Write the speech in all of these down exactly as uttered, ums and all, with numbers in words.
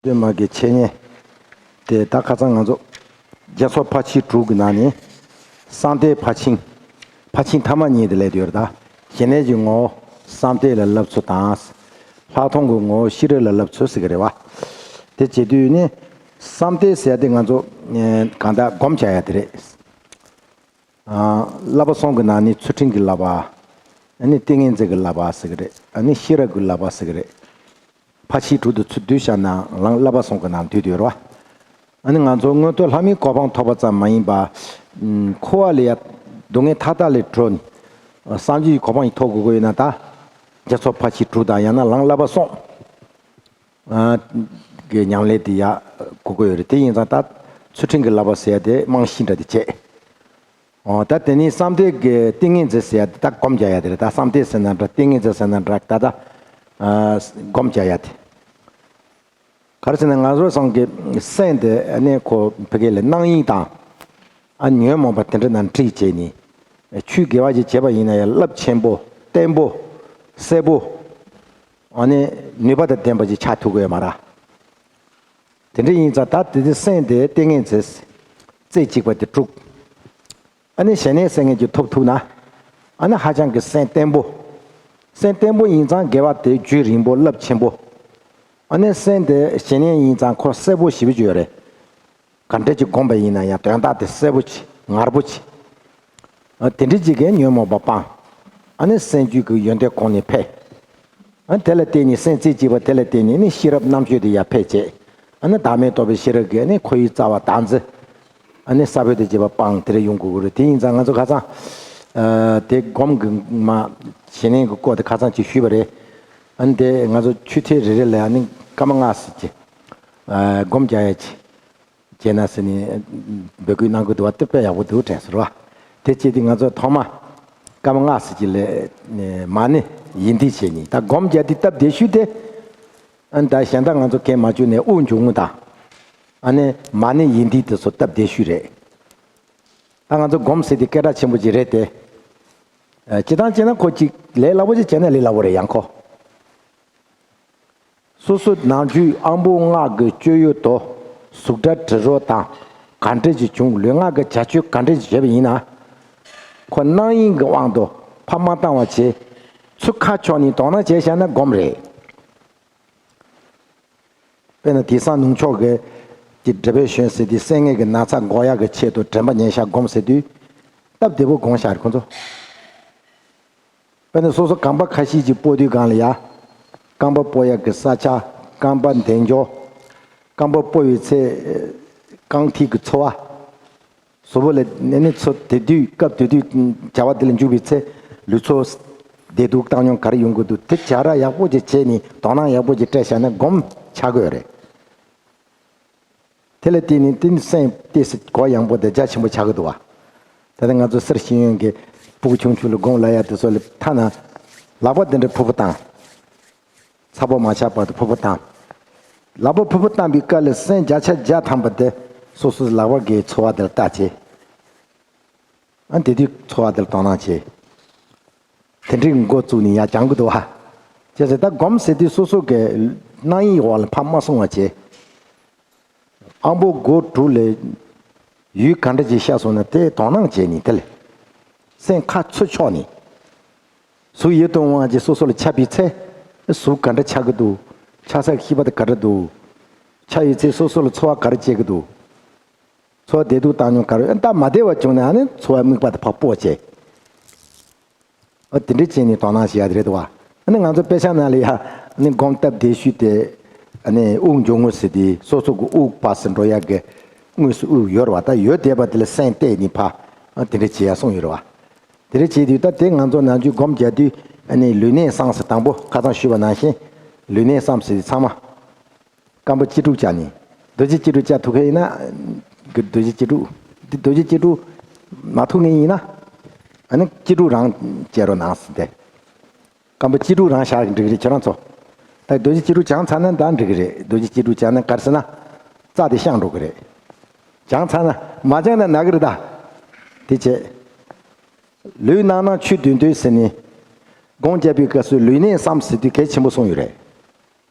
སྟོན་མ་གི་འཆད་ཉན་དེ་ད་ཁ་སང་ང་ཚོ་རྒྱ་མཚོ་ཕར་ཕྱིན་དྲུག་གི་ནང་ནས་བསམ་གཏན་ཕར་ཕྱིན། ཕར་ཕྱིན་ཐ་མ་གཉིས་དེ་ལས་དུ་ཡོད་རེད་ད། ཞི་གནས་ཀྱི་ངོ་བོ་བསམ་གཏན་ལ་བསླབ་ཚུལ་དང་། ལྷག་མཐོང་གི་ངོ་བོ་ཤེས་རབ་ལ་བསླབ་ཚུལ་ཟེར་གི་རེད་བ། དེ་བྱེད་དུས་ནི་བསམ་གཏན་ཟེར་ཡ་དེ་ང་ཚོ་གང་ལྟར་སྒོམ་བྱ་ཡ་དེ་རེད། བསླབ་པ་གསུམ་གྱི་ནང་ནས་ཚུལ་ཁྲིམས་ཀྱི་བསླབ་པ། ཨ་ནི་ཏིང་ངེ་འཛིན་གྱི་བསླབ་པ་ཟེར་གི་རེད། ཨ་ནི་ཤེས་རབ་ཀྱི་བསླབ་པ་ཟེར་གི་རེད། ཕར་ཕྱིན་དྲུག་ཏུ་ཚུར་བསྡུས་བཞག་ན་ལམ་བསླབ་པ་གསུམ་གྱི་ནང་འདུས་ཡོད་རེད་བ། ཨ་ནི་ང་ཚོ་མངོན་མཐོ་ལྷ་མིའི་གོ་འཕང་ཐོབ་པ་ཙམ་མ་ཡིན་པ། འཁོར་བ་ལས་ཡ་སྡུག་བསྔལ་མཐའ་དག་ལས་གྲོལ་ནས་སངས་རྒྱས་ཀྱི་གོ་འཕང་ཡང་ཐོབ་དགོས་ཀྱི་ཡོད་ན་ད། རྒྱ་མཚོ་ཕར་ཕྱིན་དྲུག་དང་ཡང་ན་ལམ་བསླབ་པ་གསུམ་གྱི་ཉམས་ལེན་དེ་ཡ་དགོས་ཀྱི་ཡོད་རེད། དེ་ཡིན་ཙང་ད་ཚུལ་ཁྲིམས་ཀྱི་བསླབ་པ་ཟེར་ཡ་དེ་རྨང་གཞི་འདྲ་དེ་བྱས། འོ་ད་དེ་ནས་བསམ་གཏན་གྱི་ཏིང་ངེ་འཛིན་ཟེར་ཡ་དེ་ད་སྒོམ་རྒྱག་ཡ་དེ་རེད། ད་བསམ་གཏན་ཟེར་ན་འདྲ་ཏིང་ངེ་འཛིན་ཟེར་ན་འདྲ་ད་ད་སྒོམ་རྒྱག་ཡ་དེ། ག་རེ་ཟེར་ན་ང་ཚོ་ཚང་གི་སེམས་དེ་ཨ་ནི་ཁོ་ཕ་གི་ལ་སྣང་ཡིག་དང་ཨ་ཉོན་མོངས་པ་དེ་འདྲ་ནང་འཁྲུག་བྱས་ནས་ཆོས་དགེ་བ་ཞིག་བྱས་པ་ཡིན་ན་ཡང་རླབས་ཆེན་པོ་བརྟན་པོ་གསལ་པོ་ཨ་ནི་ནུས་པ་དང་ལྡན་པ་ཞིག་ཆགས་ཐུབ་ཀྱི་ཡོད་མ་རེད། དེ་འདྲ་ཡིན་ཙང་ད་དེ་དུས་སེམས་དེ་ཏིང་ངེ་འཛིན་རྩེ་གཅིག་པ་དེ་དཀྲུག་ཨ་ནི་ཞི་གནས་ཟེར་མཁན་ཅིག་ཐོབ་ཐུབ་ན། ཨ་ནི་ཧ་ཅང་གི་སེམས་བརྟན་པོ། སེམས་བརྟན་པོ་ཡིན་ཙང་དགེ་བ་དེ་རྒྱུན་རིང་པོ་རླབས་ཆེན་པོ། ཨ་ནི་སེམས་དེ་ཞི་གནས་ཡིན་ཙང་ཁོ་གསལ་པོ་ཞེ་པོ་ཅིག་ཡོད་རེད། ག་འདྲ་ཅིག་བསྒོམས་པ་ཡིན་ན་ཡང་དོན་དག་དེ་གསལ་པོ་ཅིག་ངར་པོ་ཅིག་ཨ་དེ་འདྲ་ཅིག་གིས་ཉོན་མོངས་པ་སྤངས། ཨ་ནི་སེམས་རྒྱུད་ཀྱི་ཡོན་ཏན་གོང་ནས་འཕེལ། ཨ་ནི་དེ་ལ་བརྟེན་ནས་སེམས་རྩེ་གཅིག་པ་དེ་ལ་བརྟེན་ནས་ནི་ཤེས་རབ་རྣམ་དཔྱོད་དེ་ཡར་འཕེལ་བྱས། ཨ་ནི་བདག་མེད་རྟོགས་པའི་ཤེས་རབ་ཀྱིས་ནི་འཁོར་བའི་རྩ་བ་དག་མཛད། ཨ་ནི་ས་བོན་དང་བཅས་པ་སྤངས་དེ་རེ་ཡོང་དགོས་ཀྱི་རེད། དེ་ཡིན་ཙང་ང་ཚོ་ཁ་སང་། ཨ་དེ་སྒོམ་གྱི་མ་ཞི་གནས་ཀྱི་སྐོར་དེ་ཁ་སང་ཅིག་ཞུས་པ་རེད། ཨ་ནི་དེ་ང་ཚོ་ཆོས་ཐད་རེ་རེ་ལ་ཨ་ནི་སྐར་མ་ལྔ་ཙམ་ཅིག་ཨ་སྒོམ་རྒྱག་ཡ་ཅིག་བྱས་ན་ཟེར་ནས་འབོད་སྐུལ་གནང་གི་འདུག་བ། དེ་དཔེ་ཡག་པོ་འདུག་དྲན་སོང་ར། དེ་བྱས་དུས་ང་ཚོ་ཐོག་མ་སྐར་མ་ལྔ་ཙམ་ཅིག་ལ་མ་ཎི་ཡིན་འདི་བྱས་ནས་ད་སྒོམ་རྒྱག་དུས་སྟབས་བདེ་ཤོས་དེ། ཨ་ནི་ད་གཞན་དག་ང་ཚོ་གས་མ་བཅུག་ནས་དབུགས་འབྱུང་རྔུབ་དང་། ཨ་ནི་མ་ཎི་ཡིན་འདི་དེ་ཚོ་སྟབས་བདེ་ཤོས་རེད། ད་ང་ཚོ་སྒོམ་ཟེར་དུས་སྐད་གྲགས་ཆེན་པོ་ཅིག་རེད་དེ། ཨ་སྤྱིར་བཏང་བྱས་ན་ཁོ་ཅིག་ལས་སླ་པོ་ཅིག་བྱས་ན་ལས་སླ་པོ་རེད་ཡང་ཁོ། སོ་སོའི་ནང་རྒྱུད་དབང་པོ་ལྔ་གི་སྤྱོད་ཡུལ་དུ་གཟུགས་སྒྲ་དྲི་རོ་དང་ག་འདྲ་ཞིག་བྱུང་། ལུས་ངག་གི་བྱ་སྤྱོད་ག་འདྲ་ཞིག་བྱས་པ་ཡིན་ན། ཁོ་སྣང་ཡིན་གྱི་དབང་དུ་ཕར་མ་བཏང་བ་བྱས། ཚུར་ཁ་ཕྱོགས་ནས་དོ་སྣང་བྱས་བཞག་ན་སྒོམ་རེད། དཔེར་ན་དེང་སང་ནུབ་ཕྱོགས་ཀྱི་ཀྱི་འབྲས་བུ་གཞན་ཟེར་དུས་སེམས་ངལ་གྱི་ན་ཚ་འགོག་ཡག་གི་ཆེད་དུ་དྲན་པ་ཉེར་བཞག་སྒོམ་ཟེར་དུས་སྟབས་བདེ་པོ་དགོངས་བཞག་རེད་ཁོ་ཚོ། དཔེར་ན་སོ་སོ་རྐང་པ་ཁ་ཤས་ཅིག་སྤོ་དུས་སྒང་ལ་ཡ། རྐང་པ་སྤོ་ཡག་གི་ས་ཆ། རྐང་པ་འདེགས་འཇོག་རྐང་པ་སྤོ་བའི་ཚེ། རྐང་མཐིལ་གྱི་ཚོར་བ། གཟུགས་པོ་ལ་ནི་ནི་ཚོ་དེ་དུས་སྐབས་དེ་དུས་བྱ་བ་དེ་ལ་འཇུག་པའི་ཚེ། ལུས་ཚོ་བདེ་སྡུག་བཏང་སྙོམས་ག་རེ་ཡོང་གི་འདུག་དེ་བྱ་ར་ཡག་པོ་ཅིག་བྱས་ནས་དོ་སྣང་ཡག་པོ་ཅིག་སྤྲད་བཞག་ན་སྒོམ་ཆགས་ཀྱི་ཡོད་རེད། དེ་ལ་བརྟེན་ནས་དེ་ནི་སེམས་ཏོག་ཙམ་གོ་ཡངས་པོ་དང་རྒྱ་ཆེན་པོ་ཆགས་ཀྱི་འདུག་བ། ད་ལྟ་ང་ཚོ་སེར་ཤེས་ཡོན་གྱི་སྤུ་གུ་ཆུང་ཆུང་ལ་སྒོམ་ལབ་ཡ་དེ་ཚོ་ལ་ཐ་ན་ལག་པ་དེ་འདྲ་ཕུར་བུ་བཏང་། ཚ་པོ་མ་ཆགས་བར་དུ་ཕུར་བུ་བཏང་། ལག་པ་ཕུར་བུ་བཏང་པའི་སྐབས་ལ་སེམས་བརྒྱ་ཆ་བརྒྱ་ཐམ་པ་དེ་སོ་སོའི་ལག་པ་གི་ཚོར་བ་དེ་ལ་བལྟ་བྱས། ཨ་དེ་དུས་ཚོར་བ་དེ་ལ་དོ་སྣང་བྱས། དེ་འདྲའི་འགོ་བཙུགས་ནས་ཡར་སྦྱང་གི་འདུག་བ། བྱས་ཙང་ད་སྒོམ་ཟེར་དུས་སོ་སོ་གི་སྣང་ཡིག་འོག་ལ་ཕར་མ་སོང་བ་བྱས། དབང་པོ་སྒོ་དྲུག་ལས་ཡུལ་ག་འདྲ་ཅིག་ཤར་སོང་ན་དེ་དོ་སྣང་བྱས་ནས་དེ་ལས་སེམས་ཁ་ཚུར་ཕྱོགས་ནས། གཟུགས་ཡིད་དུ་འོང་བ་ཅིག་སོ་སོ་ལ་ཆགས་པའི་ཚེ། གཟུགས་ག་འདྲ་ཆགས་ཀྱི་འདུག་ཆགས་སའི་ཤེས་པ་དེ་ག་འདྲ་འདུག་ཆགས་ཡོད་ཚེ་སོ་སོ་ལ་ཚོར་བ་ག་རེ་སྐྱེ་གི་འདུག་ཚོར་བ་བདེ་སྡུག་བཏང་སྙོམས་ག་རེ། ཨ་ད་མ་བདེ་བ་བྱུང་ན་ཨ་ནི་ཚོར་བ་དམིགས་པ་དེ་ཕར་སྤོ་བྱས། ཨ་དེ་འདྲ་བྱས་ནས་དོ་སྣང་བྱེད་ཡ་དེ་རེད་འདུག་བ། ཨ་ནི་ང་ཚོ་དཔེ་ཆ་ནང་ལ་ཡ་ཨ་ནི་སྒོམ་སྟབས་བདེ་ཤོས་དེ་ཨ་ནི་དབུགས་འབྱུང་རྔུབ་ཟེར་དུས་སོ་སོ་གི་དབུགས་ཕར་ཚུར་འགྲོ་ཡ་གི་དངོས་སུ་དབུགས་ཡོད་རེད་བ། ད་ཡོད་བསྡད་པ་དེ་ལ་སེམས་གཏད་ནས་ཕར་ཨ་དེ་འདྲ་བྱེད་ཡ་གསུངས་ཡོད་རེད་བ། དེ་འདྲ་བྱེད་དུས་ད་དེ་ང་ཚོ་ནམ་རྒྱུན་སྒོམ་རྒྱག་དུས་ཨ་ནི་ལུས་གནད་བསམ་ཟེར། དང་པོ་ཁ་སང་ཞུས་པ་ནང་བཞིན་ལུས་གནད་བསམ་ཟེར་དུས་ཚང་མ། རྐང་པ་སྤྱི་དྲུག་བཅག་ནས། རྡོ་རྗེ་སྤྱི་དྲུག་བཅག་ཐུབ་མཁན་ཡིན་ན། རྡོ་རྗེ་སྤྱི་དྲུག་འདི་རྡོ་རྗེ་སྤྱི་དྲུག་མ་ཐུབ་མཁན་ཡིན་ན། ཨ་ནི་སྤྱི་དྲུག་རང་བཅག་རོགས་གནང་ཟེར་ཏེ། རྐང་པ་སྤྱི་དྲུག་རང་བཞག་འགྲིག་གི་རེད་ཁྱེད་རང་ཚོ། ད་རྡོ་རྗེ་སྤྱི་དྲུག་བྱང་ཚར་ན་ད་འགྲིག་གི་རེད། རྡོ་རྗེ་སྤྱི་དྲུག་བྱང་ན་ག་རེ་ཟེར་ན། རྩ་དེ་བཤང་འགྲོ་གི་རེད། བྱང་ཚར་ན་མ་བྱང་ན་ན་གི་རེད་ད། དེ་བྱས། ལུས་རྣམ་སྣང་ཆོས་བདུན་ལྡན་ཟེར་ནས། སྒོམ་རྒྱག་པའི་སྐབས་སུ་ལུས་གནད་བསམ་ཟེར་དུས་གལ་ཆེན་པོ་གསུངས་ཡོད་རེད།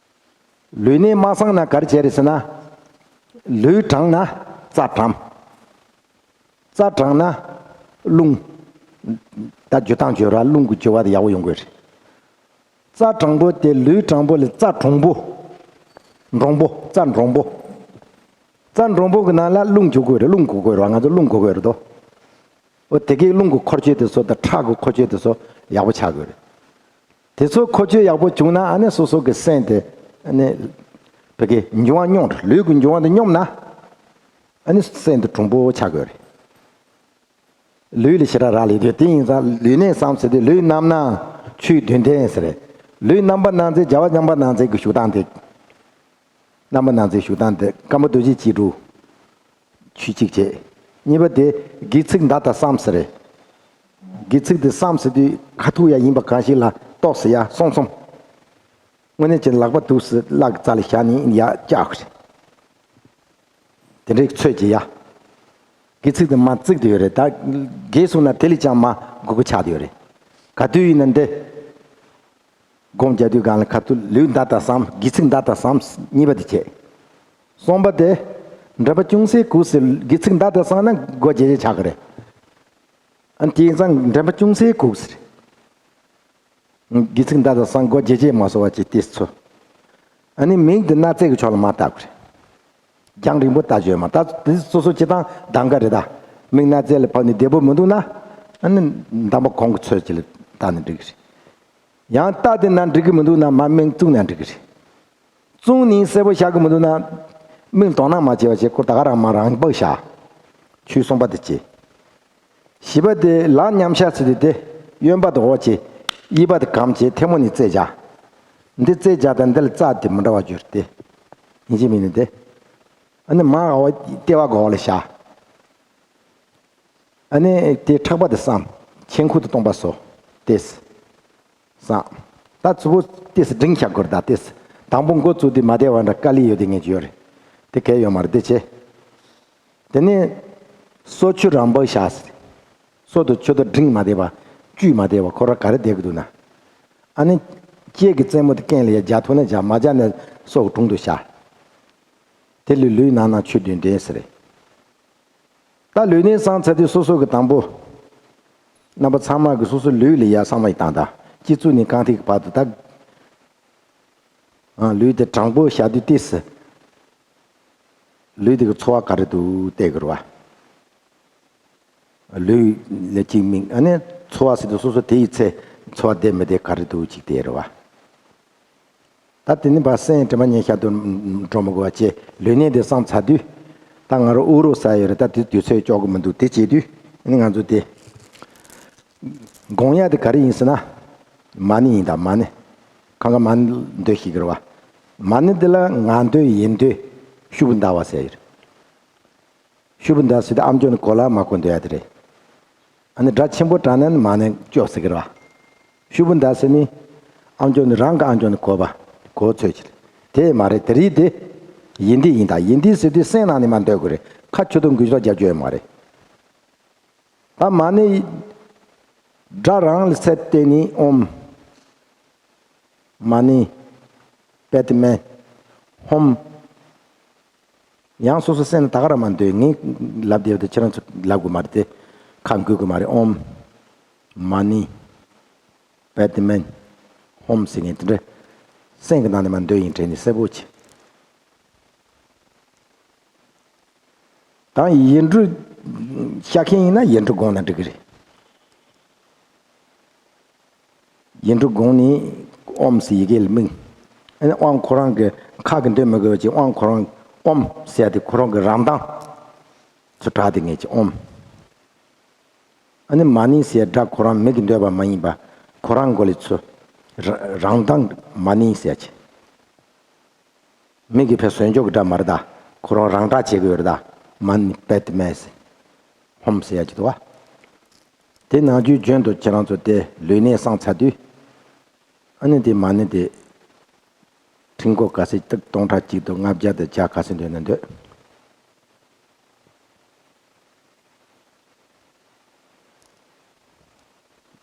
ལུས་གནད་མ་སངས་ན་ག་རེ་བྱས་རེད་ཟེར་ན། ལུས་དྲང་ན་རྩ་དྲང་། རྩ་དྲང་ན་རླུང་། ད་འཇུ་སྟངས་འཇུ་ར་རླུང་གི་འཇུ་བ་དེ་ཡག་པོ་ཡོང་གི་རེད། རྩ་དྲང་པོ་དེ་ལུས་དྲང་པོ་ལས་རྩ་གྲུང་པོ། འགྲོང་པོ་རྩ་འགྲོང་པོ། རྩ་འགྲོང་པོ་གི་ནང་ལ་རླུང་འཇུག་དགོས་རེད། རླུང་དགོས་དགོས་རེད་བ། ང་ཚོ་རླུང་དགོས་དགོས་རེད་དོ། འོ་དེ་གའི་རླུང་གི་འཁོར་སྐྱོད་དེ་ཚོ་དང་ཁྲག་གི་འཁོར་སྐྱོད་དེ་ཚོ་ཡག་པོ་ཆགས་དགོས་རེད། དེ་ཚོ་འཁོར་སྐྱོད་ཡག་པོ་བྱུང་ན་ཨ་ནི་སོ་སོ་གི་སེམས་དེ་ཨ་ནི་བོད་སྐད་འབྱུང་བ་སྙོམས་རེད། ལུས་ཀྱི་འབྱུང་བ་དེ་སྙོམས་ན་ཨ་ནི་སེམས་དེ་གྲུང་པོ་ཆགས་དགོས་རེད། ལུས་ལ་ཞེ་དྲག་རག་ལས་དུས་དེ་ཡིན་ཙང་ལུས་གནད་བསམ་ཟེར་དུས་ལུས་རྣམ་སྣང་ཆོས་བདུན་ལྡན་ཟེར། ལུས་རྣམ་པར་སྣང་མཛད་བྱ་བ་རྣམ་པར་སྣང་མཛད་ཀྱི་བཞུགས་སྟངས་དེ། རྣམ་པར་སྣང་མཛད་བཞུགས་སྟངས་དེ་ཀམ་པོ་རྡོ་རྗེ་སྐྱིལ་གྲུང་། ཆོས་གཅིག་བྱེད། གཉིས་པ་དེ་སྒལ་ཚིགས་མདའ་དང་ཟམ་ཟེར། སྒལ་ཚིགས་དེ་ཟམ་ཟེར་དུས་ཁ་ཐུག་ཡ་ཡིན་པ་གང་ཞིག་ལ་ཏོག་ཙམ་ཡ་སོང་སོང་། དངོས་གནས་ཀྱི་ལག་པ་འདུག་སེ་ལག་རྩ་ལ་བཞག་ནས་ཡ་བཀྱག་རེད། དེ་འདྲའི་ཚོད་ཀྱི་ཡ། སྒལ་ཚིགས་དེ་མར་བརྩིགས་དེ་ཡོད་རེད། ད་སྒལ་སོང་ན་དེ་ལས་ཀྱང་མར་སྒུར་པོ་ཆགས་དེ་ཡོད་རེད། ག་དུས་ཡིན་ན་འདི། སྒོམ་རྒྱག་དུས་སྒང་ལ་ཁ་ཐུག་ལུས་མདའ་དང་ཟམ། སྒལ་ཚིགས་མདའ་དང་ཟམ་གཉིས་པ་དེ་བྱེད། གསུམ་པ་དེ། འདྲེན་པ་ཅུང་ཟད་གུག་ཟེར། སྒལ་ཚིགས་མདའ་དང་ཟམ་ན་སྒོ་འབྱེད་བྱེད་ཆགས་ཀྱི་རེད། ཨ་ནི་དེ་ཡིན་ཙང་འདྲེན་པ་ཅུང་ཟད་གུག་ཟེར། སྒལ་ཚིགས་མདའ་དང་ཟམ་སྒོ་འབྱེད་བྱེད་མ་སོང་བ་ཅིག་ཏེ་ཚོ། ཨ་ནི་མིག་འདི་སྣ་རྩེ་གི་ཕྱོགས་ལ་མར་བལྟ་དགོས་རེད། རྒྱང་རིང་པོ་ལྟ་རྒྱུ་ཡོད་མ་རེད། ད་དེ་སོ་སོ་སྤྱི་བཏང་གདམ་ག་རེད། ད་མིག་སྣ་རྩེ་ལ་ཕབ་ནས་བདེ་པོ་མི་འདུག་ན། ཨ་ནི་གདམ་པ་གོང་གི་ཚོད་ཅིག་ལ་བལྟ་ནས་འགྲིག་གི་རེད། ཡང་རྟ་དེ་ན་འགྲིག་གི་མི་འདུག་ན་མར་མིག་བཙུམ་ན་འགྲིག་གི་རེད། བཙུམ་ནས་གསལ་པོ་ཤར་གི་མི་འདུག་ན། མིག་དོགས་སྣང་མ་བྱེད་པ་བྱེད། ཁོ་ད་ག་རང་མར་རང་འབག་བཞག་ཆོས་གསུམ་པ་དེ་བྱེད། བཞི་པ་དེ་ལག་མཉམ་བཞག་ཟེར་དུས་དེ་གཡོན་པ་དེ་འོག་བྱེད། གཡས་པ་དེ་སྒམ་བྱེད། ཐལ་མོ་ནས་རྩེ་བྱ། འདི་རྩེ་བྱ་དང་འདི་ལ་རྩ་དེ་མི་འདྲ་བ་གྱུར་ཏེ། ཡིན་གཅིག་མིན་གཉིས་ཏེ། ཨ་ནི་མར་འོག་ལྟེ་བ་གི་འོག་ལ་བཞག་ཨ་ནི་དེ་ཕྲག་པ་དེ་བསྲང་། མཆན་ཁུང་དེ་སྟོང་པ་བཟོ། ཏེས། བསྲང་། ད་ཚུར་པོ་ཏེས་སྒྲེང་བཞག་དགོས་རེད། ད་ཏེས། དང་པོ་འགོ་བཙུགས་དུས་མ་བདེ་བ་འདྲ་དཀའ་ལས་ཡོད་དེ་ངེས་ཀྱི་ཡོད་རེད། དེ་གལ་ཡོད་མ་རེད། དེ་བྱེད། དེ་ནས་སོ་ཆུ་རང་འབག་བཞག་ཟེར། སོ་དང་ཆུ་དང་འབྲིང་མ་བསྡད་པ། བཅུད་མ་བསྡད་པ་ཁོ་རང་ག་རེ་བསྡད་ཀྱི་འདུག་ན། ཨ་ནི། ལྕེ་གི་རྩེ་མོ་དེ་རྐན་ལ་ཡར་སྦྱར་ཐུབ་ན་སྦྱར། མ་སྦྱར་ན་སོ་གི་དྲུང་དུ་བཞག་དེ་ལུས་ལུས་ནང་ན་ཆུ་བདུན་ལྡན་ཟེར། ད་ལུས་གནད་སངས་ཚར་དུས་སོ་སོ་གི་དང་པོ། རྣམ་པ་ཚང་མ་གི་སོ་སོ་ལུས་ལ་ཡར་བསམ་བློ་ཡི་བཏང་ད། སྤྱི་གཙུག་ནས་རྐང་མཐིལ་གི་བར་དུ་ད། ཨ། ལུས་དེ་དྲང་པོ་བཞག་དུས་ཏོག་ཙམ། ལུས་དེ་གི་ཚོར་བ་ག་རེ་འདུག་བལྟ་དགོས་རེད་བ། ལུས་ལ་གཅིག་མིག་ཨ་ནི་ཚོར་བ་ཟེར་དུས་སོ་སོ་དེ་ཡི་ཚེ་ཚོར་བ་བདེ་མི་བདེ་ག་རེ་འདུག་ཅིག་བལྟ་རེད་བ། ད་དེ་ནི་བ་སེམས་དྲི་མ་ཉེ་ཤར་དུ་འགྲོ་མི་དགོས་པ་བྱས། ལུས་གནད་དེ་སངས་ཚར་དུས། ད་ང་རང་དབུགས་རོགས་ཟ་ཡོད་རེད། ད་དེ་དུས་ཚོད་ལྕོགས་གི་མི་འདུག་དེ་བྱེད་དུས་ཨ་ནི་ང་ཚོ་དེ། སྒོམ་ཡ་དེ་ག་རེ་ཡིན་ཟེར་ན། མ་ཎི་ཡིན་ད། མ་ཎི། གང་ག་མ་ཎི་འདོན་ཤེས་ཀྱི་རེད་བ། མ་ཎི་འདི་ལ་ངག་འདོན་ཡིད་འདོན་ཤུབ་བུ་ཟླ་བ་ཟེར་ཡོད་རེད། ཤུབ་བུ་ཟླ་ཟེར་དུས་ཨ་མཆོག་ནི་གོ་ལ་མ་གོ་འདོན་ཡ་དེ་རེད། ཨ་ནི་སྒྲ་ཆེན་པོ་དྲགས་ན་ནི་མ་ཎི་སྐྱོབ་ཟེར་གྱི་རེད་བ། ཤུབ་བུ་ཟླ་ཟེར་ནི། ཨ་མཆོག་ནི་རང་གི་ཨ་མཆོག་ནི་གོ་བ། གོ་ཚོད་ཀྱི་རེད། དེ་མ་རེད། དེ་རིགས་དེ། ཡིད་འདི་ཡིན་ད། ཡིད་འདི་ཟེར་དུས་སེམས་ནང་ནས་མ་འདོན་དགོས་རེད། ཁ་ཆུ་དང་འགུལ་ཤོག་རྒྱབ་རྒྱུ་ཡོད་མ་རེད། ད་མ་ཎི་སྒྲ་རང་ལ་ཚད་བལྟས་ནས་ཨོཾ། མ་ཎི། པདྨེ། ཧཱུྃ། ཡང་སོ་སོ་སེམས་ལ་ད་ག་རང་མ་འདོན། ངས་ལབ་བསྡད་པ་དེ་ཁྱེད་རང་ཚོ་ལབ་དགོས་མ་རེད་དེ། ཁ་འགུལ་དགོས་མ་རེད། ཨོཾ། མ་ཎི། པདྨེ། ཧཱུྃ་ཟེར་མཁན་དེ་འདྲ། སེམས་ཀྱི་ནང་ནས་མ་འདོན་ཡིན་དྲན་ནས་གསལ་པོ་བྱེད། ད་ཡིག་འབྲུ་ཤར་མཁན་ཡིན་ན་ཡིག་འབྲུ་སྒོམ་ན་འགྲིག་གི་རེད། ཡིག་འབྲུ་སྒོམ་ནས་ཨོཾ་ཟེར་ཡི་གེ་ལ་དམིགས། ཨ་ནི་དབང་ཁོ་རང་གི་ཁ་གི་འདོན་མི་དགོས་པ་ཅིག་དབང་ཁོ་རང་ཨོཾ་ཟེར་ཡ་དེ་ཁོ་རང་གི་རང་གདངས་ཚུར་གྲགས་དེ་ངེས་ཀྱི་ཨོཾ། ཨ་ནི་མ་ཎི་ཟེར་སྒྲ་ཁོ་རང་མིག་གིས་འདོན་པ་མ་ཡིན་པ་ཁོ་རང་མགོ་ལས་ཚུར་ར་རང་གདངས་མ་ཎི་ཟེར་གྱི། མིག་གིས་ཕར་བཟོས་འཇོག་གི་སྒྲ་མ་རེད་ད། ཁོ་རང་རང་སྒྲ་བྱེད་ཀྱི་ཡོད་རེད་ད། མ་ཎི་པདྨེ་ཟེར། ཧཱུྃ་ཟེར་ཡ་གྱི་འདུག་བ། དེ་ནང་རྒྱུད་རྒྱུན་དུ་ཁྱེད་རང་ཚོ་དེ་ལུས་གནད་སངས་ཚར་དུས། ཨ་ནི་དེ་མ་ཎི་དེ། ཕྲེང་སྐོར་ག་ཚད་སྟོང་ཕྲག་གཅིག་དང་ལྔ་བརྒྱ་དང་བརྒྱ་ག་ཚད་འདོན་ན་འདོད།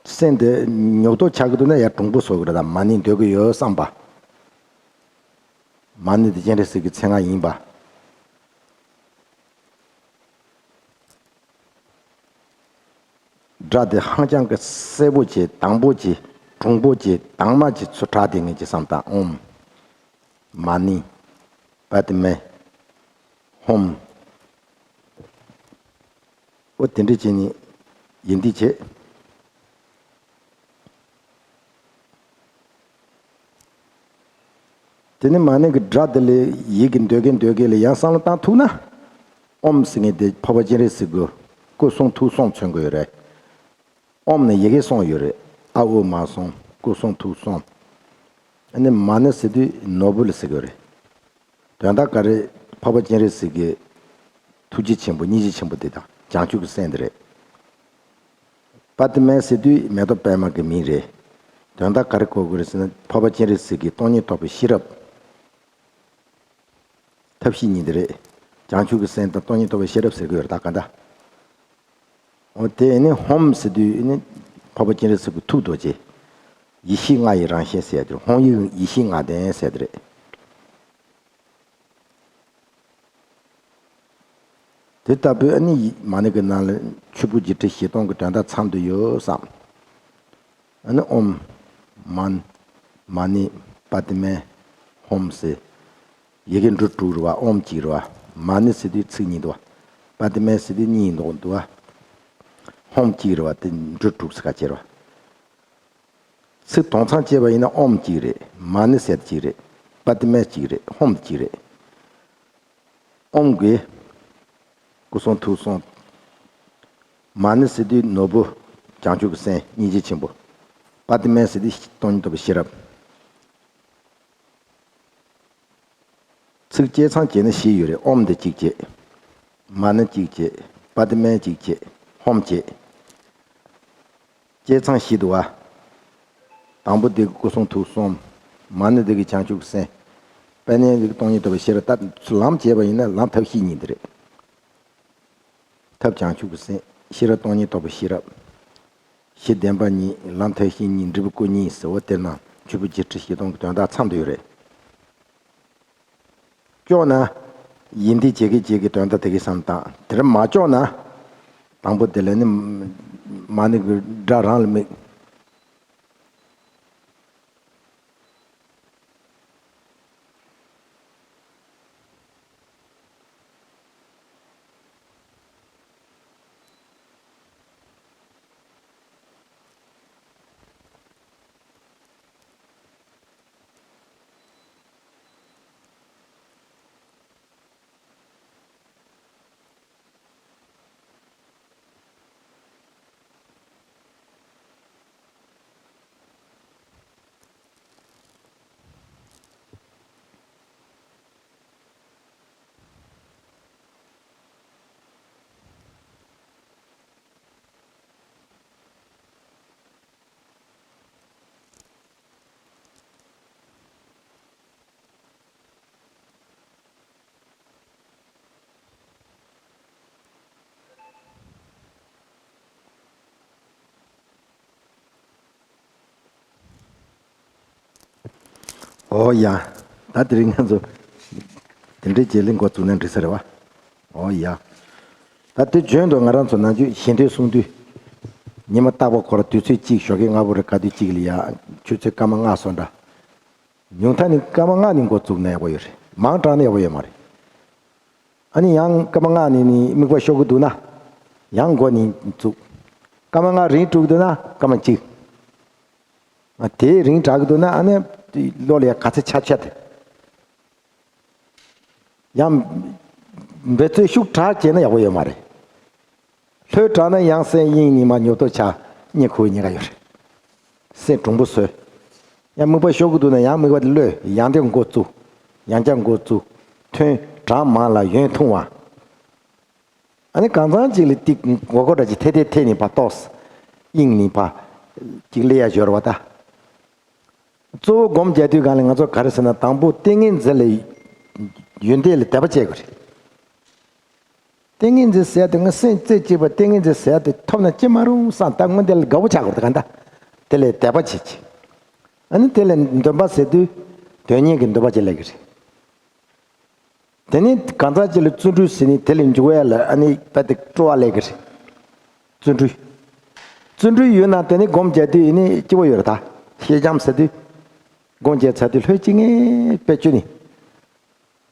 སེམས་དེ་ཉོག་ཏོ་ཆགས་ཀྱི་འདུག་ན་ཡར་གྲུང་པོ་བཟོ་གི་རེད་ད། མ་ཎི་འདོན་གྱི་ཡོད་བསམ་པ། མ་ཎི་དེ་སྤྱན་རས་གཟིགས་ཀྱི་མཚན་སྔགས་ཡིན་པ། སྒྲ་དེ་ཧང་ཅང་གི་གསལ་པོ་བྱས། དྭངས་པོ་བྱས། གྲུང་པོ་བྱས། དྭངས་མ་བྱས་ཚུལ་གྲགས་དེ་ངེས་ཀྱི་བསམ་དང་། ཨོཾ། མ་ཎི། པདྨེ། ཧཱུྃ། ཨོ་དེ་འདྲ་བྱས་ནས་ཡིན་འདི་བྱས། དེ་ནས་མ་ཎི་གི་སྒྲ་དེ་ལ་ཡིད་ཀྱིས་འདོད་མཁན་འདོད་མཁན་ལ་ཡང་བསམ་བློ་བཏང་ཐུབ་ན། ཨོཾ་ཟེར་མཁན་དེ་འཕགས་པ་སྤྱན་རས་གཟིགས་ཀྱི་སྐུ་གསུང་ཐུགས་གསུམ་མཚོན་གྱི་ཡོད་རེད། ཨོཾ་ནི་ཡི་གེ་གསུམ་ཡོད་རེད། ཨ་ཨུ་མ་གསུམ། སྐུ་གསུང་ཐུགས་གསུམ། ཨ་ནི་མ་ཎི་ཟེར་དུས་ནོར་བུ་ལ་ཟེར་གྱི་ཡོད་རེད། དོན་དག་ག་རེ། འཕགས་པ་སྤྱན་རས་གཟིགས་ཀྱི་ཐུགས་རྗེ་ཆེན་པོ་སྙིང་རྗེ་ཆེན་པོ་དེ་དང་བྱང་ཆུབ་ཀྱི་སེམས་དེ་རེད། པདྨེ་ཟེར་དུས་མེ་ཏོག་པདྨ་གི་མིང་རེད། དོན་དག་ག་རེ་གོ་དགོས་རེད་ཟེར་ན། འཕགས་པ་སྤྱན་རས་གཟིགས་ཀྱི་སྟོང་ཉིད་རྟོགས་པའི་ཤེས་རབ་ཐབས་ཤེས་གཉིས་དེ་རེད། བྱང་ཆུབ་ཀྱི་སེམས་དང་སྟོང་ཉིད་རྟོགས་པའི་ཤེས་རབ་ཟེར་གྱི་ཡོད་རེད་ད་ག་འདྲ། འོ་དེ་ནི་ཧཱུྃ་ཟེར་དུས་ནི་འཕགས་པ་སྤྱན་རས་གཟིགས་ཀྱི་ཐུགས་རྡོ་རྗེ། ཡེ་ཤེས་ལྔ་ཡི་རང་བཞིན་ཟེར་ཡ་དེ། ཧཱུྃ་ཡིག་ཡེ་ཤེས་ལྔ་ལྡན་ཟེར་དེ་རེད། དེ་ལྟ་བུའི་ཨ་ནི་མ་ཎི་གི་ནང་ལ་ཆུ་བུར་བཞི་ཁྲི་བཞི་སྟོང་གི་དོན་དག་ཚང་བསྡད་ཡོད་བསམ། ཨ་ནི་ཨོཾ། མ། མ་ཎི། པདྨེ། ཧཱུྃ་ཟེར། ཡི་གེ་འབྲུ་དྲུག་རེད་བ། ཨོཾ་གཅིག་རེད་བ། མ་ཎི་ཟེར་དུས་ཚིག་གཉིས་འདུག་བ། པདྨེ་ཟེར་དུས་གཉིས་འདུག་འདུག་བ། ཧཱུྃ་གཅིག་རེད་བ། དེ་འབྲུ་དྲུག་ཟེར་ག་ཅེ་རེད་བ། ཚིག་དོན་ཚང་བྱས་པ་ཡིན་ན་ཨོཾ་གཅིག་རེད། མ་ཎི་ཟེར་གཅིག་རེད། པདྨེ་གཅིག་རེད། ཧཱུྃ་གཅིག་རེད། ཨོཾ་གྱིས་སྐུ་གསུང་ཐུགས་གསུམ། མ་ཎི་ཟེར་དུས་ནོར་བུ། བྱང་ཆུབ་ཀྱི་སེམས་སྙིང་རྗེ་ཆེན་པོ། པདྨེ་ཟེར་དུས་སྟོང་ཉིད་རྟོགས་པའི་ཤེས་རབ། ཚིག་བཅད་ཚང་བྱས་ན་བཞི་ཡོད་རེད། ཨོཾ་འདི་གཅིག་བྱས། མ་ཎི་གཅིག་བྱས། པདྨེ་གཅིག་བྱས། ཧཱུྃ་བྱས། བཅད་ཚང་བཞི་འདུག་བ། དང་པོ་འདི་གི་སྐུ་གསུང་ཐུགས་གསུམ། མ་ཎི་འདི་གི་བྱང་ཆུབ་སེམས། པདྨེ་འདི་གི་སྟོང་ཉིད་རྟོགས་པའི་ཤེས་རབ། ད་ལམ་བྱས་པ་ཡིན་ན་ལམ་ཐབས་ཤེས་གཉིས་འདི་རེད། ཐབས་བྱང་ཆུབ་ཀྱི་སེམས། ཤེས་རབ་སྟོང་ཉིད་རྟོགས་པའི་ཤེས་རབ། གཞི་བདེན་པ་གཉིས། ལམ་ཐབས་ཤེས་གཉིས། འབྲས་བུ་སྐུ་གཉིས་ཟེར་བ་དེ་ནང་ཆུ་བུར་བཞི་ཁྲི་བཞི་སྟོང་གི་དོན་དག་ཚང་བསྡད་ཡོད་རེད། ལྕོགས་ན། ཡིན་འདི་བྱེད་ཀྱི་བྱེད་ཀྱི་དོན་དག་དེ་གའི་བསམ་སྟངས་དེར་མ་ལྕོགས་ན། དང་པོ་དེ་ལ་ནི། མ་ཎི་གི་སྒྲ་རང་ལ་དམིགས། ཨོ་ཡ། ད་དེ་རིང་ང་ཚོ་དེ་འདྲའི་བྱས་ལས་འགོ་བཙུགས་ན་འགྲིག་ས་རེད་བ། ཨོ་ཡ། ད་དེ་བརྗོད་དུས་ང་རང་ཚོ་ནམ་རྒྱུན་ཞལ་འདོན་གསུང་དུས། ཉི་མ་རྟག་པར་ཁོ་ར་དུས་ཚོད་གཅིག་ཞོགས་ཀས་སྔ་པོ་རེ་ག་དུས་གཅིག་ལ་ཡ། ཆུ་ཚོད་སྐར་མ་ལྔ་སོགས་འདྲ། ཉུང་མཐའ་ནི་སྐར་མ་ལྔ་ནས་འགོ་བཙུགས་ན་ཡག་པོ་ཡོད་རེད། མང་དྲགས་ན་ཡག་པོ་ཡོད་མ་རེད། ཨ་ནི་ཡང་སྐར་མ་ལྔ་ནས་ནི་དམིགས་པ་ཤོར་གི་འདུག་ན། ཡང་འགོ་ནས་བཙུགས། སྐར་མ་ལྔ་རིང་དྲུག་འདུག་ན་སྐར་མ་གཅིག་ཨ་དེ་རིང་དྲག་གི་འདུག་ན་ཨ་ནི་བློ་ལ་ཡང་ག་ཚད་ཆ་ཆད་དེ། ཡང་འབད་རྩོལ་ཤུགས་དྲག་བྱས་ན་ཡག་པོ་ཡོད་མ་རེད། ལྷོད་དྲགས་ན་ཡང་སེམས་གཡེང་ནས་མར་ཉོབ་ཏོ་ཆགས་གཉིད་ཁུག་ཉེན་ཁ་ཡོད་རེད། སེམས་གྲུང་པོ་བཟོས། ཡང་དམིགས་པ་ཤོར་གི་འདུག་ན་ཡང་དམིགས་པ་དེ་གློད། ཡང་བསྐྱར་འགོ་བཙུགས། ཡང་བསྐྱར་འགོ་བཙུགས། ཐོན། གྲངས་མང་ལ་ཡུན་ཐུང་བ། ཨ་ནི་གང་ཚང་གཅིག་ལ་ཏིག་མགོ་སྐོར་འདྲ་ཅིག་ཐེ་ཐེ་ཐེ་ནས་ཕར་ཏོག་གཡེང་ནས་ཕར་ཅིག་སླེབས་ཡ་སྦྱོར་བ་ད། གཙོ་བོ་སྒོམ་རྒྱག་དུས་སྒང་ལ་ང་ཚོ་ག་རེ་ཟེར་ན། དང་པོ་ཏིང་ངེ་འཛིན་ལ་ཡོན་ཏན་ལ་དད་པ་བྱེད་དགོས་རེད། ཏིང་ངེ་འཛིན་ཟེར་དུས་ང་སེམས་རྩེ་གཅིག་པ་ཏིང་ངེ་འཛིན་ཟེར་དུས་ཐོབ་ན་ཅི་མ་རུང་བསམ་ད་སྔོན་དེ་ལ་དགའ་བོ་ཆགས་དགོས་རེད་ག་འདྲ། དེ་ལ་དད་པ་བྱེད་ཅིག་ཨ་ནི་དེ་ལ་འདུན་པ་ཟེར་དུས་དོན་གཉེར་གྱི་འདུན་པ་ཅིག་སླེབས་ཀྱི་རེད། དེ་ནི་གང་ཟག་ཅིག་ལ་བརྩོན་འགྲུས་ཟེར་ནི་དེ་ལས་འཇུག་ཡ་ལ་ཨ་ནི་དཔེ་དེ་སྤྲོ་བ་ལས་ཀྱི་རེད། བརྩོན་འགྲུས། བརྩོན་འགྲུས་ཡོད་ན་དེ་ནི་སྒོམ་རྒྱག་དུས་ཨ་ནི་སྐྱིད་པོ་ཡོད་རེད་ད། ཤེས་ལྕམ་ཟེར་དུས། སྒོམ་རྒྱག་ཚར་དུས་ལྷོད་ཅིག་ངས་དཔེ་བཅུ་ནི།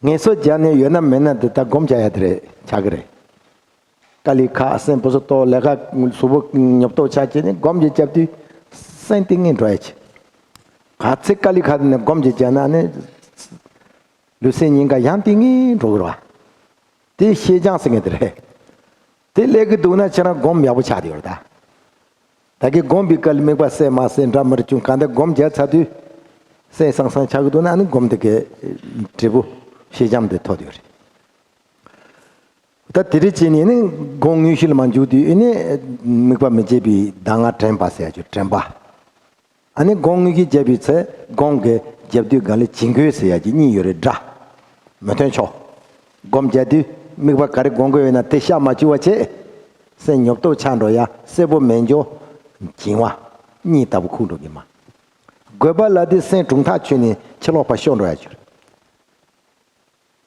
ངལ་གསོ་རྒྱག་ནས་ཡོད་ན་མེད་ན་དེ་ད་སྒོམ་རྒྱག་ཡ་དེ་རེད་ཆགས་ཀྱི་རེད། དཀའ་ལས་ཁག་སེམས་པོ་སོ་ཏོ་ལས་ཀ་གཟུགས་པོ་ཉོབ་ཏོ་ཆགས་བྱས་ནས་སྒོམ་གྱི་རྒྱབ་དུས་སེམས་ཏིང་ངེ་འགྲོ་ཡ་ཆེ། ག་ཚད་དཀའ་ལས་ཁག་ནས་སྒོམ་གྱི་རྒྱབ་ན་ནི་ལུས་སེམས་གཉིས་ཀ་ཡང་ཏིང་ངེ་འགྲོ་གི་རེད་བ། དེ་ཤེས་ཀྱང་ཟེར་ངེས་དེ་རེད། དེ་ལས་ཀྱི་འདུག་ན་ཁྱེད་རང་སྒོམ་ཡག་པོ་ཆགས་དེ་ཡོད་རེད་ད། ད་གི་སྒོམ་པའི་སྐབས་ལ་དམིགས་པ་གསལ་མ་གསལ་འདྲ་མི་འདྲ་བྱུང་གང་ལྟར་སྒོམ་རྒྱག་ཚར་དུས་སེམས་སང་སང་ཆགས་ཀྱི་འདུག་ན་ཨ་ནི་སྒོམ་དེ་གའི་འབྲས་བུ་ཤེས་ལྕམ་དེ་ཐོབ་དེ་ཡོད་རེད། ད་དེ་རིགས་བྱས་ནས་ནི་སྒོམ་དངོས་གཞི་ལ་མ་འཇུག་དུས་ཨེ་ནི་དམིགས་པ་མི་བྱེད་པའི་གདམས་ངག་དྲན་པ་ཟེར་ཡ་ཅིག་དྲན་པ། ཨ་ནི་སྒོམ་དངོས་གཞི་བརྒྱབ་པའི་ཚེ་སྒོམ་གྱི་རྒྱབ་དུས་སྒང་ལ་བྱིང་རྒོད་ཟེར་ཡ་ཅིག་གཉིས་ཡོད་རེད་འདྲ། མི་མཐུན་ཕྱོགས། སྒོམ་རྒྱག་དུས་དམིགས་པ་ག་རེ་སྒོམ་དགོས་ཡོད་ན་དེ་ཤར་མ་བཅུག་པ་བྱས། སེམས་ཉོབ་ཏོ་ཆགས་འགྲོ་ཡ་གསལ་པོ་མེད་འགྱོ། བྱིང་བ། གཉིད་ལྟ་བུ་ཁུག་འགྲོ་གི་མ། རྒོད་པ་ལ་དེ་སེམས་གྲུང་ཐག་ཆོད་ནས་ཕྱི་ལོགས་ཕར་ཤོར་འགྲོ་ཡ་ཅིག་རེད།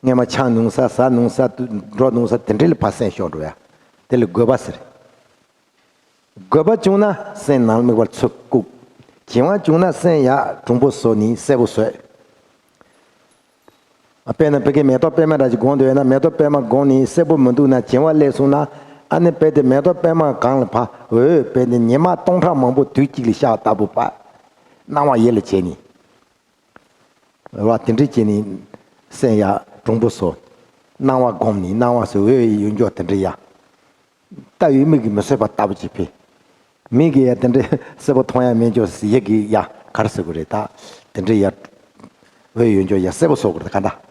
སྔས་མ་ཆང་ནུང་ས་ཟ་ནུང་ས་འགྲོ་ནུང་ས་དེ་འདྲ་ལ་ཕར་སེམས་ཤོར་འགྲོ་ཡ། དེ་ལ་རྒོད་པ་ཟེར། རྒོད་པ་བྱུང་ན་སེམས་ནང་དམིགས་པར་ཚུར་བཀུག་བྱིང་བ་བྱུང་ན་སེམས་ཡར་གྲུང་པོ་བཟོ་ནི་གསལ་པོ་བཟོས། དཔེར་ན་བོད་ཀྱི་མེ་ཏོག་པད་མ་འདྲ་ཅིག་སྒོམ་འདོད་ཡོད་ན་མེ་ཏོག་པད་མ་སྒོམ་ནི་གསལ་པོ་མི་འདུག་ན་བྱིང་བ་སླེབས་སོང་ན་ཨ་ནི་དཔེ་དེ་མེ་ཏོག་པད་མ་སྒང་ལ་ཕར་འོད་དཔེ་དེ་ཉི་མ་སྟོང་ཕྲག་མང་པོ་དུས་གཅིག་ལ་ཤར་ལྟ་བུ་པ། སྣང་བ་ཡིད་ལ་བྱེད་ནི། རེད་བ། དེ་འདྲ་བྱས་ནས་སེམས་ཡར་གྲུང་པོ་བཟོ། སྣང་བ་སྒོམ་ནས་སྣང་བ་སོགས་འོད་ཡོད་འགྱོ་དེ་འདྲ་ཡ། ལྟ་བའི་མིག་གིས་མི་བཟོད་པ་ལྟ་བུ་ཅིག་ཕེ། མིག་གིས་ཡ་དེ་འདྲ་གསལ་པོ་མཐོང་ཡ་མེད་འགྱོ་ཡིད་ཀྱིས་ཡ་ག་རེ་ཟེར་དགོས་རེད་ད། དེ་འདྲ་ཡ། འོད་ཡོད་འགྱོ་ཡ་གསལ་པོ་བཟོ་དགོས་རེད་ག་འདྲ།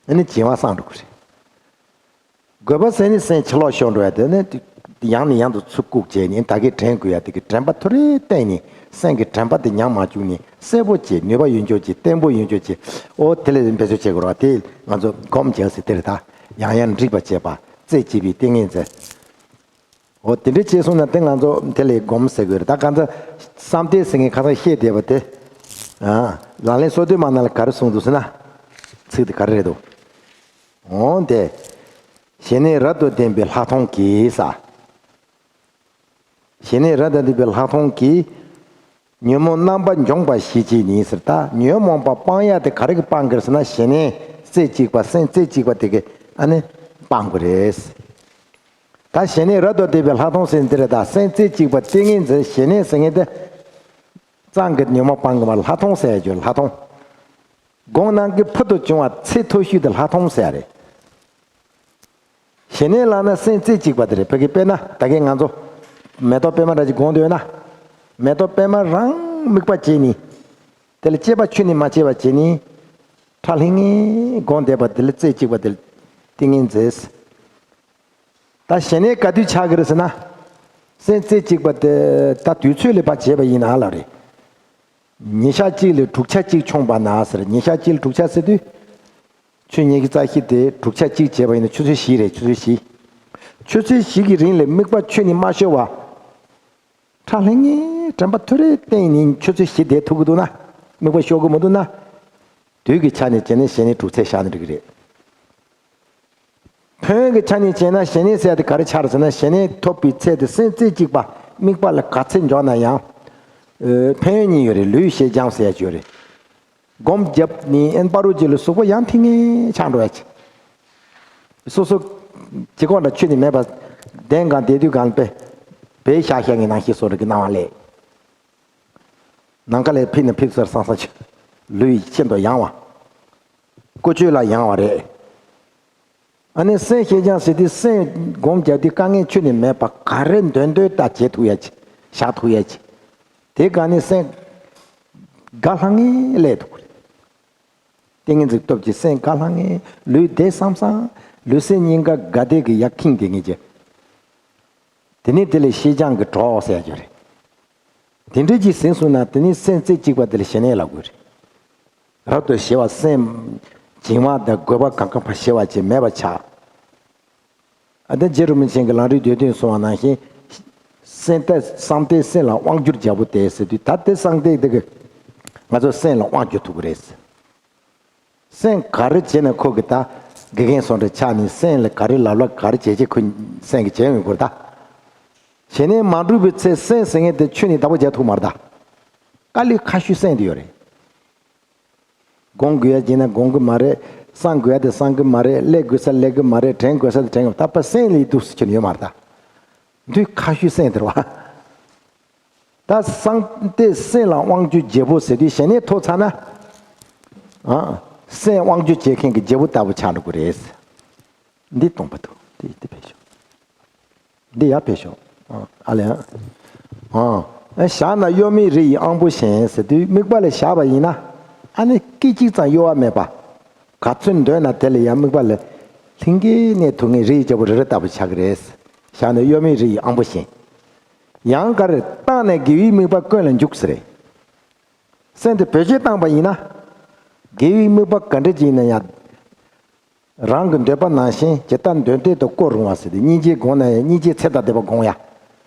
ཨ་ནི་བྱིང་བ་སངས་འགྲོ་གི་རེད། རྒོད་པ་ཟེར་ནི་སེམས་ཕྱི་ལོགས་ཤོར་འགྲོ་ཡ་དེ་ནི་ཡང་ནས་ཡང་དུ་ཚུར་བཀུག་བྱས་ནས་ད་གིན་དྲན་དགོས་ཡ་དེ་གི་དྲན་པ་ཐོ་རེ་བསྟན་ནས་སེམས་ཀྱི་དྲན་པ་དེ་ཉམས་མ་བཅུག་ནས་གསལ་པོ་བྱས་ནུས་པ་ཡོད་འགྱོ་བྱས་བརྟན་པོ་ཡོད་འགྱོ་བྱས་ཨོ་དེ་ལས་འབད་རྩོལ་བྱེད་དགོས་རེད་བ། དེ་ང་ཚོ་སྒོམ་བྱེད་ཟེར་དེ་རེད་ད། ཡང་ཡང་འདྲིས་པ་བྱེད་པ་རྩེ་གཅིག་པའི་ཏིང་ངེ་འཛིན། འོ་དེ་འདྲ་བྱས་སོང་ན་དེ་ང་ཚོ་དེ་ལས་སྒོམ་ཟེར་དགོས་རེད་ད། གང་ཚ་བསམ་གཏན་ཟེར་མཁན་ཁ་སང་བཤད་བསྡད་པ་དེ། ཨ། ལག་ལེན་སོ་བདུན་མ་ནང་ལ་ག་རེ་གསུངས་འདུག་ཟེར་ན། ཚིག་དེ་ག་རེ་རེད་འདུག་འོ་དེ། ཞི་གནས་རབ་ཏུ་ལྡན་པའི་ལྷག་མཐོང་གིས་ས། ཞི་གནས་རབ་ཏུ་ལྡན་པའི་ལྷག་མཐོང་གིས། ཉོན་མོངས་རྣམ་པར་འཇོམས་པ་ཞེས་བྱས་ནས་ཟེར་ད། ཉོན་མོངས་པ་སྤང་ཡ་དེ་ག་རེ་གིས་སྤང་དགོས་ཟེར་ན་ཞི་གནས་རྩེ་གཅིག་པ་སེམས་རྩེ་གཅིག་པ་དེ་གིས་ཨ་ནི་སྤང་དགོས་རེད། ད་ཞི་གནས་རབ་ཏུ་ལྡན་པའི་ལྷག་མཐོང་ཟེར་འདི་རེད་ད། སེམས་རྩེ་གཅིག་པ་ཏིང་ངེ་འཛིན་ཞི་གནས་ཟེར་མཁན་དེ། གཙང་གི་ཉོན་མོངས་སྤང་གི་མ་ལྷག་མཐོང་ཟེར་ཡ་ཅིག་ཡོད་ལྷག་མཐོང་། སྒོམ་རྣམས་ཀྱི་ཕུལ་དུ་བྱུང་བ་ཚད་མཐོ་ཤོས་དེ་ལྷག་མཐོང་ཟེར་ཡ་རེད། ཞི་གནས་ལབ་ན་སེམས་རྩེ་གཅིག་པ་དེ་རེད། བོད་ཀྱི་དཔེར་ན་ད་གིན་ང་ཚོ་མེ་ཏོག་པད་མ་འདྲ་ཅིག་སྒོམ་འདོད་ན། མེ་ཏོག་པད་མ་རང་དམིགས་པ་བྱས་ནས། དེ་ལ་གཅེས་པ་ཁྱོན་ནས་མ་བྱས་པ་བྱས་ནས། ཁྲ་ལྷིང་ངེ་སྒོམ་བསྡད་པ་དེ་ལ་རྩེ་གཅིག་པ་དེ་ལ་ཏིང་ངེ་འཛིན། ད་ཞི་གནས་ག་དུས་ཆགས་ཀྱི་རེད་ཟེར་ན། སེམས་རྩེ་གཅིག་པ་དེ་ད་དུས་ཚོད་ལ་ཕར་བྱས་པ་ཡིན་ན་ལ་རེད། ཉིན་ཞག་གཅིག་ལ་དྲུག་ཆ་གཅིག་མཆོངས་པ་ན་ཟེར། ཉིན་ཞག་གཅིག་ལ་དྲུག་ཆ་ཟེར་དུས། ཆུ་ཉིན་གྱི་རྩ་ཤེད་དེ་དྲུག་ཆ་གཅིག་བྱས་པ་ཡིན་ན་ཆུ་ཚོད་བཞི་རེད། ཆུ་ཚོད་བཞི། ཆུ་ཚོད་བཞི་གི་རིང་ལ་དམིགས་པ་ཁྱོན་ནས་མ་ཤོར་བ། ཁྲ་ལྷིང་ངེ་དྲན་པ་ཐོ་རེ་བསྟན་ནས་ཆུ་ཚོད་བཞི་བསྡད་ཐུབ་ཀྱི་འདུག་ན། དམིགས་པ་ཤོར་གྱི་མི་འདུག་ན། དུས་ཀྱི་ཆ་ནས་བྱས་ན་ཞི་གནས་དྲུག་ཚད་བཞག་ན་འགྲིག་གི་རེད། ཕན་ཡོན་གྱི་ཆ་ནས་བྱས་ན་ཞི་གནས་ཟེར་ཡ་དེ་ག་རེ་ཆགས་རེད་ཟེར་ན། ཞི་གནས་ཐོབ་པའི་ཚེ་དེ་སེམས་རྩེ་གཅིག་པ་དམིགས་པ་ལ་ག་ཚད་འཇོག་ན་ཡང་། ཨ། ཕན་ཡོན་གཉིས་ཡོད་རེད། ལུས་ཤེས་སྦྱངས་ཟེར་ཡ་ཅིག་ཡོད་རེད། སྒོམ་བརྒྱབ་ནས་ཨེན་པ་རུ་ཅིག་ལ་གཟུགས་པོ་ཡང་ཐིང་ངེ་ཆགས་འགྲོ་ཡ་ཅིག་སོ་སོ་ཅི་གོ་འདྲ་ཆུ་ནི་མེད་པ། གདན་གང་བསྡད་དུས་གང་པེ། བེ་ཤ་ཤ་ངི་ནང་ཤི་སོ་རི་གི་སྣང་བ་ལས། ནམ་མཁའ་ལས་ཕིབས་ནས་ཕིབས་སར་སང་སང་ཆུ། ལུས་ཤིན་ཏུ་ཡང་བ། ཀུ་ཅོ་ལ་ཡང་བ་རེད། ཨ་ནི་སེམས་ཤེས་སྦྱངས་ཟེར་དུས་སེམས་སྒོམ་རྒྱག་དུས་དཀའ་ངལ་ཆུ་ནི་མེད་པ་ག་རེ་འདོད་འདོད་ལྟ་བྱེད་ཐུབ་ཡ་ཅིག་བཞག་ཐུབ་ཡ་ཅིག་དེ་ག་ནི་སེམས་དགའ་ལྷང་ངེ་སླེབས་ཐུབ་ཀྱི་རེད། ཏིང་ངེ་འཛིན་སྟོབས་ཀྱིས་སེམས་དགའ་ལྷང་ངེ་ལུས་བདེ་སམ་སམ། ལུས་སེམས་གཉིས་ཀ་དགའ་བདེ་གི་ཡ་ཁེངས་དེ་ངེས་ཀྱི། དེ་ནི་དེ་ལས་ཤེས་སྦྱངས་ཀྱི་གྲོགས་ཟེར་ཡ་ཅིག་རེད། དེ་འདྲ་ཅིག་ཟིན་སོང་ན་དེ་ནི་སེམས་རྩེ་གཅིག་པ་དེ་ལ་ཞི་གནས་ལབ་དགོས་རེད། རབ་ཏུ་ཞི་བ་སེམས། བྱིང་བ་དང་རྒོད་པ་གང་ག་ཕར་ཞི་བ་ཅིག་མེད་པ་ཆགས། ཨ་ནི་རྗེ་རིན་པོ་ཆེ་གིས་ལམ་རིམ་བསྡུས་དོན་གསུངས་པ་ནང་བཞིན། སེམས་ལྟ་བསམ་གཏན་སེམས་ལ་དབང་བསྒྱུར་བྱ་བོ་སྟེ་ཟེར་དུས་ད་དེ་བསམ་གཏན་དེ་གིས་ང་ཚོ་སེམས་ལ་དབང་བསྒྱུར་ཐུབ་ཀྱི་རེད། སེམས་ག་རེ་བྱས་ན་ཁོ་གིས་ད་ དགེ་རྒན་སོང་འདྲ་ཆགས་ནས་སེམས་ལ་ག་རེ་ལབ་ལ་ག་རེ་བྱེད་ཅེས་ཁོ་སེམས་ཀྱི་བྱེད་ཡོང་དགོས་ད། ཞེ་ནས་མ་འགྲུབ་པའི་ཚེ་སེམས་ཟེར་མཁན་དེ་ཆུ་ནས་བདག་པོ་རྒྱག་ཐུབ་མ་རེད་ད། དཀའ་ལས་ཁ་ཤུ་སེམས་དེ་ཡོད་རེད། སྒོམ་དགོས་ཡ་བྱས་ན་སྒོམ་གི་མ་རེད། བསམ་དགོས་ཡ་དེ་བསམ་གི་མ་རེད། སླེབས་དགོས་ས་སླེབས་གི་མ་རེད། དྲན་དགོས་ས་དེ་དྲན་གི་མ་རེད། ད་པ་སེམས་ལས་སྡུག་སུ་ཁྱོན་ཡོད་མ་རེད་ད། འདུས་ཁ་ཤུ་སེམས་དེ་རེད་བ། ད་སང་སྟེ་སེམས་ལ་དབང་བསྒྱུར་བརྗེ་པོ་ཟེར་དུས་ཞེ་ནས་ཐོབ་ཚར་ན། ཨ། སེམས་དབང་བསྒྱུར་བྱེད་མཁན་གྱི་བརྗེ་པོ་ལྟ་བུ་ཆགས་འགྲོ་གི་རེད། འདི་སྟོང་པ་འདུག་འདི་འདི་ཕེབས་ཤོག་འདི་ཡར་ཕེབས་ཤོག་ཨ་ཨ་ལས། ཨ། བཞག་ན་གཡོ་མེད་རི་ཡི་དབང་པོ་བཞིན་ཟེར་དུས་དམིགས་པ་ལ་བཞག་པ་ཡིན་ན། ཨ་ནི་སྐད་ཅིག་ཙམ་གཡོ་བ་མེད་པ། ག་ཚོད་འདོད་ན་དེ་ལ་ཡང་དམིགས་པ་ལ། ལྷིང་གེ་གནས་ཐུབ་མཁན་རི་ཡི་རྒྱལ་པོ་རི་རབ་ལྟ་བུ་ཆགས་ཀྱི་རེད། བཞག་ན་གཡོ་མེད་རི་ཡི་དབང་པོ་བཞིན། ཡང་ག་རེ་བཏང་ནས་དགེ་བའི་དམིགས་པ་ཀུན་ལ་འཇུག་ཟེར་རེད། སེམས་དེ་བེད་སྤྱོད་བཏང་པ་ཡིན་ན། དགེ་བའི་དམིགས་པ་ག་འདྲ་ཅིག་ཡིན་ན་ཡང་། རང་གི་འདོད་པ་ནང་བཞིན་ཇི་ལྟར་འདོད་འདོད་དུ་བཀོད་རུང་བ་ཟེར་ཏེ་སྙིང་རྗེ་སྒོམ་ན་ཡང་སྙིང་རྗེ་ཚད་དང་ལྡན་པ་སྒོམ་ཡ།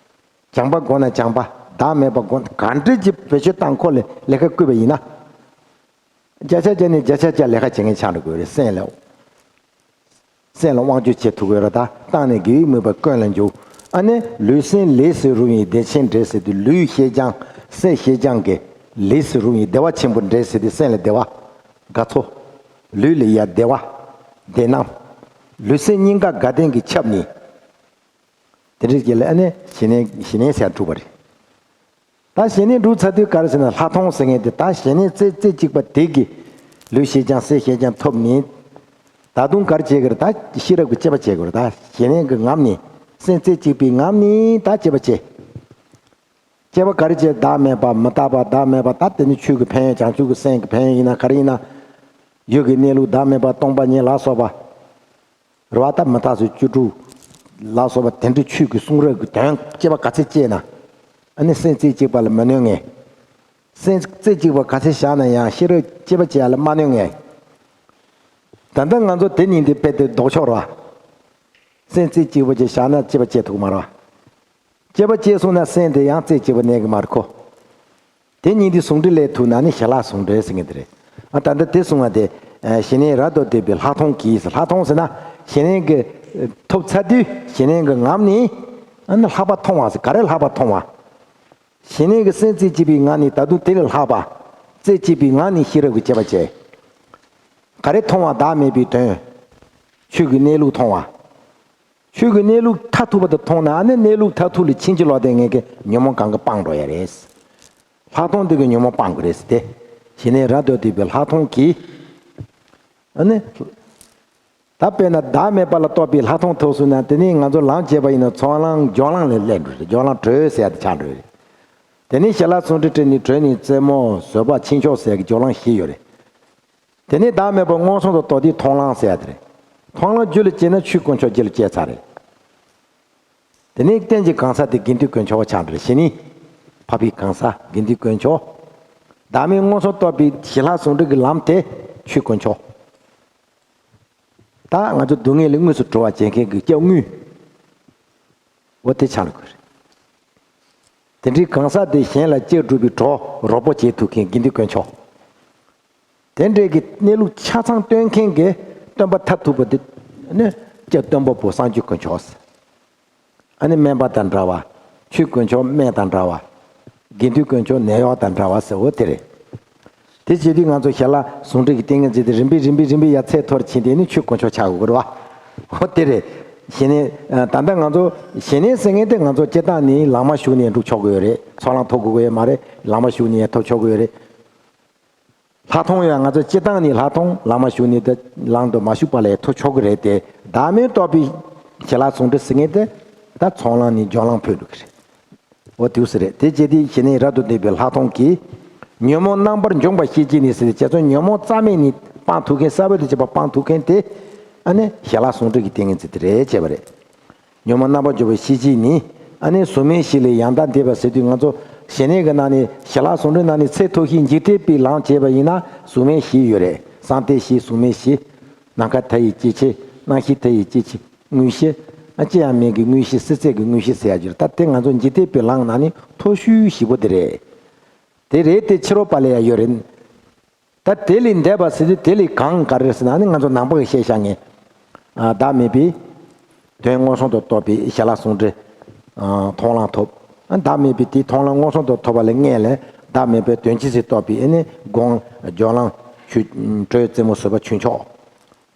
བྱམས་པ་སྒོམ་ན་བྱམས་པ་བདག་མེད་པ་སྒོམ་ག་འདྲ་ཅིག་བེད་སྤྱོད་བཏང་ཁོ་ལས་ལས་ཀ་བསྐུལ་བ་ཡིན་ན། བརྒྱ་ཆ་བརྒྱ་ནས་བརྒྱ་ཆ་བརྒྱ་ལས་ཀ་བྱེད་མཁན་ཆགས་འགྲོ་དགོས་རེད་སེམས་ལ། སེམས་ལ་དབང་བསྒྱུར་བྱེད་ཐུབ་དགོས་ར་ད་བཏང་ནས་དགེ་བའི་དམིགས་པ་ཀུན་ལ་འཇུག་ཨ་ནི་ལུས་སེམས་ལས་སུ་རུང་བའི་བདེ་ཆེན་འབྲེལ་ཟེར་དུས་ལུས་ཤེས་སྦྱང་སེམས་ཤེས་སྦྱང་གི་ལས་སུ་རུང་བའི་བདེ་བ་ཆེན་པོ་འབྲེལ་ཟེར་དུས་སེམས་ལ་བདེ་བ། དགའ་ཚོར། ལུས་ལ་ཡ་བདེ་བ། བདེ་རྣམ། ལུས་སེམས་གཉིས་ཀ་དགའ་ལྡན་གྱིས་ཁྱབ་ནས། དེ་འདྲའི་རྗེས་ལ་ཨ་ནི་ཞི་གནས་ཞི་གནས་ཟེར་གྲུབ་པ་རེད། ད་ཞི་གནས་འགྲུབ་ཚར་དུས་ག་རེ་ཟེར་ན་ལྷག་མཐོང་ཟེར་མཁན་དེ་ད་ཞི་གནས་རྩེ་རྩེ་གཅིག་པ་དེ་གི་ལུས་ཤེས་སྦྱང་སེམས་ཤེས་སྦྱང་ཐོབ་ནས། ད་དུང་ག་རེ་བྱེད་དགོས་རེད་ད་ཤེས་རབ་ཀྱི་དཔྱད་པ་བྱེད་དགོས་རེད་ད་ཞི་གནས་ཀྱི་ངང་ནས་སེམས་རྩེ་གཅིག་པའི་ངང་ནས་ད་དཔྱད་པ་བྱེད། དཔྱད་པ་ག་རེ་བྱེད་བདག་མེད་པ་མི་རྟག་པ་བདག་མེད་པ་ད་དེ་ནི་ཆོས་ཀྱི་ཕན་ཡོན་བྱང་ཆུབ་ཀྱི་སེམས་ཀྱི་ཕན་ཡོན་ཡིན་ན་ག་རེ་ཡིན་ན། ཡུལ་གྱི་གནས་ལུགས་བདག་མེད་པ་སྟོང་པ་ཉིད་ལ་སོགས་པ། རེད་བ་ད་མི་རྟག་སོགས་བཅུ་དྲུག་ལ་སོགས་པ་དེ་འདྲའི་ཆོས་ཀྱི་གསུང་རབ་ཀྱི་དོན་དཔྱད་པ་ག་ཚད་དཔྱད་ན། ཨ་ནི་སེམས་རྩེ་གཅིག་པ་ལ་མི་གནོད་ངེས། སེམས་རྩེ་གཅིག་པ་ག་ཚད་བཞག་ན་ཡང་ཤེས་རབ་དཔྱད་པ་བྱེད་ཡ་ལ་མ་གནོད་ངེས། ད་ལྟ་ང་ཚོ་དེ་ཉིད་འདི་དཔེ་དེ་ལྡོག་ཕྱོགས་རེད་བ། སེམས་རྩེ་གཅིག་པ་ཅིག་བཞག་ན་དཔྱད་པ་བྱེད་ཐུབ་ཀྱི་མ་རེད་བ། དཔྱད་པ་བྱེད་སོང་ན་སེམས་དེ་ཡང་རྩེ་གཅིག་པ་གནས་ཀྱི་མ་རེད་ཁོ། དེ་ཉིད་དུ་ཟུང་འབྲེལ་ལས་ཐུག་ན་ནི་ཞི་ལྷག་ཟུང་འབྲེལ་ཟེར་མཁན་དེ་རེད། ཨ་ད་ལྟ་དེ་གསུང་བ་དེ། ཞི་གནས་རབ་ཏུ་བསྡུས་པའི་ལྷག་མཐོང་གིས་ལྷག་མཐོང་ཟེར་ན། ཞི་གནས་ཀྱི་ཐོབ་ཚར་དུས་ཞི་གནས་ཀྱི་ངང་ནས། ཨ་ནི་ལྷག་པ་མཐོང་བ་ཟེར་ག་རེ་ལྷག་པ་མཐོང་བ། ཞི་གནས་ཀྱི་སེམས་རྩེ་གཅིག་པའི་ངང་ནས་ད་དུང་དེ་ལས་ལྷག་པ། རྩེ་གཅིག་པའི་ངང་ནས་ཤེས་རབ་ཀྱི་དཔྱད་པ་བྱས། ག་རེ་མཐོང་བ་བདག་མེད་པའི་དོན། ཆོས་ཀྱི་གནས་ལུགས་མཐོང་བ། ཆོས་ཀྱི་གནས་ལུགས་མཐར་ཐུག་པ་དེ་མཐོང་ན་ཨ་ནི་གནས་ལུགས་མཐར་ཐུག་ལ་ཕྱིན་ཅི་ལོག་ལྟས་ངན་གྱི་ཉོན་མོངས་གང་ག་སྤངས་འགྲོ་ཡ་རེད། ལྷག་མཐོང་དེ་གི་ཉོན་མོངས་སྤང་དགོས་རེད་ཟེར་ཏེ། ཞི་གནས་རབ་ཏུ་བསྡུས་པའི་ལྷག་མཐོང་གིས། ཨ་ནི། ད་དཔེར་ན་བདག་མེད་པ་ལ་རྟོགས་པའི་ལྷག་མཐོང་ཐོབ་སོང་ན་དེ་ནས་ང་ཚོ་ལམ་བྱས་པ་ཡིན་ན་ཚོགས་ལམ་སྦྱོར་ལམ་ལ་སླེབས་འགྲོ་རེད་སྦྱོར་ལམ་གྲོལ་ཟེར་ཡ་དེ་ཆགས་འགྲོ་རེད། དེ་ནས་ཞི་ལྷག་ཟུང་འབྲེལ་བྲལ་ནས་གྲོལ་ནས་རྩེ་མོ་བཟོད་པ་ཕྱིན་ཆོག་ཟེར་ཡ་གི་སྦྱོར་ལམ་བཞི་ཡོད་རེད། དེ་ནས་བདག་མེད་པ་མངོན་སུམ་དུ་རྟོགས་དུས་མཐོང་ལམ་ཟེར་ཡ་དེ་རེད། མཐོང་ལམ་རྒྱུད་ལ་སྐྱེས་ན་ཆོས་དཀོན་མཆོག་རྒྱུད་ལ་སྐྱེས་ཚར་རེད། དེ་ནས་རྟེན་གྱི་གང་ཟག་དེ་དགེ་འདུན་དཀོན་མཆོག་ཆགས་འགྲོ་ཞེ་ནི། འཕགས་པའི་གང་ཟག་དགེ་འདུན་དཀོན་མཆོག་བདག་མེད་མངོན་སུམ་རྟོགས་པའི་ཞི་ལྷག་ཟུང་འབྲེལ་གྱི་ལམ་དེ་ཆོས་དཀོན་མཆོག་ད་ང་ཚོ་སྡུག་བསྔལ་ལས་དངོས་སུ་གྲོལ་བ་བྱེད་མཁན་གྱི་སྐྱབས་དངོས། འོ་དེ་ཆགས་འགྲོ་གི་རེད། དེ་འདྲའི་གང་ཟག་དེ་གཞན་ལ་སྐྱབས་སྒྲུབ་པའི་གྲོགས་རོགས་པོ་བྱེད་ཐུབ་མཁན་དགེ་འདུན་དཀོན་མཆོག་དེ་འདྲའི་གི་གནས་ལུགས་ཆ་ཚང་སྟོན་མཁན་གྱི་སྟོན་པ་མཐར་ཐུག་པ་དེ་ནི་སྐྱབས་སྟོན་པ་པོ་སངས་རྒྱས་དཀོན་མཆོག་ཨ་ནི་སྨན་པ་དང་འདྲ་བ། ཆོས་དཀོན་མཆོག་སྨན་དང་འདྲ་བ། དགེ་འདུན་དཀོན་མཆོག་ནད་གཡོག་དང་འདྲ་བ་ཟེར་འོ་དེ་རེད། དེ་བྱེད་དུས་ང་ཚོ་ཞི་ལྷག་ཟུང་འབྲེལ་གྱི་ཏིང་ངེ་འཛིན་དེ་རིམ་པས་རིམ་པས་རིམ་པས་ཡར་ཚད་མཐོར་ཕྱིན་ཏེ་ནི་ཆོས་དཀོན་མཆོག་ཆགས་དགོས་རེད་བ། འོ་དེ་རེད། ཞི་གནས། ད་ལྟ་ང་ཚོ་ཞི་གནས་ཟེར་མཁན་དེ་ང་ཚོ་སྤྱིར་བཏང་ནི་ལམ་མ་ཞུགས་ནས་འགྲུབ་ཆོག་གི་ཡོད་རེད། ཚོགས་ལམ་ཐོབ་དགོས་ཀྱི་ཡོད་མ་རེད། ལམ་མ་ཞུགས་ནས་ཐོབ་ཆོག་གི་ཡོད་རེད། ལྷག་མཐོང་ཡང་ང་ཚོ་སྤྱིར་བཏང་ནས་ལྷག་མཐོང་ལམ་མ་ཞུགས་ནས་དེ་ལམ་དུ་མ་ཞུགས་པ་ལས་ཐོབ་ཆོག་གི་རེད་དེ། བདག་མེད་རྟོགས་པའི་ཞི་ལྷག་ཟུང་འབྲེལ་ཟེར་མཁན་དེ་ད་ཚོགས་ལམ་ནས་སྦྱོར་ལམ་འཕོས་འགྲོ་གི་རེད། འོ་དེ་ཟེར་རེད། དེ་བྱེད་དུས་ཞི་གནས་རབ་ཏུ་བསྡུས་པའི་ལྷག་མཐོང་གིས། ཉོན་མོངས་རྣམ་པར་འཇོམས་པ་ཤེས་བྱས་ནས་ཟེར་ཏེ་བྱས་ཙང་ཉོན་མོངས་རྩ་མེད་ནས་སྤང་ཐུབ་མཁན་གསར་པ་དེ་བྱེད་པ་སྤང་ཐུབ་མཁན་དེ། ཨ་ནི་ཞི་ལྷག་ཟུང་འབྲེལ་གྱི་ཏིང་ངེ་འཛིན་དེ་རེད་བྱས་པ་རེད། ཉོན་མོངས་རྣམ་པར་འཇོམས་པའི་ཤེས་བྱེད་ནི། ཨ་ནི་གཟུགས་མེད་བཞི་ལས་ཡང་དག་འདས་པ་ཟེར་དུས་ང་ཚོ་ཞི་གནས་ཀྱི་ནང་ནས་ཞི་ལྷག་ཟུང་འབྲེལ་ནང་ནས་ཚད་མཐོ་ཤོས་འཇིག་རྟེན་པའི་ལམ་བྱས་པ་ཡིན་ན་གཟུགས་མེད་བཞི་ཡོད་རེད། བསམ་གཏན་བཞི། གཟུགས་མེད་བཞི། ནམ་མཁའ་མཐའ་ཡས་སྐྱེ་མཆེད། རྣམ་ཤེས་མཐའ་ཡས་སྐྱེ་མཆེད། དངོས་གཞི། ཨ་ཅི་ཡང་མེད་ཀྱི་དངོས་གཞི། སྲིད་ཚད་ཀྱི་དངོས་གཞི་ཟེར་ཡ་ཡོད་རེད། ད་དེ་ང་ཚོ་འཇིག་རྟེན་པའི་ལམ་ནང་ནས་མཐོ་ཤོས་བཞི་པོ་དེ་རེད། དེ་རེད་དེ་ཕྱི་རོལ་པ་ལ་ཡང་ཡོད་རེད། ད་དེ་ལས་འདས་པ་ཟེར་དུས་དེ་ལས་གང་ག་རེ་ཟེར་ན་ནི་ང་ཚོ་ནང་པ་གི་བཤད་བཞག་ངེས། ཨ། བདག་མེད་པའི་དོན་མངོན་སུམ་དུ་རྟོགས་པའི་ཞལ་ལག་ཟུང་འབྲེལ། ཨ། མཐོང་ལམ་ཐོབ། ཨ། བདག་མེད་པའི་དེའི་མཐོང་ལམ་མངོན་སུམ་དུ་ཐོབ་པ་ལ་སྔོན་ལ་བདག་མེད་པའི་དོན་སྤྱི་ཟིག་རྟོགས་པའི་ཨ་ནི་དགོངས་སྦྱོར་ལམ་ཆོས་གྲོལ་རྩེ་མོ་བཟོད་པ་ཆོས་མཆོག་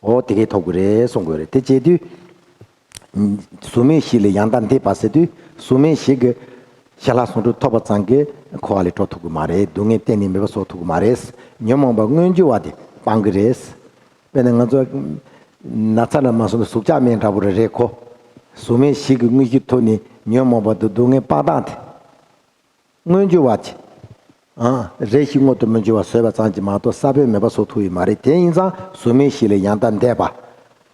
འོ་དེ་གས་ཐོབ་དགོས་རེད་གསུང་དགོས་རེད། དེ་བྱེད་དུས། གཟུགས་མེད་བཞི་ལས་ཡང་དག་འདས་པ་ཟེར་དུས་གཟུགས་མེད་བཞི་གི་ཞལ་ལག་ཟུང་འབྲེལ་ཐོབ་པ་ཙམ་གྱིས་འཁོར་བ་ལས་གྲོལ་ཐུབ་ཀྱི་མ་རེད། སྡུག་བསྔལ་གཏན་ནས་མེད་པ་བཟོ་ཐུབ་ཀྱི་མ་རེད། ཉོན་མོངས་པ་མངོན་གྱུར་བ་དེ་སྤང་གི་རེད། དཔེར་ན་ང་ཚོ་ན་ཚ་ལ་མ་སོང་ན་ཟུག་ཆག་མེད་འདྲ་པོ་རེ་རེད་ཁོ། གཟུགས་མེད་བཞི་གི་དངོས་གཞི་ཐོག་ནས་ཉོན་མོངས་པ་དང་སྡུག་བསྔལ་སྤང་སྟངས་དེ། མངོན་གྱུར་བ་དེ། ཨ། རེ་ཞིག་སྔོན་དུ་མི་འགྱུར་བ་བཟོད་པ་ཙམ་གྱིས་མ་གཏོགས་ས་བོན་མེད་པ་བཟོ་ཐུབ་ཡོད་མ་རེད། དེ་ཡིན་ཙང་གཟུགས་མེད་བཞི་ལས་ཡང་དག་འདས་པ།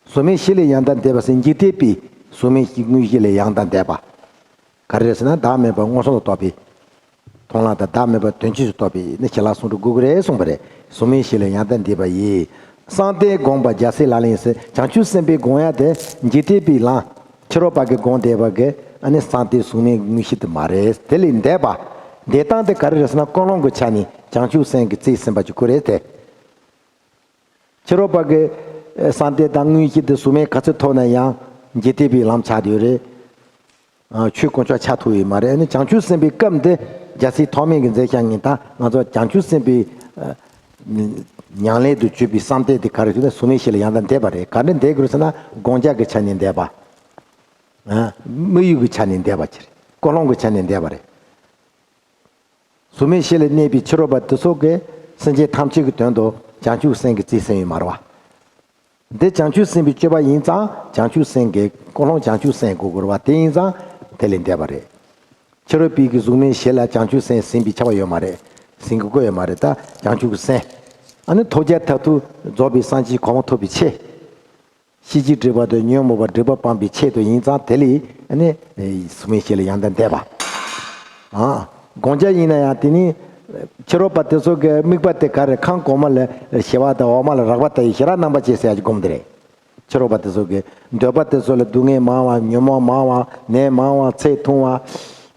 གཟུགས་མེད་བཞི་ལས་ཡང་དག་འདས་པ་ཟེར་འཇིག་རྟེན་པའི་གཟུགས་མེད་བཞི་དངོས་གཞི་ལས་ཡང་དག་འདས་པ། ག་རེ་རེད་ཟེར་ན་བདག་མེད་པ་མངོན་སུམ་དུ་རྟོགས་པའི། མཐོང་ལམ་དང་བདག་མེད་པ་དོན་སྤྱི་དུ་རྟོགས་པའི་ནི་ཞལ་ལག་ཟུང་འབྲེལ་དགོས་ཀྱི་རེད་གསུངས་པ་རེད། གཟུགས་མེད་བཞི་ལས་ཡང་དག་འདས་པ་ཡི། གསང་བསྟོད་དགོངས་པ་རྒྱལ་སྲས་ལག་ལེན་ཟེར་བྱང་ཆུབ་སེམས་དཔའི་དགོངས་ཡ་དེ་འཇིག་རྟེན་པའི་ལམ། ཕྱི་རོལ་པ་གི་དགོངས་འདས་པ་གི་ཨ་ནི་གསང་བསྟོད་གཟུགས་མེད་དངོས་གཞི་དེ་མ་རེད། དེ་ལས་འདས་པ། འདས་སྟངས་དེ་ག་རེ་རེད་ཟེར་ན་ཀུན་སློང་གི་ཆ་ནས་བྱང་ཆུབ་སེམས་ཀྱིས་རྩིས་ཟིན་པ་ཅིག་ཁོ་རེད་དེ། ཕྱི་རོལ་པ་གི་ཨ་གསང་བསྟོད་དང་དངོས་གཞི་དེ་གཟུགས་མེད་ག་ཚོད་ཐོབ་ན་ཡང་འཇིག་རྟེན་པའི་ལམ་ཆགས་ཡོད་རེད། ཨ། ཆོས་དཀོན་མཆོག་ཆགས་ཐུབ་ཡོད་མ་རེད། ཨ་ནི་བྱང་ཆུབ་སེམས་དཔའི་སྐབས་འདི་རྒྱལ་སྲས་ཐོགས་མེད་ཀྱིས་མཛད་བཞག་མཁན་ད་ང་ཚོ་བྱང་ཆུབ་སེམས་དཔའི་ཨ་ཉམས་ལེན་དུ་གྱུར་པའི་གསང་བསྟོད་དེ་ག་རེ་ཟེར་ན་གཟུགས་མེད་བཞི་ལས་ཡང་དག་འདས་པ་རེད། ག་འདྲ་འདས་དགོས་ཟེར་ན་བསྒོམ་བྱ་གི་ཆ་ནས་འདས་པ། ཨ། དམིགས་ཡུལ་གྱི་ཆ་ནས་འདས་པ་ཅིག་རེད། ཀུན་སློང་གི་ཆ་ནས་འདས་པ་རེད། གཟུགས་མེད་བཞི་ལས་གནས་པའི་ཕྱི་རོལ་པ་དེ་ཚོ་གིས་སེམས་ཅན་ཐམས་ཅད་ཀྱི་དོན་དུ་བྱང་ཆུབ་སེམས་ཀྱིས་རྩིས་ཟིན་ཡོད་མ་རེད་བ། འདི་བྱང་ཆུབ་སེམས་དཔའི་སྤྱོད་པ་ཡིན་ཙང་བྱང་ཆུབ་སེམས་ཀྱི་ཀུན་སློང་བྱང་ཆུབ་སེམས་དགོས་དགོས་རེད་བ། དེ་ཡིན་ཙང་དེ་ལས་འདས་པ་རེད། ཕྱི་རོལ་པའི་གི་གཟུགས་མེད་བཞི་ལ་བྱང་ཆུབ་སེམས་ཟིན་པའི་ཁྱབ་པ་ཡོད་མ་རེད། ཟིན་དགོས་ཀྱི་ཡོད་མ་རེད། ད་བྱང་ཆུབ་ཀྱི་སེམས། ཨ་ནི་ཐོབ་བྱ་མཐར་ཐུག་རྫོགས་པའི་སངས་རྒྱས་གོ་འཕང་ཐོབ་པའི་ཆེད། ཤེས་བྱའི་སྒྲིབ་པ་དང་ཉོན་མོངས་པ་སྒྲིབ་པ་སྤངས་པའི་ཆེད་དུ་ཡིན་ཙང་དེ་ལས་ཨ་ནི་གཟུགས་མེད་བཞི་ལས་ཡང་དག་འདས་པ། ཨ། བསྒོམ་བྱ་ཡིན་ན་ཡང་དེ་ནི་ཕྱི་རོལ་པ་དེ་ཚོ་གི་དམིགས་པ་དེ་ག་རེ། ཁམས་གོང་མ་ལ་ཞི་བ་དང་འོག་མ་ལ་རགས་པ་ལྟ་བུའི་ཞི་རགས་རྣམ་པར་བཅད་ཟེར་ཡག་གི་སྒོམ་དེ་རེད། ཕྱི་རོལ་པ་དེ་ཚོ་གི་འདོད་པ་དེ་ཚོ་ལ་སྡུག་བསྔལ་མང་བ། ཉོན་མོངས་མང་བ། ནད་མང་བ། ཚེ་ཐུང་བ།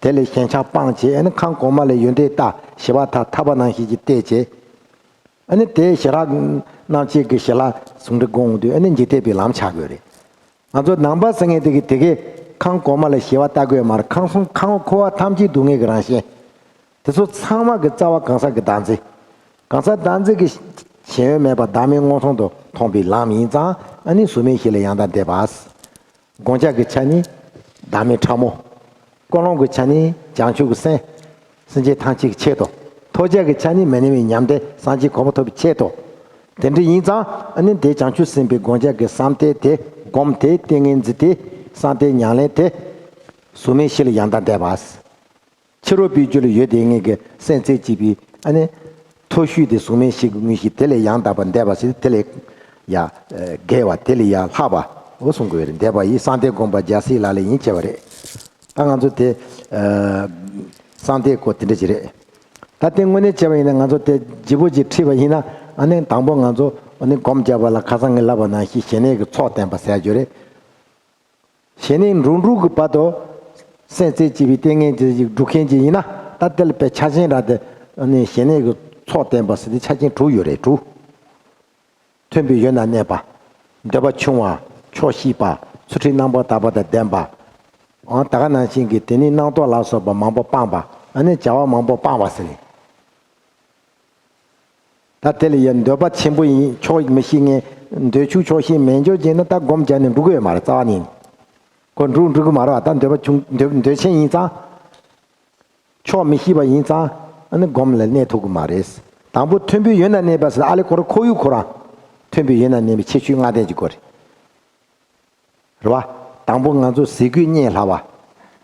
དེ་ལས་ཞེན་ཆགས་སྤངས་བྱས་ཨ་ནི་ཁམས་གོང་མ་ལ་ཡོན་ཏན་ལྟ། ཞི་བ་ཐ་ཐར་པ་ནང་བཞིན་གྱི་བལྟས་བྱས། ཨ་ནི་དེའི་ཞི་རགས་རྣམ་བཅད་ཀྱི་ཞི་ལྷག་ཟུང་འབྲེལ་སྒོམ་འོང་དུས་ཨ་ནི་འཇིག་རྟེན་པའི་ལམ་ཆགས་དགོས་རེད། ང་ཚོ་ནང་པ་ཟེར་མཁན་དེ་གི་དེ་གས་ཁམས་གོང་མ་ལ་ཞི་བ་ལྟ་དགོས་མ་རེད། ཁམས་གསུམ་ཁམས་འཁོར་བ་ཐམས་ཅད་སྡུག་བསྔལ་གྱི་རང་བཞིན། དེ་ཚོ་ཚང་མ་གི་རྩ་བ་གང་ཟག་གི་བདག་འཛིན། གང་ཟག་བདག་འཛིན་གྱི་ཞེན་ཡུལ་མེད་པ་བདག་མེད་མངོན་སུམ་དུ་མཐོང་པའི་ལམ་ཡིན་ཙང་ཨ་ནི་གཟུགས་མེད་བཞི་ལས་ཡང་དག་འདས་པ། བསྒོམ་བྱ་གི་ཆ་ནི་བདག་མེད་ཕྲ་མོ། ཀུན་སློང་གི་ཆ་ནི་བྱང་ཆུབ་ཀྱི་སེམས། སེམས་ཅན་ཐམས་ཅད་ཀྱི་ཆེད་དུ། ཐོབ་བྱ་གི་ཆ་ནི་མི་གནས་པའི་ཉམས་ལྡན་སངས་རྒྱས་གོ་འཕང་ཐོབ་པའི་ཆེད་དུ། དེ་འདྲ་ཡིན་ཙང་ཨ་ནི་དེ་བྱང་ཆུབ་སེམས་དཔའི་བསྒོམ་བྱ་གི་བསམ་གཏན་དེ་བསྒོམ་དེ་ཏིང་ངེ་འཛིན་དེ་བསམ་གཏན་ཉམས་ལེན་དེ་གཟུགས་མེད་བཞི་ལས་ཡང་དག་འདས་པ། ཕྱི་རོལ་པའི་རྒྱུད་ལ་ཡོད་དེ་ངེས་ཀྱི་སེམས་རྩེ་གཅིག་པའི་ཨ་ནི་ཐོ་ཤུལ་དེ་གཟུགས་མེད་བཞི་གི་དངོས་གཞི་དེ་ལས་ཡང་དག་པ་འདས་པ་ཟེར་དེ་ལས་ཡ་བརྒལ་བ་དེ་ལས་ཡ་ལྷག་པ་འོ་གསུང་དགོས་རེད། འདས་པ་ཡི་གསང་བསྟོད་དགོངས་པ་རྒྱལ་སྲས་ལག་ལེན་ཡིན་བྱས་པ་རེད། ད་ང་ཚོ་དེ་གསང་བསྟོད་སྐོར་དེ་འདྲ་ཅིག་རེད། ད་དེ་དངོས་གནས་བྱས་པ་ཡིན་ན་ང་ཚོ་དེ་ལྗིད་པོ་ཅིག་ཁྲིད་པ་ཡིན་ན་ཨ་ནི་དང་པོ་ང་ཚོ་ཨ་ནི་སྒོམ་བརྒྱབ་པ་ལ་ཁ་སང་ངས་ལབ་པ་ནང་བཞིན་ཞི་གནས་ཀྱི་ཚོགས་བསྟན་པ་ཟེར་རྒྱུ་རེད། ཞི་གནས་འགྲོ་དྲུག་གི་བར་དུ་སེམས་རྩེ་གཅིག་པའི་ཏིང་ངེ་འཛིན་ཅིག་སྒྲུབ་མཁན་ཅིག་ཡིན་ན་ད་དེ་ལ་དཔེ་ཆ་ཆེན་ར་དེ་ནི་ཞི་གནས་ཀྱི་ཚོགས་བསྟན་པ་ཟེར་དེ་ཆ་ཆེན་དྲུག་ཡོད་རེད། དྲུག་མཐུན་པའི་ཡུལ་ན་གནས་པ། འདོད་པ་ཆུང་བ། ཆོག་ཤེས་པ། ཚུལ་ཁྲིམས་རྣམ་པར་དག་པ་དང་ལྡན་པ། འོ་ད་ག་ནང་བཞིན་གྱི་དེ་ནི་རྣམ་རྟོག་ལ་སོགས་པ་མང་པོ་སྤངས་པ། ཨ་ནི་བྱ་བ་མང་པོ་སྤངས་པ་ཟེར་ནས། ད་དེ་ལ་ཡང་འདོད་པ་ཆེན་པོ་ཡིན་ཆོག་མི་ཤེས་ངས་འདོད་ཆུང་ཆོག་ཤེས་མེད་འཇོག་བྱས་ན་ད་སྒོམ་བརྒྱབ་ནས་འགྲུབ་ཀྱི་ཡོད་མ་རེད། རྩ་བ་ནས་ཁོ་འགྲུབ་འགྲུབ་ཀྱི་མ་རེད་བ། ད་འདོད་པ་ཆུང་འདོད་འདོད་ཆེན་ཡིན་ཙང་ཆོག་མི་ཤེས་པ་ཡིན་ཙང་ཨ་ནི་སྒོམ་ལ་གནས་ཐུབ་ཀྱི་མ་རེད། དང་པོ་མཐུན་པའི་ཡུལ་ན་གནས་པ་ཟེར་ཨ་ལེ་ཁོ་རང་ཁོར་ཡུག་ཁོ་རང་མཐུན་པའི་ཡུལ་ན་གནས་པའི་ཁྱད་ཆོས་ལྔ་ལྡན་གྱི་སྐོར་རེད། རེད་བ། དང་པོ་ང་ཚོ་ཟས་གོས་གཉེན་ལྷག་པ།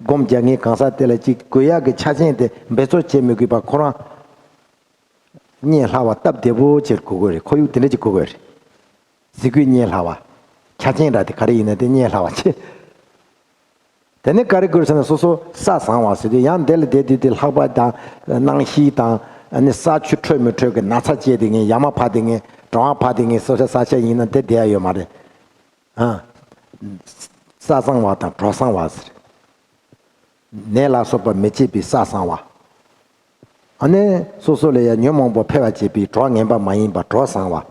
སྒོམ་རྒྱག་མཁན་གང་ཟག་དེ་ལ་ཅིག་དགོས་ཡག་གི་ཆ་རྐྱེན་དེ་འབད་རྩོལ་བྱེད་མི་དགོས་པ་ཁོ་རང་། གཉེན་ལྷག་པ་སྟབས་བདེ་པོ་ཅིག་དགོས་དགོས་རེད། ཁོར་ཡུག་དེ་འདྲ་ཅིག་དགོས་དགོས་རེད། ཟས་གོས་གཉེན་ལྷག་པ། ཆ་རྐྱེན་འདྲ་དེ་ག་རེ་ཡིན་ན་དེ་གཉེན་ལྷག་པ་ཆེ། དེ་ནས་ག་རེ་དགོས་ཟེར་ན་སོ་སོ་ས་བཟང་བ་ཟེར་དུས་ཡང་འདི་ལ་བསྡད་དུས་དེ་ལྷགས་པ་དང་སྣང་ཤས་དང་ཨ་ནི་ས་ཆུ་འཕྲོད་མི་འཕྲོད་ཀྱི་ན་ཚ་སྐྱེས་དེ་ངས་ཡ་མ་ཕབ་དེ་ངས་གྲང་བ་ཕབ་དེ་ངས་སོ་ས་ས་ཆ་ཡིན་ན་དེ་བསྡད་ཡ་ཡོད་མ་རེད། ཨ། ས་བཟང་བ་དང་གྲོགས་བཟང་བ་ཟེར། ནད་ལ་སོགས་པ་མི་བྱེད་པའི་ས་བཟང་བ། ཨ་ནི་སོ་སོ་ལ་ཡང་ཉོན་མོངས་པ་འཕེལ་བར་བྱེད་པའི་གྲོགས་ངན་པ་མ་ཡིན་པ་གྲོགས་བཟང་བ།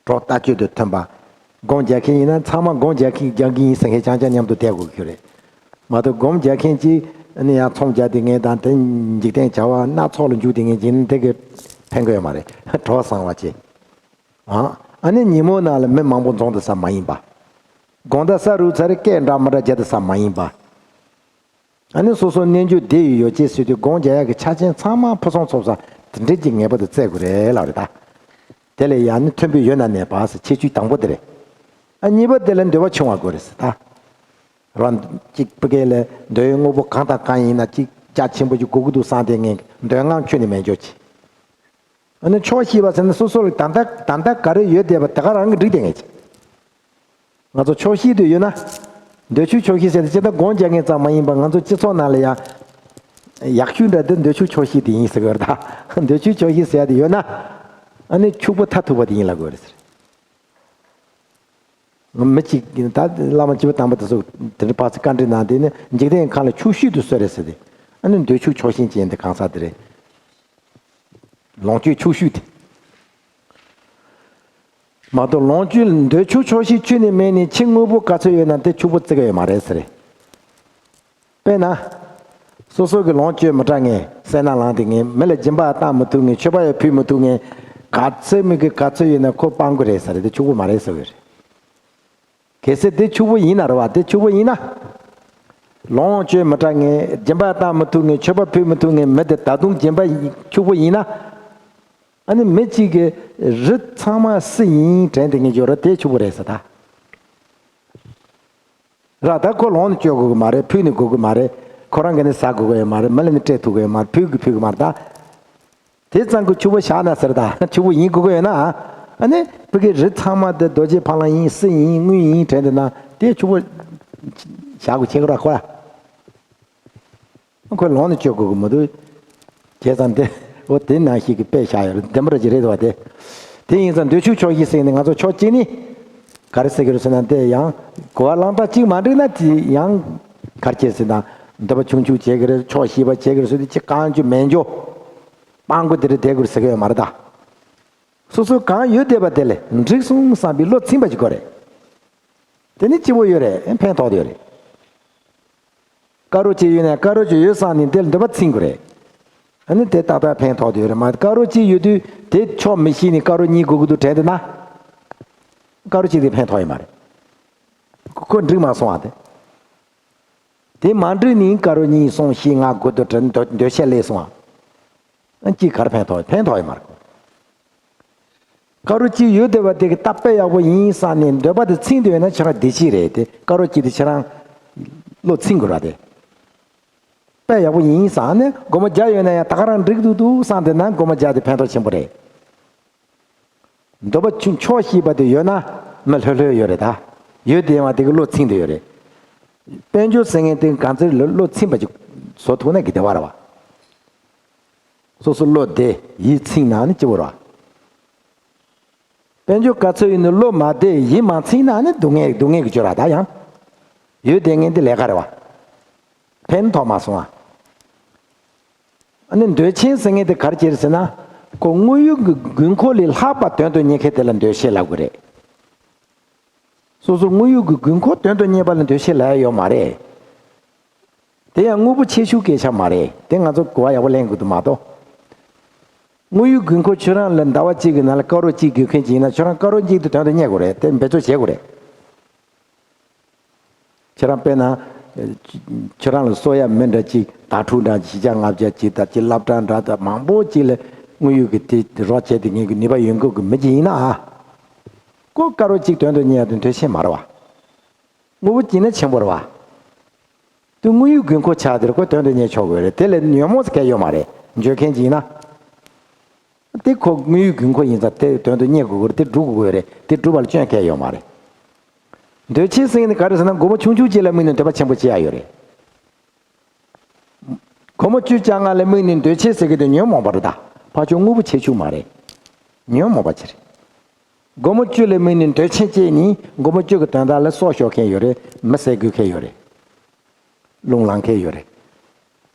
གྲོགས་ལྟ་སྤྱོད་དུ་མཐུན་པ། སྒོམ་རྒྱག་མཁན་ཡིན་ན་ཚང་མ་སྒོམ་རྒྱག་མཁན་རྒྱག་གི་ཡིན་ཟེར་མཁན་རྐྱང་རྐྱང་མཉམ་དུ་བསྡད་དགོས་ཀྱི་རེད། མ་གཏོགས་སྒོམ་རྒྱག་མཁན་གྱིས་ཨ་ནི་ཡང་ཚོང་རྒྱག་བསྡད་མཁན་དང་དེ་འཇིག་རྟེན་བྱ་བ་སྣ་ཚོགས་ལ་འཇུག་བསྡད་མཁན་གྱིས་ནི་དེ་གི་ཕན་གི་ཡོད་མ་རེད། གྲོགས་བཟང་བ་བྱེད། ཨ་ཨ་ནི་ཉིན་མོ་ནང་ལ་མི་མང་པོ་འཛོམས་བསྡད་ས་མ་ཡིན་པ། དགོང་དག་ས་རུབ་ཚར་སྐད་འདྲ་མི་འདྲ་རྒྱག་བསྡད་ས་མ་ཡིན་པ། ཨ་ནི་སོ་སོ་རྣལ་འབྱོར་སྡེ་ཡི་ཡོ་བྱད་ཟེར་དུས་སྒོམ་རྒྱག་ཡག་གི་ཆ་རྐྱེན་ཚང་མ་ཕུན་སུམ་ཚོགས་ས་དེ་འདྲས་ཀྱི་ངེས་པར་དུ་བཙལ་དགོས་རེད་ལབ་རེད་ད། དེ་ལས་ཡང་ནི་མཐུན་པའི་ཡུལ་ན་གནས་པ་ཟེར་ཁྱད་ཆོས་དང་པོ་དེ་རེད། ཨ་གཉིས་པ་དེ་ལ་འདོད་པ་ཆུང་བ་དགོས་རེད་ཟེར་ད། རང་གཅིག་པུ་གེ་ལ་འདོད་ཡོན་དངོས་པོ་གང་དང་གང་ཡིན་ན་གཅིག་རྒྱ་ཆེན་པོ་ཞིག་དགོས་ཀྱི་འདུག་བསམ་དེ་ངས་འདོད་རྔམ་ཁྱོན་ནས་མེད་འཇོག་གྱིས། ཨ་ནི་ཆོག་ཤེས་པ་ཟེར་ན་སོ་སོ་ལ་ད་ལྟ་ད་ལྟ་ག་རེ་ཡོད་བསྡད་པ་དེ་ག་རང་གིས་འགྲིག་བསྡད་མཁན་ཅིག་ང་ཚོ་ཆོག་ཤེས་དུ་ཡོད་ན། འདོད་ཆུང་ཆོག་ཤེས་ཟེར་ཏེ་ཅི་ལྟར་སྒོམ་རྒྱག་མཁན་ཙམ་མ་ཡིན་པར་ང་ཚོ་སྤྱི་ཚོགས་ནང་ལ་ཡང་། ཡག་ཤོས་འདྲ་དེ་འདོད་ཆུང་ཆོག་ཤེས་དེ་ཡིན་ཟེར་གི་ཡོད་རེད་ད། འདོད་ཆུང་ཆོག་ཤེས་ཟེར་ཡ་དེ་ཡོད་ན། ཨ་ནི་ཕྱུག་པོ་མཐར་ཐུག་པ་དེ་ཡིན་ལབ་དགོས་རེད་ཟེར། མི་གཅིག་ད་བླ་མ་སྐྱེས་བུ་དམ་པ་དེ་ཚོ་དེ་འདྲ་ཕར་ཚུར་བཀའ་འདྲི་གནང་དེ་ནི་འཇིག་རྟེན་ཁམས་ལ་ཕྱུག་ཤོས་དེ་སུ་རེད་ཟེར་ཏེ། ཨ་ནི་འདོད་ཆུང་ཆོག་ཤེས་ཅན་དེ་གང་ཟག་དེ་རེད། ལོངས་སྤྱོད་ཕྱུག་ཤོས་དེ། མ་གཏོགས་ལོངས་སྤྱོད་འདོད་ཆུང་ཆོག་ཤེས་ཁྱོན་ནས་མེད་ནས་ཕྱི་དངོས་པོ་ག་ཚོད་ཡོད་ན་དེ་ཕྱུག་པོ་བརྩི་གི་ཡོད་མ་རེད་ཟེར། དཔེར་ན། སོ་སོ་གི་ལོངས་སྤྱོད་མི་དྲག་མཁན་སེར་སྣ་ལངས་བསྡད་མཁན་མི་ལ་སྦྱིན་པ་བཏང་མི་ཐུབ་མཁན་མཆོད་པ་ཡང་ཕུལ་མི་ཐུབ་མཁན། ག་ཚོད་མི་གི་ག་ཚོད་ཡོད་ན་ཁོ་སྤྲང་པོ་རེད་ཟེར་དེ་ཕྱུག་པོ་མ་རེད་ཟེར་བ་རེད། གལ་སྲིད་དེ་ཕྱུག་པོ་ཡིན་ན་རེད་བ་དེ་ཕྱུག་པོ་ཡིན་ན། ལོངས་སྤྱོད་མི་དྲག་མཁན་སྦྱིན་པ་བཏང་མི་ཐུབ་མཁན་མཆོད་པ་ཕུལ་མི་ཐུབ་མཁན་མི་དེ་ད་དུང་སྦྱིན་པ་ཕྱུག་པོ་ཡིན་ན། ཨ་ནི་མི་གཅིག་གི་རི་ཚང་མ་སུ་ཡིན་དྲན་དེ་ངེས་ཀྱི་རེད་དེ་ཕྱུག་པོ་རེད་ཟེར་ད། ར་ད་ཁོ་ལོངས་ནས་སྤྱོད་དགོས་ཀྱི་མ་རེད། ཕུལ་ནས་དགོས་ཀྱི་མ་རེད། ཁོ་རང་གིས་ནི་ཟ་དགོས་ཀྱི་ཡོད་མ་རེད། མི་ལ་ནི་སྤྲད་ཐུབ་ཀྱི་ཡོད་མ་རེད། ཕུལ་གྱི་ཕུལ་གྱི་མ་རེད་ད། དེ་ཙམ་གྱིས་ཕྱུག་པོ་བཞག་ན་ཟེར་ད། ཕྱུག་པོ་ཡིན་དགོས་ཀྱི་ཡོད་ན། ཨ་ནི་ཕ་གི་རི་ཚང་མ་དེ་རྡོ་རྗེ་ཕ་ལ་ཡིན་སུ་ཡིན་དངུལ་ཡིན་དྲན་དེ་ན་དེ་ཕྱུག་པོ་བཞག་དགོས་ཆེ་གི་ར་ཁོ་ལ། ཁོས་ལོངས་ནས་སྤྱོད་དགོས་ཀྱི་མི་འདུག་བྱས་ཙང་དེ་འོ་དེ་ནང་བཞིན་གྱི་དཔེ་བཞག་ཡོད་རེད། བདེན་པ་རེད་ཀྱི་རེད་བ་དེ། དེ་ཡིན་ཙང་འདོད་ཆུང་ཆོག་ཤེས་ཟེར་ནས་ང་ཚོ་ཕྱོགས་གཅིག་ནས་ག་རེ་ཟེར་གྱི་རེད་ཟེར་ན་དེ་ཡང་གོ་བ་བླང་སྟངས་གཅིག་མ་འགྲིག་ན་དེ་ཡང་ག་རེ་བྱེད་ཟེར་ན་འདོད་པ་ཆུང་ཆུང་བྱེད་ཀྱི་རེད། ཆོག་ཤེས་པ་བྱེད་ཀྱི་རེད་ཟེར་དུས་ཅི་གང་བྱུང་མེད་འཇོག་སྤྲང་པོ་དེ་འདྲ་བསྡད་དགོས་ཟེར་གྱི་ཡོད་མ་རེད་ད། སོ་སོ་གང་ཡོད་བསྡད་པ་དེ་ལས་འགྲིག་སོང་བསམ་པའི་བློ་ཚིམ་པ་ཞིག་དགོས་རེད། དེ་ནི་སྐྱིད་པོ་ཡོད་རེད། ཕན་ཐོགས་ཡོད་རེད། དཀའ་རོགས་ཅིག་ཡོད་ན་དཀའ་རོགས་ཅིག་ཡོད་བསམ་ནས་དེ་ལ་འདོད་པ་ཚིམ་དགོས་རེད། ཨ་ནི་དེ་ཏག་ཏག་ཕན་ཐོགས་ཡོད་རེད། མ་དཀའ་རོགས་ཅིག་ཡོད་དུས་དེ་ཆོག་མི་ཤེས་ནས་དཀའ་རོགས་གཉིས་དགོས་ཀྱི་འདུག་དྲན་འདུག་ན། དཀའ་རོགས་ཅིག་དེ་ཕན་ཐོགས་ཡོད་མ་རེད། ཁོ་འགྲིག་མ་སོང་བ་དེ། དེ་མ་འགྲིག་ནས་དཀའ་རོགས་གཉིས་གསུམ་བཞི་ལྔ་དགོས་འདུག་དྲན་འདོད་འདོད་ཆགས་སླེབས་སོང་བ། ཨ་ཅིག་གར་ཕན་ཐོགས་ཕན་ཐོགས་ཡོད་མ་རེད། དཀའ་རོགས་གཅིག་ཡོད་བསྡད་པ་དེ་གི་སྟབས་དཔེ་ཡག་པོ་ཡིན་བསམ་ནས་འདོད་པ་དེ་ཚིམ་དུ་ཡོད་ན་ཁྱེད་རང་བདེ་སྐྱིད་རེད་དེ། དཀའ་རོགས་གཅིག་དེ་ཁྱེད་རང་བློ་ཚིམ་དགོས་ར་དེ། དཔེ་ཡག་པོ་ཡིན་བསམ་ནས་སྒོར་མོ་བརྒྱ་ཡོད་ན་ཡང་ད་ག་རང་འགྲིག་འདུག་འདུག་བསམ་དེ་ན་སྒོར་མོ་བརྒྱ་དེ་ཕན་ཐོགས་ཆེན་པོ་རེད། འདོད་པ་ཆུང་ཆོག་ཤེས་པ་དེ་ཡོད་ན་མི་ལྷོད་ལྷོད་ཡོད་རེད་ད། ཡོད་བསྡད་པ་དེ་གི་བློ་ཚིམ་དུ་ཡོད་རེད། དཔལ་འབྱོར་ཟེར་མཁན་དེ་གང་ཚེ་བློ་ཚིམ་པ་ཅིག་བཟོ་ཐུབ་ན་གི་བདེ་བ་རེད་བ། སོ་སོ་བློ་བདེ་ཡིད་ཚིམ་ན་ནི་སྐྱིད་པོ་རེད་བ། དཔལ་འབྱོར་ག་ཚོད་ཡིན་ནའི་བློ་མ་བདེ་ཡིད་མ་ཚིམ་ན་ནི་སྡུག་བསྔལ་སྡུག་བསྔལ་གྱི་སྦྱོར་བ་ད་ཡང་། ཡོད་བསྡད་མཁན་དེ་ལས་ཀ་རེད་བ། ཕན་ཐོགས་མ་སོང་བ། ཨ་ནི་འདོད་ཆེན་ཟེར་མཁན་དེ་ག་རེ་བྱེད་ཟེར་ན། ཁོ་དངོས་ཡོད་ཀྱི་དགོས་མཁོ་ལས་ལྷག་པ་དོན་དུ་གཉེར་མཁན་དེ་ལ་འདོད་ཆེན་ལབ་དགོས་རེད། སོ་སོ་དངོས་ཡོད་ཀྱི་དགོས་མཁོ་དོན་དུ་གཉེར་བ་ལ་འདོད་ཆེན་ལབ་ཡ་ཡོད་མ་རེད། དེ་ཡང་དངོས་པོ་ཆེ་ཆུང་སྐད་ཆ་མ་རེད། དེ་ང་ཚོ་གོ་བ་ཡག་པོ་ལེན་དགོས་འདུག་མ་གཏོགས། དངོས་ཡོད་དགོས་མཁོ་ཁྱོད་རང་ལ་ཟླ་བ་གཅིག་གི་ནང་ལ་དཀར་པོ་གཅིག་དགོས་མཁན་ཅིག་ཡིན་ན་ཁྱོད་རང་དཀར་པོ་གཅིག་དེ་དོན་དུ་གཉེར་དགོས་རེད། དེ་འབད་རྩོལ་བྱེད་དགོས་རེད། ཁྱེད་རང་དཔེར་ན། ཁྱེད་རང་ལ་གསོ་ཡ་མི་འདྲ་གཅིག་དྭ་ཕྲུག་འདྲ་བཞི་བརྒྱ་ལྔ་བརྒྱ་གཅིག་དང་གཅིག་སློབ་གྲྭ་འདྲ་དང་མང་པོ་གཅིག་ལ་དངོས་ཡོད་ཀྱི་དེ་རོགས་བྱས་ཏེ་ངེད་ཀྱི་ནུས་པ་ཡོད་མཁན་གྱི་མི་གཅིག་ཡིན་ན་ཨ། ཁོ་དཀར་པོ་གཅིག་དོན་དུ་གཉེར་ཡ་དེ་འདོད་ཆེན་མ་རེད་བ། དངོས་པོ་གཅིག་ན་ཆེན་པོ་རེད་བ། དེ་དངོས་ཡོད་དགོས་མཁོ་ཆགས་དེར་ཁོ་དོན་དུ་གཉེར་ཆོག་གི་རེད། དེ་ལས་ཉོན་མོངས་སུ་གལ་ཡོད་མ་རེད། འཇོན་མཁན་ཅིག་ཡིན་ན། དེ་ཁོ་དངོས་ཡོད་དགོས་མཁོ་ཡིན་ཙང་དེ་དོན་དུ་གཉེར་དགོས་ཀྱི་རེད། དེ་སྒྲུབ་དགོས་ཀྱི་རེད། དེ་སྒྲུབ་པ་ལ་སྐྱོན་གལ་ཡོད་མ་རེད། འདོད་ཆེན་ཟེར་མཁན་དེ་ག་རེ་ཟེར་ན་སྒོར་མོ་ཆུང་ཆུང་གཅིག་ལ་དམིགས་ནས་འདོད་པ་ཆེན་པོ་བྱེད་ཡ་ཡོད་རེད། སྒོར་མོ་བཅུ་བཅོ་ལྔ་ལ་དམིགས་ནས་འདོད་ཆེན་ཟེར་གི་དེ་ཉོན་མོངས་པ་རེད་ད། ཕར་ཕྱོགས་དངོས་པོ་ཆེ་ཆུང་མ་རེད། ཉོན་མོངས་པ་ཅིག་རེད། སྒོར་མོ་བཅུ་ལ་དམིགས་ནས་འདོད་ཆེན་སྐྱེས་ནས་སྒོར་མོ་བཅུ་གི་དོན་དག་ལ་སྲོག་ཤོར་མཁན་ཡོད་རེད། མི་བསད་དགོས་མཁན་ཡོད་རེད། རླུང་ལངས་མཁན་ཡོད་རེད།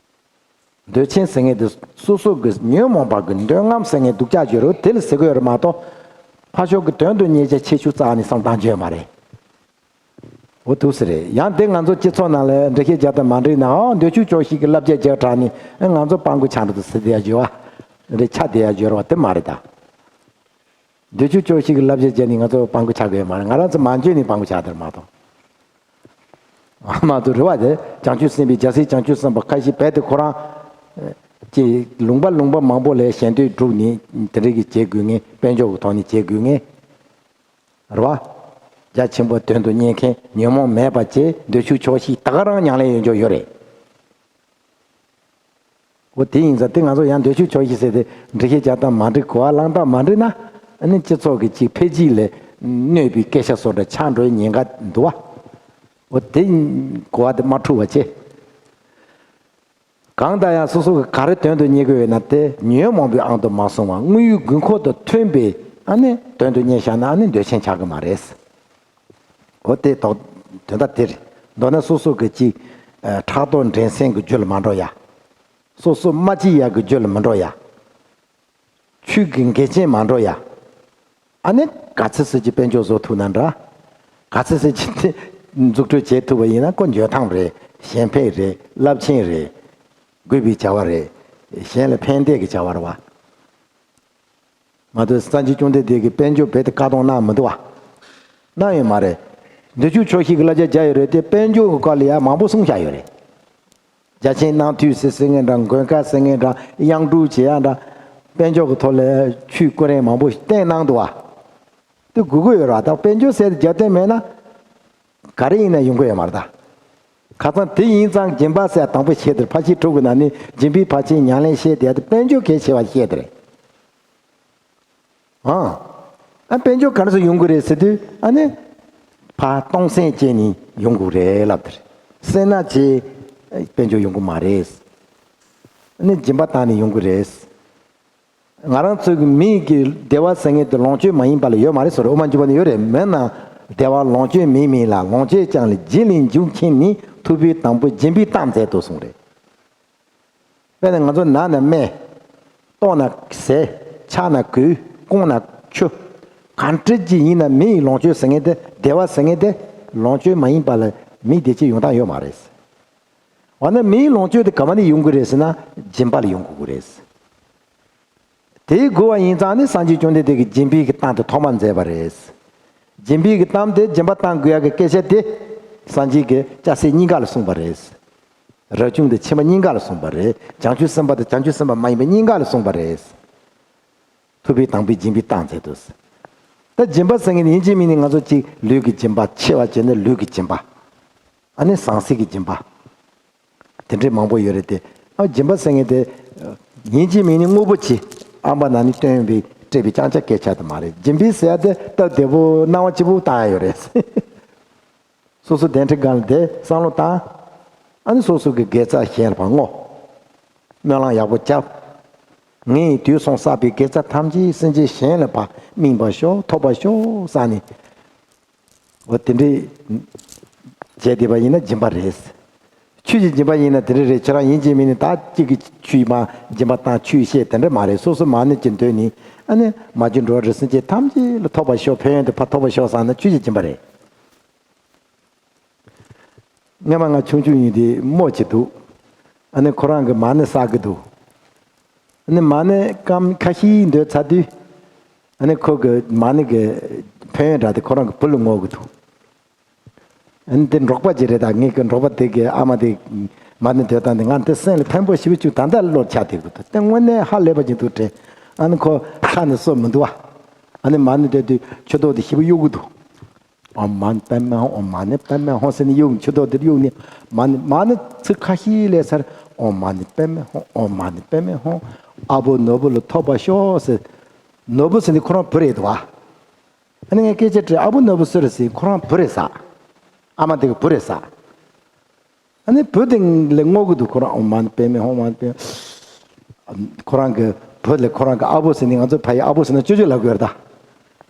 འདོད་ཆེན་ཟེར་མཁན་དེ་སོ་སོ་གི་ཉོན་མོངས་པ་གི་འདོད་རྔམ་ཟེར་མཁན་སྡུག་ཅག་ཡོད་རེད། དེ་ལ་ཟེར་གི་ཡོད་རེད་མ་གཏོགས། ཕར་ཕྱོགས་ཀྱི་དོན་དུ་གཉེར་བྱ་ཁྱད་ཆོས་རྩ་ནས་བསམ་བཏང་རྒྱུ་ཡོད་མ་རེད། འོ་འདུག་སེ་རེད། ཡང་དེ་ང་ཚོ་སྤྱི་ཚོགས་ནང་ལ་འགྲེལ་བཤད་རྒྱག་སྟངས་མ་འགྲིག་ན། ཨོ་འདོད་ཆུང་ཆོག་ཤེས་ཀྱི་བསླབ་བྱ་རྒྱག་དྲགས་ནས་ཨེ་ང་ཚོ་སྤྲང་པོ་ཆགས་འགྲོ་འདུག་ཟེར་བསྡད་ཡ་བརྗོད་པ་རེད། ཆགས་བསྡད་ཡ་བརྗོད་པ་དེ་མ་རེད་ད། འདོད་ཆུང་ཆོག་ཤེས་ཀྱི་བསླབ་བྱ་བྱས་ནས་ང་ཚོ་སྤྲང་པོ་ཆགས་དགོས་མ་རེད། ང་རང་ཚོ་མ་འཇོན་ནས་སྤྲང་པོ་ཆགས་དེར་མ་གཏོགས། མ་གཏོགས་རེད་བ། དེ་བྱང་ཆུབ་སེམས་དཔའི་རྒྱལ་སྲས་བྱང་ཆུབ་སེམས་དཔའ་ཁ་ཤས་རྦད་དེ་ཁོ་རང་ཀྱི་ལུང་པ་ལུང་པ་མང་པོ་ལ་ཞལ་འདོན་བསྒྲུབས་ནས་དེ་འདྲ་གི་བྱེད་དགོས་ངེས། དཔལ་འབྱོར་གྱི་ཐོག་ནས་བྱེད་དགོས་ངེས། རེད་བ། རྒྱ་ཆེན་པོ་དོན་དུ་གཉེར་མཁན་ཉོན་མོངས་མེད་པ་བྱས། འདོད་ཆུང་ཆོག་ཤེས་ད་ག་རང་ཉམས་ལེན་ཡོད་འཇོག་ཡོད་རེད། འོ་དེ་ཡིན་ཙང་དེ་ང་ཚོ་ཡང་འདོད་ཆུང་ཆོག་ཤེས་ཟེར་ཏེ་འགྲེལ་བཤད་རྒྱག་སྟངས་མ་འགྲིག་གོ་བ་བླང་སྟངས་མ་འགྲིག་ན། ཨ་ནི་སྤྱི་ཚོགས་ཀྱི་ཅིག་འཕེལ་རྒྱས་ལ་གནོད་པའི་སྐད་ཆ་བཟོ་འདྲ་ཆགས་འགྲོ་ཉེན་ཁ་འདུག་བ། འོ་དེ་གོ་བ་དེ་མ་འཁྲུག་པ་བྱེད། གང་ལྟར་ཡང་སོ་སོ་གི་ག་རེ་དོན་དུ་གཉེར་དགོས་ཡོད་ན་དེ་ཉོན་མོངས་པའི་དབང་དུ་མ་སོང་བ་དངོས་ཡོད་དགོས་མཁོ་དང་མཐུན་པའི་ཨ་ནི་དོན་དུ་གཉེར་བཞག་ན་ཨ་ནི་འདོད་ཆེན་ཆགས་ཀྱི་མ་རེད། འོ་དེ་དོག་དོན་དག་དེ་རེད། མདོར་ན་སོ་སོ་གི་ཅིག་ཕྲག་དོག་འགྲན་སེམས་ཀྱི་རྒྱུ་ལ་མ་འགྲོ་ཡ། སོ་སོ་མ་སྐྱིད་ཡག་གི་རྒྱུ་ལ་མི་འགྲོ་ཡ། ཆོས་ཀྱི་འགལ་རྐྱེན་མ་འགྲོ་ཡ། ཨ་ནི་ག་ཚོད་ཟེར་གྱི་དཔལ་འབྱོར་བཟོ་ཐུབ་ན་འདྲ། ག་ཚོད་ཟེར་གྱི་དེ་འཛུགས་སྐྲུན་བྱེད་ཐུབ་པ་ཡིན་ན་ཁོ་འཇོན་ཐང་རེད། གཞན་ཕན་རེད། རླབས་ཆེན་རེད། དགོས་པའི་བྱ་བ་རེད། གཞན་ལ་ཕན་བདེ་གི་བྱ་བ་རེད་བ། མ་གཏོགས་སངས་རྒྱས་བཅོམ་ལྡན་འདས་ཀྱིས་དཔལ་འབྱོར་རྦད་དེ་བཀག་སྡོམ་གནང་མི་འདུག་བ། གནང་ཡོད་མ་རེད། འདོད་ཆུང་ཆོག་ཤེས་ཀྱི་བསླབ་བྱ་བརྒྱབ་ཡོད་རེད་དེ། དཔལ་འབྱོར་གྱི་སྐོར་ལ་ཡང་མང་པོ་གསུངས་བཞག་ཡོད་རེད། རྒྱ་ཆེན་རྣམ་ཐོས་སྲས་ཟེར་མཁན་འདྲ། མགོན་དཀར་ཟེར་མཁན་འདྲ། གཡང་དྲུང་བྱེད་ཡག་འདྲ། དཔལ་འབྱོར་གྱི་ཐོག་ལ་ཆོས་སྐུ་རིམ་མང་པོ་བསྟན་གནང་འདུག་བ། དེ་དགོས་ཀྱི་ཡོད་རེད་བ། ད་དཔལ་འབྱོར་ཟེར་ཏེ་རྒྱབ་རྟེན་མེད་ན། ག་རེ་ཡིན་ན་ཡོང་གི་ཡོད་མ་རེད་ད། ཁ་སང་དེ་ཡིན་ཙང་སྦྱིན་པ་ཟེར་དང་པོ་བཤད་དེར། ཕར་ཕྱིན་དྲུག་གི་ནང་ནས་སྦྱིན་པའི་ཕར་ཕྱིན་ཉམས་ལེན་བཤད་དེ་དཔལ་འབྱོར་གལ་ཆེ་བ་བཤད་དེ་རེད། ཨང་། ཨ་དཔལ་འབྱོར་ག་རེ་ཟེར་ཡོང་གི་རེད་ཟེར་དུས། ཨ་ནི་ཕར་གཏོང་སེམས་བསྐྱེད་ནས་ཡོང་གི་རེད་ལབ་དེ་རེད། སེར་སྣ་བྱས་དཔལ་འབྱོར་ཡོང་གི་མ་རེད། ཨ་ནི་སྦྱིན་པ་བཏང་ནས་ཡོང་གི་རེད། ང་རང་ཚོའི་གི་མིའི་གི་བདེ་བ་ཟེར་མཁན་དེ་ལོངས་སྤྱོད་མ་ཡིན་པ་ལ་ཡོད་མ་རེད་ཟེར་རེད། དབུ་མ་འཇུག་པ་ནས་ཡོད་རེད། མི་རྣམས་བདེ་བ་ལོངས་སྤྱོད་མེད་མིན་ལ། ལོངས་སྤྱོད་ཀྱང་ལས་རྒྱུ་ལས་འབྱུང་མཁྱེན་ནས། ཐུབ་པས་དང་པོ་སྦྱིན་པའི་རྟགས་མཛད་དོ་གསུངས་རེད། དཔེར་ན་ང་ཚོ་ན་ན་སྨན། ལྟོགས་ན་ཟས། འཆག་ན་གོས། སྐོམ་ན་ཆུ། གང་འདྲ་ཅིག་ཡིན་ན་མི་ཡི་ལོངས་སྤྱོད་ཟེར་མཁན་དེ། བདེ་བ་ཟེར་མཁན་དེ་ལོངས་སྤྱོད་མ་ཡིན་པ་ལ་མིའི་བདེ་སྐྱིད་ཡོང་སྟངས་ཡོད་མ་རེད། འོ་ན་མིའི་ལོངས་སྤྱོད་དེ་ག་བ་ནས་ཡོང་གི་རེད་ཟེར་ན། སྦྱིན་པ་ལ་ཡོང་དགོས་ཀྱི་རེད། དེའི་དགོས་པ་ཡིན་ཙང་ནི་སངས་རྒྱས་བཅོམ་ལྡན་འདས་ཀྱིས་སྦྱིན་པའི་གི་གཏམ་དེ་ཐོག་མར་མཛད་པ་རེད། སྦྱིན་པའི་གི་གཏམ་དེ། སྦྱིན་པ་གཏང་དགོས་ཡག་གི་སྐད་ཆ་དེ་སངས་རྒྱས་ཀྱིས་སྐྱ་སེར་གཉིས་ཀ་ལ་གསུངས་པ་རེད། རབ་བྱུང་དང་ཕྱི་མ་གཉིས་ཀ་ལ་གསུངས་པ་རེད། བྱང་ཆུབ་སེམས་དཔའ་དང་བྱང་ཆུབ་སེམས་དཔའ་མ་ཡིན་པ་གཉིས་ཀ་ལ་གསུངས་པ་རེད། ཐུབ་པས་དང་པོས་སྦྱིན་པའི་རྟགས་མཛད་དོ། ད་སྦྱིན་པ་ཟེར་མཁན་ཡིན་གཅིག་མིན་གཉིས་ང་ཚོ་གཅིག་ལུས་ཀྱི་སྦྱིན་པ། ཆེ་བ་བྱས་ན་ལུས་ཀྱི་སྦྱིན་པ། ཨ་ནི་ཟང་ཟིང་གི་སྦྱིན་པ། དེ་འདྲའི་མང་པོ་ཡོད་རེད་དེ། ཨ་སྦྱིན་པ་ཟེར་མཁན་དེ་ཡིན་གཅིག་མིན་གཉིས་དངོས་པོ་ཅིག་ཨ་མ་ན་ནི་སྟོན་པའི་སྤྲད་པའི་རྐྱང་རྐྱང་སྐད་ཆ་དེ་མ་རེད། སྦྱིན་པའི་ཟེར་ཡ་དེ་སྟབས་བདེ་པོ་སྣང་བ་སྐྱིད་པོ་བཏང་ཡ་ཡོད་རེད། སོ་སོ་གདན་ཁྲི་སྒང་ལ་བསྡད་བསམ་བློ་བཏང་། ཨ་ནི་སོ་སོ་གི་དགེ་རྩ་གཞན་ལ་ཕར་བསྔོ། སྨོན་ལམ་ཡག་པོ་བརྒྱབ། ངས་དུས་སོང་བསགས་པའི་དགེ་རྩ་ཐམས་ཅད་སེམས་ཅན་གཞན་ལ་ཕར་སྨིན་པར་ཤོག་ཐོབ་པར་ཤོག་བསམ་ནས། འོ་དེ་འདྲའི་བྱས་བསྡད་པ་ཡིན་ན་སྦྱིན་པ་རེད། ཆོས་ཀྱི་སྦྱིན་པ་ཡིན་ན་དེ་འདྲ་རེད། ཁྱེད་རང་ཡིན་གཅིག་མིན་གཉིས་ད་གཅིག་གི་ཆོས་མ་སྦྱིན་པ་བཏང་ཆོས་བཤད་དེ་འདྲ་མ་རེད། སོ་སོ་མ་ཎི་གཅིག་འདོན་ནས། ཨ་ནི་མ་གྱུར་འགྲོ་བ་རིགས་སེམས་ཅན་ཐམས་ཅད་ལ་ཐོབ་པར་ཤོག་ཕན་ཡོན་དེ་ཕར་ཐོབ་པར་ཤོག་བསམ་ན་ཆོས་ཀྱི་སྦྱིན་པ་རེད། སྔོན་མ་ང་ཆུང་ཆུང་ཡིན་དུས་རྨོ་ཅིག་འདུག་ཨ་ནི་ཁོ་རང་གིས་མ་ཎི་བསགས་ཀྱི་འདུག་ཨ་ནི་མ་ཎི་སྐམ་ཁ་ཤས་འདོན་ཚར་དུས། ཨ་ནི་ཁོ་གིས་མ་ཎི་གི་ཕན་ཡོན་འདྲ་དེ་ཁོ་རང་གི་བུ་ལ་བསྔོ་གི་འདུག་ཨ་ནི་དེ་འབྲོག་པ་ཅིག་རེད། ད་ངེད་ཀྱི་འབྲོག་པ་དེ་གི་ཨ་མ་དེ་མ་ཎི་འདོན་སྟངས་དེ་ང་དེ་སེམས་ལ་ཕན་པོ་ཞེ་པོ་བྱུང་། ད་ལྟ་བློར་འཆར་བསྡད་ཀྱི་འདུག་དེ་དངོས་གནས་ཧ་ལས་པ་ཅིག་འདུག་དྲན། ཨ་ནི་ཁོ་ཁ་ནས་གསོ་མི་འདུག་བ། ཨ་ནི་མ་ཎི་འདོན་དུས་ཆུ་ཐོག་དེ་ཞེ་པོ་གཡུག་གི་འདུག་ཨོཾ་མ་ཎི་པདྨེ་ཧཱུྃ། ཨོཾ་མ་ཎི་པདྨེ་ཧཱུྃ་ཟེར་ནས་གཡུག་ནས། ཆུ་ཐོག་དེར་གཡུག་ནས། མ་ཎི་མ་ཎི་ཚིག་ཁ་ཤས་ལབ་ཚར། ཨོཾ་མ་ཎི་པདྨེ་ཧཱུྃ། ཨོཾ་མ་ཎི་པདྨེ་ཧཱུྃ། ཨ་བུ་ནོར་བུ་ལ་ཐོབ་པར་ཤོག་ཟེར། ནོར་བུ་ཟེར་ནས་ཁོ་རང་བུ་རེད་འདུག་བ། ཨ་ནི་ངས་སྐད་ཆ་དྲིས། ཨ་བུ་ནོར་བུ་སུ་རེད་ཟེར། ཁོ་རང་བུ་རེད་ཟེར། ཨ་མ་དེ་གི་བུ་རེད་ཟེར། ཨ་ནི་བུ་དེ་ལ་བསྔོ་གི་འདུག་ཁོ་རང་ཨོཾ་མ་ཎི་པདྨེ་ཧཱུྃ། ཨོཾ་མ་ཎི་པདྨེ། ཁོ་རང་གི་བུ་ལ་ཁོ་རང་གི་ཨ་བུ་ཟེར་ནས། ང་ཚོ་ཕ་ཡི་ཨ་བུ་ཟེར་ན་ཅོ་ཅོ་ལབ་ཀྱི་ཡོད་རེད་ད།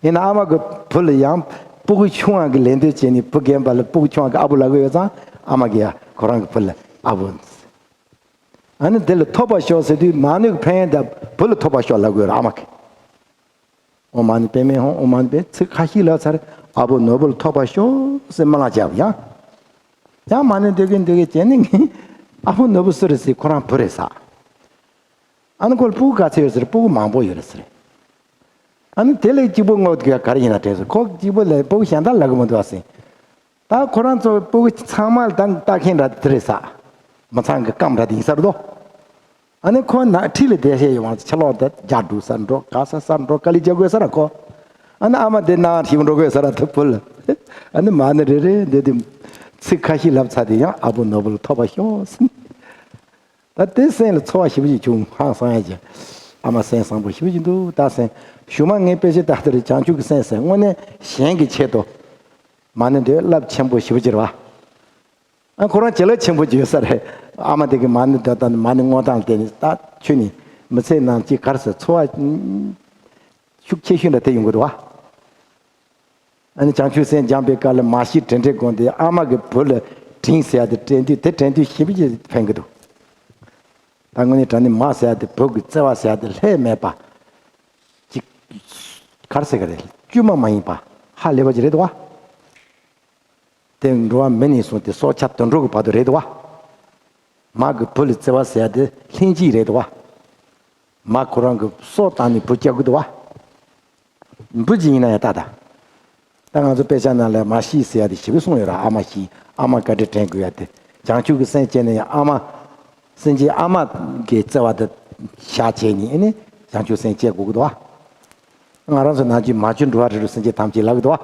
ཡིན་ན་ཨ་མ་གི་བུ་ལ་ཡང་སྤུ་གུ་ཆུང་བ་གི་ལད་ཟློས་བྱས་ནས་བུ་རྒན་པ་ལ་སྤུ་གུ་ཆུང་བ་གི་ཨ་བུ་ལབ་ཀྱི་ཡོད་ཙང་། ཨ་མ་གིས་ཡང་ཁོ་རང་གི་བུ་ལ་ཨ་བུ། ཨ་ནི་དེ་ལ་ཐོབ་པར་ཤོག་ཟེར་དུས་མ་ཎི་གི་ཕན་ཡོན་དེ་བུ་ལ་ཐོབ་པར་ཤོག་ལབ་ཀྱི་ཡོད་རེད་ཨ་མ་གིས། ཨོཾ་མ་ཎི་པདྨེ་ཧཱུྃ། ཨོཾ་མ་ཎི་པདྨེ། ཚིག་ཁ་ཤས་ལབ་ཚར། ཨ་བོ་ནོར་བུ་ལ་ཐོགས་པར་ཤོག་ཟེར་སྨོན་ལམ་བརྒྱབ། ཡང་ཡང་མ་ཎི་འདོན་གིན་འདོན་གིན་བྱས་ནས། ངས་ཨ་བོ་ནོར་བུ་སུ་རེད་ཟེར། ཁོ་རང་བུ་རེད་ཟེར། ཨ་ནི་ཁོ་ལ་སྤུ་གུ་ག་ཚོད་ཡོད་ཟེར། སྤུ་གུ་མང་པོ་ཡོད་རེད་ཟེར། ཨ་ནི་དེ་ལས་གཅིག་པོ་བསྔོ་དགོས་ག་རེ་ཡིན་ན་དྲན་སོང་། ཁོ་གཅིག་པོ་ལ་སྤུ་གུ་གཞན་དག་ལབ་གི་མི་འདུག་ཟེར། ད་ཁོ་རང་ཚོ་སྤུ་གུ་ཚང་མ་ལ་ད་ལྟ་མཁན་འདྲ་དེ་རེད་ཟེར། མི་ཚང་གི་སྐམ་འདྲ་དེ་ཡིན་ས་རེད་དོ། ཨ་ནི་ཁོ་ནག་ཁྲིད་ལ་བསྡད་བཞག་ཡོད་མ་རེད། ཕྱི་ལོགས་དེ་རྒྱག་འགྲོ་ས་འགྲོ། ག་ས་ས་འགྲོ། དཀའ་ལས་རྒྱག་དགོས་ས་རེད་ཁོ། ཨ་ནི་ཨ་མ་དེ་ནང་ཞིག་འགྲོ་དགོས་ས་རེད་དེ་བུ་ལ། ཨ་ནི་མ་ཎི་རེ་རེ་འདོན་དུས་ཚིག་ཁ་ཤས་ལབ་ཚར་དུས་ཡང་ཨ་བོ་ནོར་བུ་ལ་ཐོགས་པར་ཤོག་ཟེར། ད་དེ་སེམས་ལ་ཚོར་བ་ཞེ་པོ་ཅིག་བྱུང་། ཧང་སང་ཡ་ཅིག། ཨ་མ་སེམས་བཟང་པོ་ཞེ་པོ་ཅིག་འདུག་ད་སེམས་གཞུག་མ་ངས་དཔེ་ཆ་ལྟ་དུས་བྱང་ཆུབ་ཀྱི་སེམས་ཟེར། དངོས་གནས་གཞན་གྱི་ཆེད་དུ་མ་ཎི་འདོན་རླབས་ཆེན་པོ་ཞེ་པོ་ཅིག་རེད་བ། ཨ་ཁོ་རང་བྱིན་རླབས་ཆེན་པོ་ཅིག་ཡོད་ས་རེད། ཨ་མ་དེ་གི་མ་ཎི་འདོན་སྟངས། མ་ཎི་བསྔོ་སྟངས་ལ་བརྟེན་ནས། ད་ཁྱོད་ནི་མི་ཚེ་ནང་ཅིག་ག་རེ་ཟེར། ཚོར་བ་ཤུགས་ཆེ་ཤོས་འདྲ་དེ་ཡོང་གི་འདུག་བ། ཨ་ནི་བྱང་ཆུབ་སེམས་སྦྱངས་པའི་སྐབས་ལ་མ་ཤི་དྲན་འདྲེན་དགོངས་ཏེ། ཨ་མ་གི་བུ་ལ་དྲིན་ཟེར་ཡ་དེ་དྲན་དུས། དེ་དྲན་དུས་ཞེ་པོ་ཅིག་ཕན་གི་འདུག། ད་དངོས་གནས་དྲང་གནས་མ་ཟེར་ཡ་དེ། བུ་གི་བརྩེ་བ་ཟེར་ཡ་དེ་ལྷད་མེད་པ་ཅིག། ག་རེ་ཟེར་གི་རེད། བཅོས་མ་མ་ཡིན་པ། ཧ་ལས་པ་ཅིག་རེད་འདུག་བ། དེ་འགྲོ་བ་མི་ནས་བཟུང་སྟེ་སྲོག་ཆགས་དུད་འགྲོ་གི་བར་དུ་རེད་འདུག་བ། མ་གི་བུ་ལ་བརྩེ་བ་ཟེར་ཡ་དེ་ལྷན་སྐྱེས་རེད་འདུག་བ། མ་ཁོ་རང་གི་སྲོག་བཏང་ནས་བུ་སྐྱོབ་གི་འདུག་བ། བུ་ཅིག་ཡིན་ན་ཡང་ད་ད། ད་ང་ཚོ་དཔེ་ཆ་ནང་ལ་མ་ཤི་ཟེར་ཡ་དེ་ཞེ་པོ་གསུངས་ཡོད་ར། ཨ་མ་ཤི། ཨ་མ་བཀའ་དྲིན་དྲན་དགོས་ཡ་དེ། བྱང་ཆུབ་ཀྱི་སེམས་བསྐྱེད་ནས་ཡང་ཨ་མ། སེམས་ཅན་ཨ་མ་གི་བརྩེ་བ་དེ་ཤར་བྱས་ནས། ཨ་ནི་བྱང་ཆུབ་སེམས་བསྐྱེད་དགོས་ཀྱི་འདུག་བ། ང་རང་ཚོ་ནང་བཅུད་མ་བཅོས་འགྲོ་བ་རིགས་དྲུག་སེམས་ཅན་ཐམས་ཅད་ལབ་ཀྱི་འདུག་བ།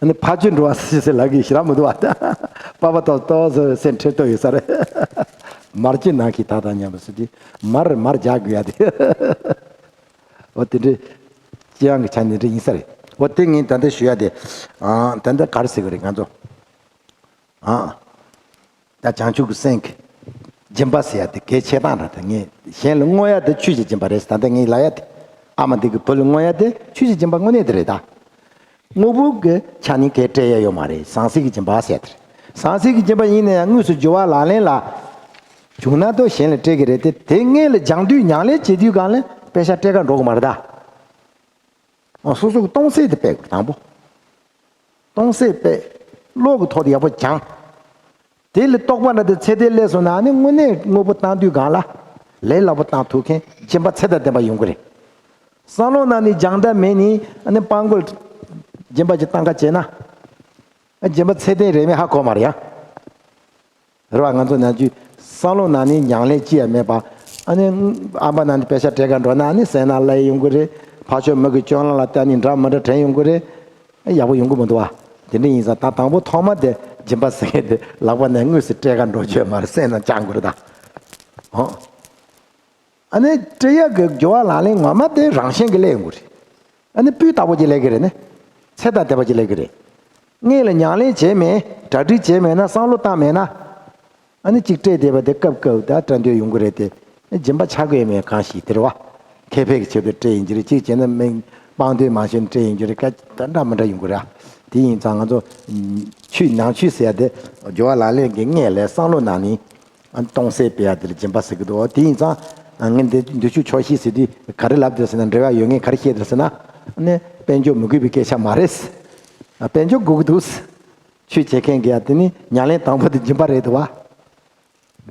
ཨ་ནི་ཕ་བཅོས་འགྲོ་བ་སེམས་ཅན་ལབ་ཀྱི་ཞེ་དྲག་མི་འདུག་བ། པ་ཕ་ཏོག་ཏོག་ཟེར་སེམས་ཁྲལ་ཏོག་ཡོད་ས་རེད། མར་གྱི་ནང་གི་ད་ད་མཉམ་པོ་ཟེར་དུས་མར་མར་རྒྱག་དགོས་ཡ་དེ། འོ་དེ་འདྲའི་སྤྱི་ཡོངས་ཀྱི་ཆ་ནས་འདྲ་ཡིན་ས་རེད། འོ་དེ་ངས་ད་ལྟ་ཞུ་ཡ་དེ། ཨ། ད་ལྟ་ག་རེ་ཟེར་གི་རེད་ང་ཚོ། ཨ། ད་བྱང་ཆུབ་ཀྱི་སེམས་ཀྱི་སྦྱིན་པ་ཟེར་ཡ་དེ་གལ་ཆེ་སྟངས་རེད། ད་ངས་གཞན་ལ་བསྔོ་ཡ་དེ་ཆོས་ཀྱི་སྦྱིན་པ་རེད། ད་ལྟ་ངས་ལབ་ཡ་དེ། ཨ་མ་འདི་གི་བུ་ལ་བསྔོ་ཡ་དེ་ཆོས་ཀྱི་སྦྱིན་པ་དངོས་གནས་དེ་རེད་ད། དངོས་པོ་གི་ཆ་ནས་གལ་སྤྲད་ཡ་ཡོད་མ་རེད། ཟང་ཟིང་གི་སྦྱིན་པ་ཟེར་དེ་རེད། ཟང་ཟིང་གི་སྦྱིན་པ་ཡིན་ན་ཡང་དངོས་སུ་སྦྱོར་བ་ལག་ལེན་ལ་བྱུང་ན་ཏོ་གཞན་ལ་སྤྲད་གི་རེད་དེ། དེ་སྔོན་ལ་སྦྱང་དུས་ཉམས་ལེན་བྱེད་དུས་སྒང་ལ་དཔེ་ཆ་སྤྲད་ག་འགྲོ་གི་མ་རེད་ད། འོ་སོ་སོ་གི་གཏོང་ཚད་དེ་སྤེལ་དགོས་དང་པོ། གཏོང་ཚད་སྤེལ། བློ་གི་ཐོག་ཏུ་ཡག་པོ་སྦྱང་། དེ་ལ་རྟོགས་པ་འདྲ་དེ་ཚད་ལྡན་སླེབས་སོང་ན། ཨ་ནི་དངོས་གནས་དངོས་པོ་བཏང་དུས་སྒང་ལ་ལས་སླ་པོ་བཏང་ཐུབ་མཁན་སྦྱིན་པ་ཚད་དང་ལྡན་པ་ཡོང་གི་རེད། བསམ་བློ་ནང་ནས་སྦྱང་ད་མེད་ནས། ཨ་ནི་སྤྲང་པོ་སྦྱིན་པ་ཅིག་བཏང་ག་བྱས་ན། སྦྱིན་པ་ཚད་ལྡན་རེད་མེད་ཧ་གོ་མ་རེད་ཡ། རེད་བ། ང་ཚོ་ནང་རྒྱུད་བསམ་བློ་ནང་ནས་ཉམས་ལེན་ཅི་ཡང་མེད་པ། ཨ་ནི་ཨམ་པ་ནང་ནས་དཔེ་ཆ་སྤྲད་ག་འགྲོ་ན། ཨ་ནི་སེམས་ནང་ལ་ཡོང་གི་རེད། ཕར་ཕྱོགས་མི་གི་སྤྱོད་ལམ་ལ་བལྟས་ནས་འདྲ་མི་འདྲ་དྲན་ཡོང་གི་རེད། ཡག་པོ་ཡོང་གི་མི་འདུག་བ། དེ་འདྲ་ཡིན་ཙང་ད་དང་པོ་ཐོག་མ་དེ་སྦྱིན་པ་ཟེར་མཁན་དེ་ལག་པ་ནས་དངོས་སུ་སྤྲད་ག་འགྲོ་རྒྱུ་མ་རེད། སེམས་ནང་བཅངས་དགོས་རེད་ད། ཨོ། ཨ་ནི་སྤྲད་ཡག་གི་སྦྱོར་བ་ལག་ལེན་ངོ་མ་དེ་རང་བཞིན་གྱིས་སླེབས་ཡོང་གི་རེད། ཨ་ནི་སྤུས་དག་པོ་ཅིག་སླེབས་ཀྱི་རེད་ནི། ཚད་དང་ལྡན་པ་ཅིག་སླེབས་ཀྱི་རེད། སྔོན་ལ་ཉམས་ལེན་བྱས་མེད། གྲ་སྒྲིག་བྱས་མེད་ན། བསམ་བློ་བཏང་མེད་ན། ཨ་ནི་གཅིག་སྤྲད་བསྡད་པ་དེ་སྐབས་སྐབས་ད་སྤྲད་འདོད་ཡོང་གི་རེད་དེ། སྦྱིན་པ་ཆགས་ཀྱི་ཡོད་མེད་གང་ཤེས། དེ་རེད་བ། ཁེ་ཕན་གྱི་ཆེད་དུ་སྤྲད་ཡིན་གྱི་རེད། གཅིག་བྱས་ན་མི་སྤང་འདོད་མ་བྱས་ནས་སྤྲད་ཡིན་གྱི་རེད། སྐད་ཆ་འདྲ་མི་འདྲ་ཡོང་གི་རེད། དེ་ཡིན་ཙང་ང་ཚོ་ཆོས་ནང་ཆོས་ཟེར་ཡ་དེ་སྦྱོར་བ་ལག་ལེན་གྱི་སྔོན་ལ་བསམ་བློ་ནང་ནས། ཨ་ནི་གཏོང་ཚད་སྤེལ་ཡ་དེ་ལ་སྦྱིན་པ་ཟེར་གི་འདུག། དེ་ཡིན་ཙང་ངས་འདི་འདི་ཆོས་ཆོག་ཤེས་ཟེར་དུས་ག་རེ་ལབ་འདུག་ཟེར་ན། འབྲེལ་བ་ཡོད་མཁན་ག་རེ་བཤད་འདུག་ཟེར་ན། ཨ་ནི་དཔལ་འབྱོར་མི་དགོས་པའི་སྐད་ཆ་མ་རེད། ཨ། དཔལ་འབྱོར་དགོས་ཀྱི་འདུག། ཆོས་བྱེད་མཁན་གྱི་ཡ་དེ་ནི་ཉམས་ལེན་དང་པོ་དེ་སྦྱིན་པ་རེད་འདུག་བ།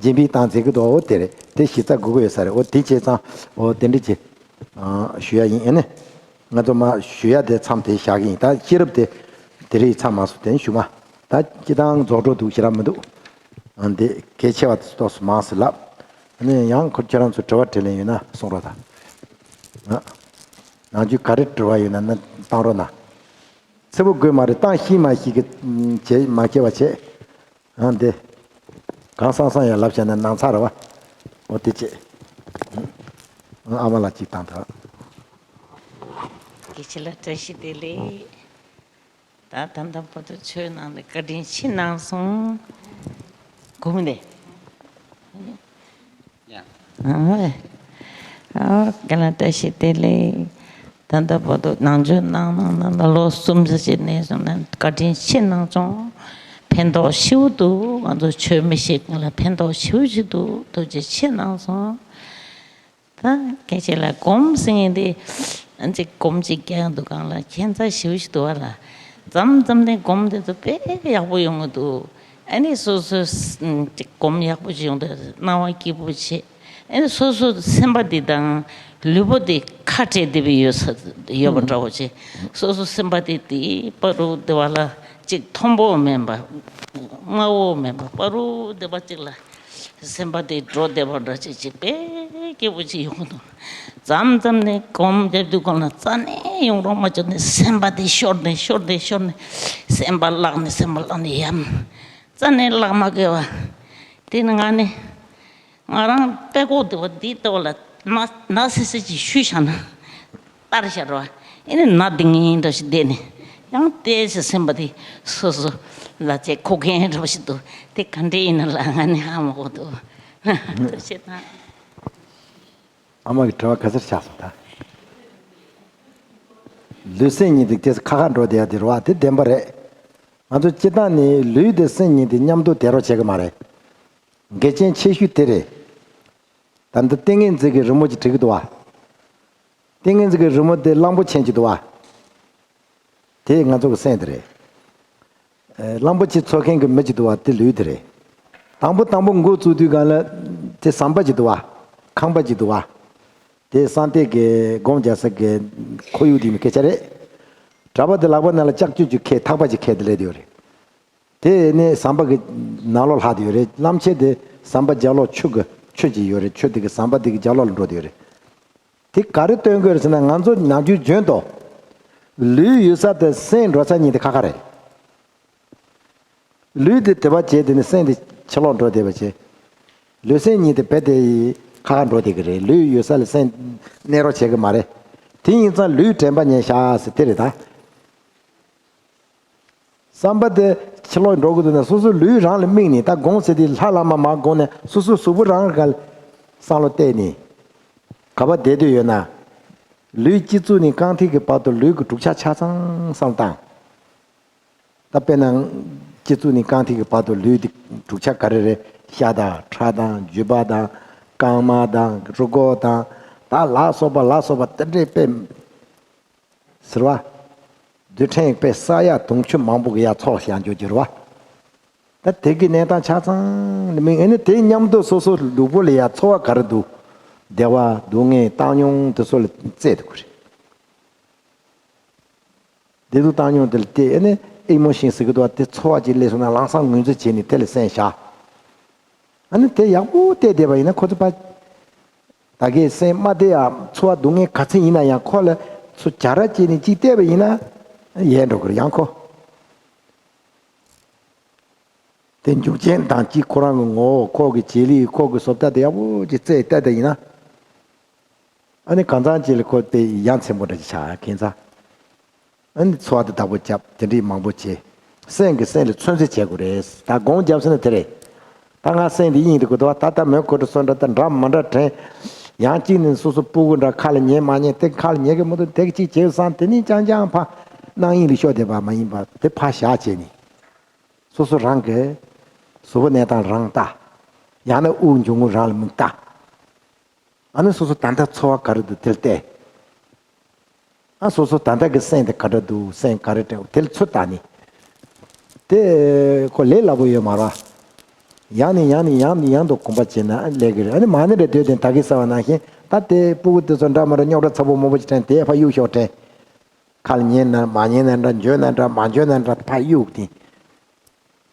སྦྱིན་པའི་སྟངས་ཟེར་གི་འདུག། འོ་དེ་རེད། དེ་གཞི་རྩ་དགོས་ཀྱི་ཡོད་ས་རེད། འོ་དེ་བྱས་ཙང་འོ་དེ་འདྲ་ཅིག་ཨ་ཞུ་ཡ་ཡིན། ཨ་ནི་ང་ཚོ་མ་ཞུ་ཡ་དེ་མཚམས་དེ་བཞག་གི་ཡིན། ད་ཤེས་རབ་དེ་དེ་རིང་མཚམས་མ་སོང་། དེ་ནས་ཞུ་མ། ད་སྤྱི་བཏང་རྫོགས་འགྲོ་འདུག། ཞེ་དྲག་མི་འདུག། ཨ། འདི་གལ་ཆེ་བ་དེ་ཏོག་ཙམ་མང་ཙམ་ལབ། ཨ་ནི་ཡང་ཁོ་ཁྱེད་རང་ཚོ་དྲི་བ་དྲིས་ལན་ཡོད་ན་གསུང་རོགས་དང་། ཨ། ནམ་རྒྱུན་ག་རེ་དྲི་བ་ཡོད་ན་ནི་བཏང་རོགས་གནང་། ཚིག་པོ་དགོས་མ་རེད། བཏང་ཤེས་མ་ཤེས་ཀྱི་བྱེད་མ་སྐྱེ་བ་བྱེད། ཨ། འདི་གང་བསམ་བསམ་ཡང་ལབ་བྱས་ན་ནང་ཚ་རེད་བ། འོ་དེ་བྱེད། ཨ། ཨ་མ་ལགས་གཅིག་བཏང་དང་། དགེ་ཆེ་ལགས་བཀྲ་ཤིས་བདེ་ལེགས། ད་ད་ལྟ་བར་དུ་ཆོས་ནང་ལ་བཀའ་དྲིན་ཆེ་གནང་སོང་། སྒོམ་ནས། ཡ། ཨ། ཨ། བཀའ་ལ་བཀྲ་ཤིས་བདེ་ལེགས། ད་ལྟ་བར་དུ་ནང་ཆོས་གནང་གནང་གནང་ལ་ལོ་གསུམ་ཙམ་ཅིག་གནས་སོང་ན་བཀའ་དྲིན་ཆེ་གནང་སོང་། ཕན་ཐོགས་ཞེ་པོ་འདུག། ང་ཚོ་ཆོས་མི་ཤེས་མཁན་ལ་ཕན་ཐོགས་ཞེ་པོ་ཞིག་འདུག། ཐུགས་རྗེ་ཆེ་གནང་སོང་། ད་སྐད་ཆ་ལ་སྒོམ་ཟེར་མཁན་དེ་ ཨ་ཅིག་སྒོམ་ཅིག་རྒྱག་འདུག་གང་ལ་ཁྱད་མཚར་ཞེ་པོ་ཞིག་འདུག་བ་ལ། མཚམས་མཚམས་ནས་སྒོམ་དེ་ཚོ་དཔེ་ཡག་པོ་ཡོང་གི་འདུག་ཨ་ནི་སོ་སོ་ཅིག་སྒོམ་ཡག་པོ་ཞིག་ཡོང་དུས་སྣང་བ་སྐྱིད་པོ་བྱེད། ཨེ་སོ་སོ་སེམས་པ་འདི་དང་ལུས་པོ་འདི་ཁ་བྲལ་བསྡད་པའི་ཡོད་ས་ཡོད་པ་འདྲ་བོ་ཅིག་སོ་སོ་སེམས་པ་འདི་དེ་པ་རུ་བདེ་བ་ལ་ཅིག་མཐོན་པོ་མིན་པ། དམའ་བོ་མིན་པ། པ་རུ་བདེ་བ་ཅིག་ལ་སེམས་པ་འདི་འགྲོ་བདེ་བ་འདྲ་ཅིག་ཅིག་དཔེ་སྐྱིད་པོ་ཅིག་ཡོང་གི་འདུག་མཚམས་མཚམས་ནས་སྒོམ་རྒྱབ་དུས་སྒང་ལ་རྩ་ནས་ཡོང་རོགས་མ་བྱུང་ནས་སེམས་པ་འདི་ཤོར་ནས་ཤོར་ནས་ཤོར་ནས་སེམས་པ་བརླག་ནས་སེམས་པ་བརླག་ནས་ཡང་རྩ་ནས་བརླག་མ་དགོས་པ། དེ་ནི་ང་ནི། ང་རང་དཔྲལ་ཀོག་དེ་བ་འདི་ལྟ་བུ་ལ་ན་ན་སི་སི་ཅིག་ཤུས་བཞག་ན་ལྟར་བཞག་རོ། ཨེ་ནི་ན་དེ་ངན་འདྲ་ཞིག་བསྡད་ནས་ཡང་བལྟས་ཞེས་སེམས་པ་དེ་སོ་སོ་ལ་ཚེ་ཁོ་མཁན་འདྲ་ཞིག་འདུག་དེ་ག་འདྲ་ཡིན་ན་ལ་ང་ནི་ཧ་མ་གོ་འདུག་ཐུགས་རྗེ་ཆེ་གནང་། ཨ་མ་གི་དྲི་བ་ག་ཚོད་ཆགས་སོང་ད། ལུས་སེམས་གཉིས་དེ་དེ་ཁ་ཁ་འགྲོ་བསྡད་ཡ་དེ་རེད་བ། དེ་བདེན་པ་རེད། ང་ཚོ་སྤྱིར་བཏང་ནི་ལུས་དེ་སེམས་གཉིས་དེ་མཉམ་དུ་བསྡད་རོགས་བྱེད་གི་མ་རེད། འགལ་རྐྱེན་ཆེ་ཤོས་དེ་རེད། ད་འདི་ཏིང་ངེ་འཛིན་གྱི་རི་མོ་ཅིག་བྲིས་ཀྱི་འདུག་བ། ཏིང་ངེ་འཛིན་གྱི་རི་མོ་དེ་གླང་པོ་ཆེན་གྱི་འདུག་བ། དེ་ང་ཚོ་གི་སེམས་དེ་རེད། ཨེ། གླང་པོ་ཆེ་འཚོ་མཁན་གྱི་མི་ཅིག་འདུག་བ། དེ་ལུས་དེ་རེད། དང་པོ་དང་པོ་འགོ་བཙུགས་དུས་སྒང་ལ་དེ་ཟམ་པ་ཅིག་འདུག་བ། ཁང་པ་ཅིག་འདུག་བ། དེ་གསང་གནས་ཀྱི་སྒོམ་རྒྱག་ས་གི་ཁོར་ཡུག་དེ་མི་སྐད་ཆ་རེད། གྲྭ་པ་དེ་ལག་པ་ནང་ལ་ལྕགས་ཀྱུ་ཅིག་ཁྱེར་ཐག་པ་ཅིག་ཁྱེར་དེ་སླེབས་ཡོད་རེད། དེ་ནས་ཟམ་པ་གི་ནང་ལོགས་ལྷག་དེ་ཡོད་རེད། གླང་ཆེན་དེ་ཟམ་པ་རྒྱབ་ལོགས་ཆུ་གི་ཆུ་ཅིག་ཡོད་རེད། ཆུ་དེ་གི་ཟམ་པ་དེ་གི་རྒྱབ་ལོགས་ལ་འགྲོ་དེ་ཡོད་རེད། དེ་ག་རེ་སྟོན་དགོས་རེད་ཟེར་ན། ང་ཚོ་ནམ་རྒྱུན་བརྗོད་དོ། ལུས་ཡོད་ས་དེ་སེམས་འགྲོ་ས་གཉིས་དེ་ཁ་ཁ་རེད། ལུས་དེ་དེ་བ་བྱས་དེ་ནི་སེམས་དེ་ཕྱི་ལོགས་འགྲོ་བསྡད་པ་བྱས། ལུས་སེམས་གཉིས་དེ་རྦད་དེ་ཁ་ཁ་འགྲོ་བསྡད་ཀྱི་རེད། ལུས་ཡོད་ས་ལ་སེམས་གནས་རོགས་བྱེད་ཀྱི་མ་རེད། དེ་ཡིན་ཙང་ལུས་དྲན་པ་ཉན་ཤག་ཟེར་དེ་རེད་ད། བསམ་པ་དེ་ཕྱི་ལོགས་འགྲོ་གི་འདུག་ན་སོ་སོ་ལུས་རང་ལ་དམིགས་ནས། ད་སྒོམ་ཟེར་དེ་ལྷ་བླ་མ་མར་སྒོམ་ནས་སོ་སོའི་གཟུགས་པོ་རང་ག་ལ་བསམ་བློ་གཏད་ནས་ག་པར་བསྡད་འདོད་ཡོད་ན། ལུས་སྤྱི་གཙུག་ནས་རྐང་མཐིལ་གྱི་བར་དུ་ལུས་ཀྱི་གྲུབ་ཆ་ཆ་ཚང་བསམ་བློ་བཏང་། ད་དཔེར་ན་སྤྱི་གཙུག་ནས་རྐང་མཐིལ་གྱི་བར་དུ་ལུས་འདི་གྲུབ་ཆ་ག་རེ་རེད། ཤ་དང་ཁྲག་དང་རྒྱུས་པ་དང་རྐང་དམར་དང་རུས་ཁོག་དང་ད་ལ་སོགས་པ་ལ་སོགས་པ་དེ་འདྲས་དཔེ་ཟེར་བ། རྡུལ་ཕྲན་དཔེ་ས་ཡ་དུང་ཕྱུར་མང་པོ་གི་ཡར་ཚོགས་བཞག་འཇོག་གི་རེད་བ། ད་དེ་གི་གནས་སྟངས་ཆ་ཚང་ནི་མིན། ཨེ་ནི་དེ་མཉམ་དུ་སོ་སོ་ལུས་པོ་ལ་ཡ་ཚོར་བ་ག་རེ་འདུག་བདེ་བ་སྡུག་བསྔལ་བཏང་སྙོམས་དེ་ཚོ་ལ་བཙལ་དགོས་རེད། བདེ་སྡུག་བཏང་སྙོམས་དེ་ལ་བལྟས། ཨེ་ནི་ཨེ་མོ་ཤེན་ཟེར་གི་འདུག་བ། དེ་ཚོར་བ་ཅིག་སླེབས་སོང་ན་ལམ་སང་ངོས་འཛིན་བྱས་ནས་དེ་ལ་སེམས་བཞག་ཨ་ནི་དེ་ཡག་པོ་བལྟས་བསྡད་པ་ཡིན་ན་ཁོ་ཚོ་ཕ། ད་གའི་སེམས་མ་བདེ་ཡ་ཚོར་བ་སྡུག་བསྔལ་ག་ཚད་ཡིན་ན་ཡང་ཁོ་ལ་ཚུར་བྱ་ར་བྱས་ནས་ཅིག་བལྟས་པ་ཡིན་ན་ཡལ་འགྲོ་གི་རེད། ཡང་ཁོ། དེ་འཇུག་རྐྱེན་དང་གཅིག་ཁོ་རང་གི་ངོ་བོ། ཁོ་གི་བྱེད་ལས། ཁོ་གི་བཟོ་ལྟ་དེ་ཡག་པོ་ཅིག་བཙལ་བལྟས་བསྡད་ཡིན་ན། ཨ་ནི་གང་ཚང་ཅིག་ལ་ཁོ་དེ་ཡ་མཚན་པོ་འདྲ་ཅིག་ཆགས་ཁྱད་མཚར། ཨ་ནི་ཚོར་བ་དེ་བདག་པོ་རྒྱབ་དེ་འདྲའི་མང་པོ་བྱས། སེམས་ཀྱིས་སེམས་ལ་ཚོད་འཛིན་བྱེད་དགོས་རེད། ད་སྒོམ་རྒྱབ་ཟེར་ན་དེ་རེད། ད་ང་སེམས་འདི་གཡེང་དུ་གོ་དོ། ད་ལྟ་མོས་གོ་དྲི་སོ་འདྲ་ད་འདྲ་མ་འདྲ་དྲན། ཡང་གཅིག་ནི་སོ་སོ་སྤུ་གུ་འདྲ་ཁ་ལ་ཉན་མ་ཉན་དེ་ཁ་ལ་ཉན་གི་མི་འདུག་དེ་གཅིག་བྱེད་བསམ་དེ་ནི་རྐྱང་རྐྱང་ཕ་སྣང་གཡེང་ལ་ཤོར་བསྡད་པ་མ་ཡིན་པ་དེ་ཕ་བཞག་བྱས་ནས། སོ་སོ་རང་གི་གཟུགས་པོ་གནས་སྟངས་རང་ལྟ། ཡང་ན་དབུགས་འབྱུང་རྔུབ་རང་ལ་དམིགས་ལྟ། ཨ་ནི་སོ་སོ་ད་ལྟ་ཚོར་བ་ག་རེ་འདུག་དེ་ལ་བལྟས། ཨ་སོ་སོ་ད་ལྟ་གི་སེམས་དེ་ག་འདྲ་འདུག་སེམས་ག་རེ་དྲན་དེ་ལ་ཚུར་ལྟ་ནི། དེ་ཁོ་ལས་སླ་པོ་ཡོད་མ་རེད། ཡང་ནས་ཡང་ནས་ཡང་ནས་ཡང་དུ་གོམས་པ་བྱས་ན་ལས་ཀྱི་རེད། ཨ་ནི་མ་ཎི་རེ་འདོད་དེ་ད་གིན་ཟེར་བ་ནང་བཞིན་ད་དེ་སྤུ་གུ་དེ་ཚོ་འདྲ་མ་འདྲ་རྙོག་དྲ་ཚ་པོ་མང་པོ་ཞིག་དྲན་དེ་ཕར་གཡུག་ཞོག་དྲན། ཁ་ལ་ཉན་ན་མ་ཉན་ན་འདྲ། འཇོན་ན་འདྲ་མ་འཇོན་ན་འདྲ་ཕར་གཡུག་དེ།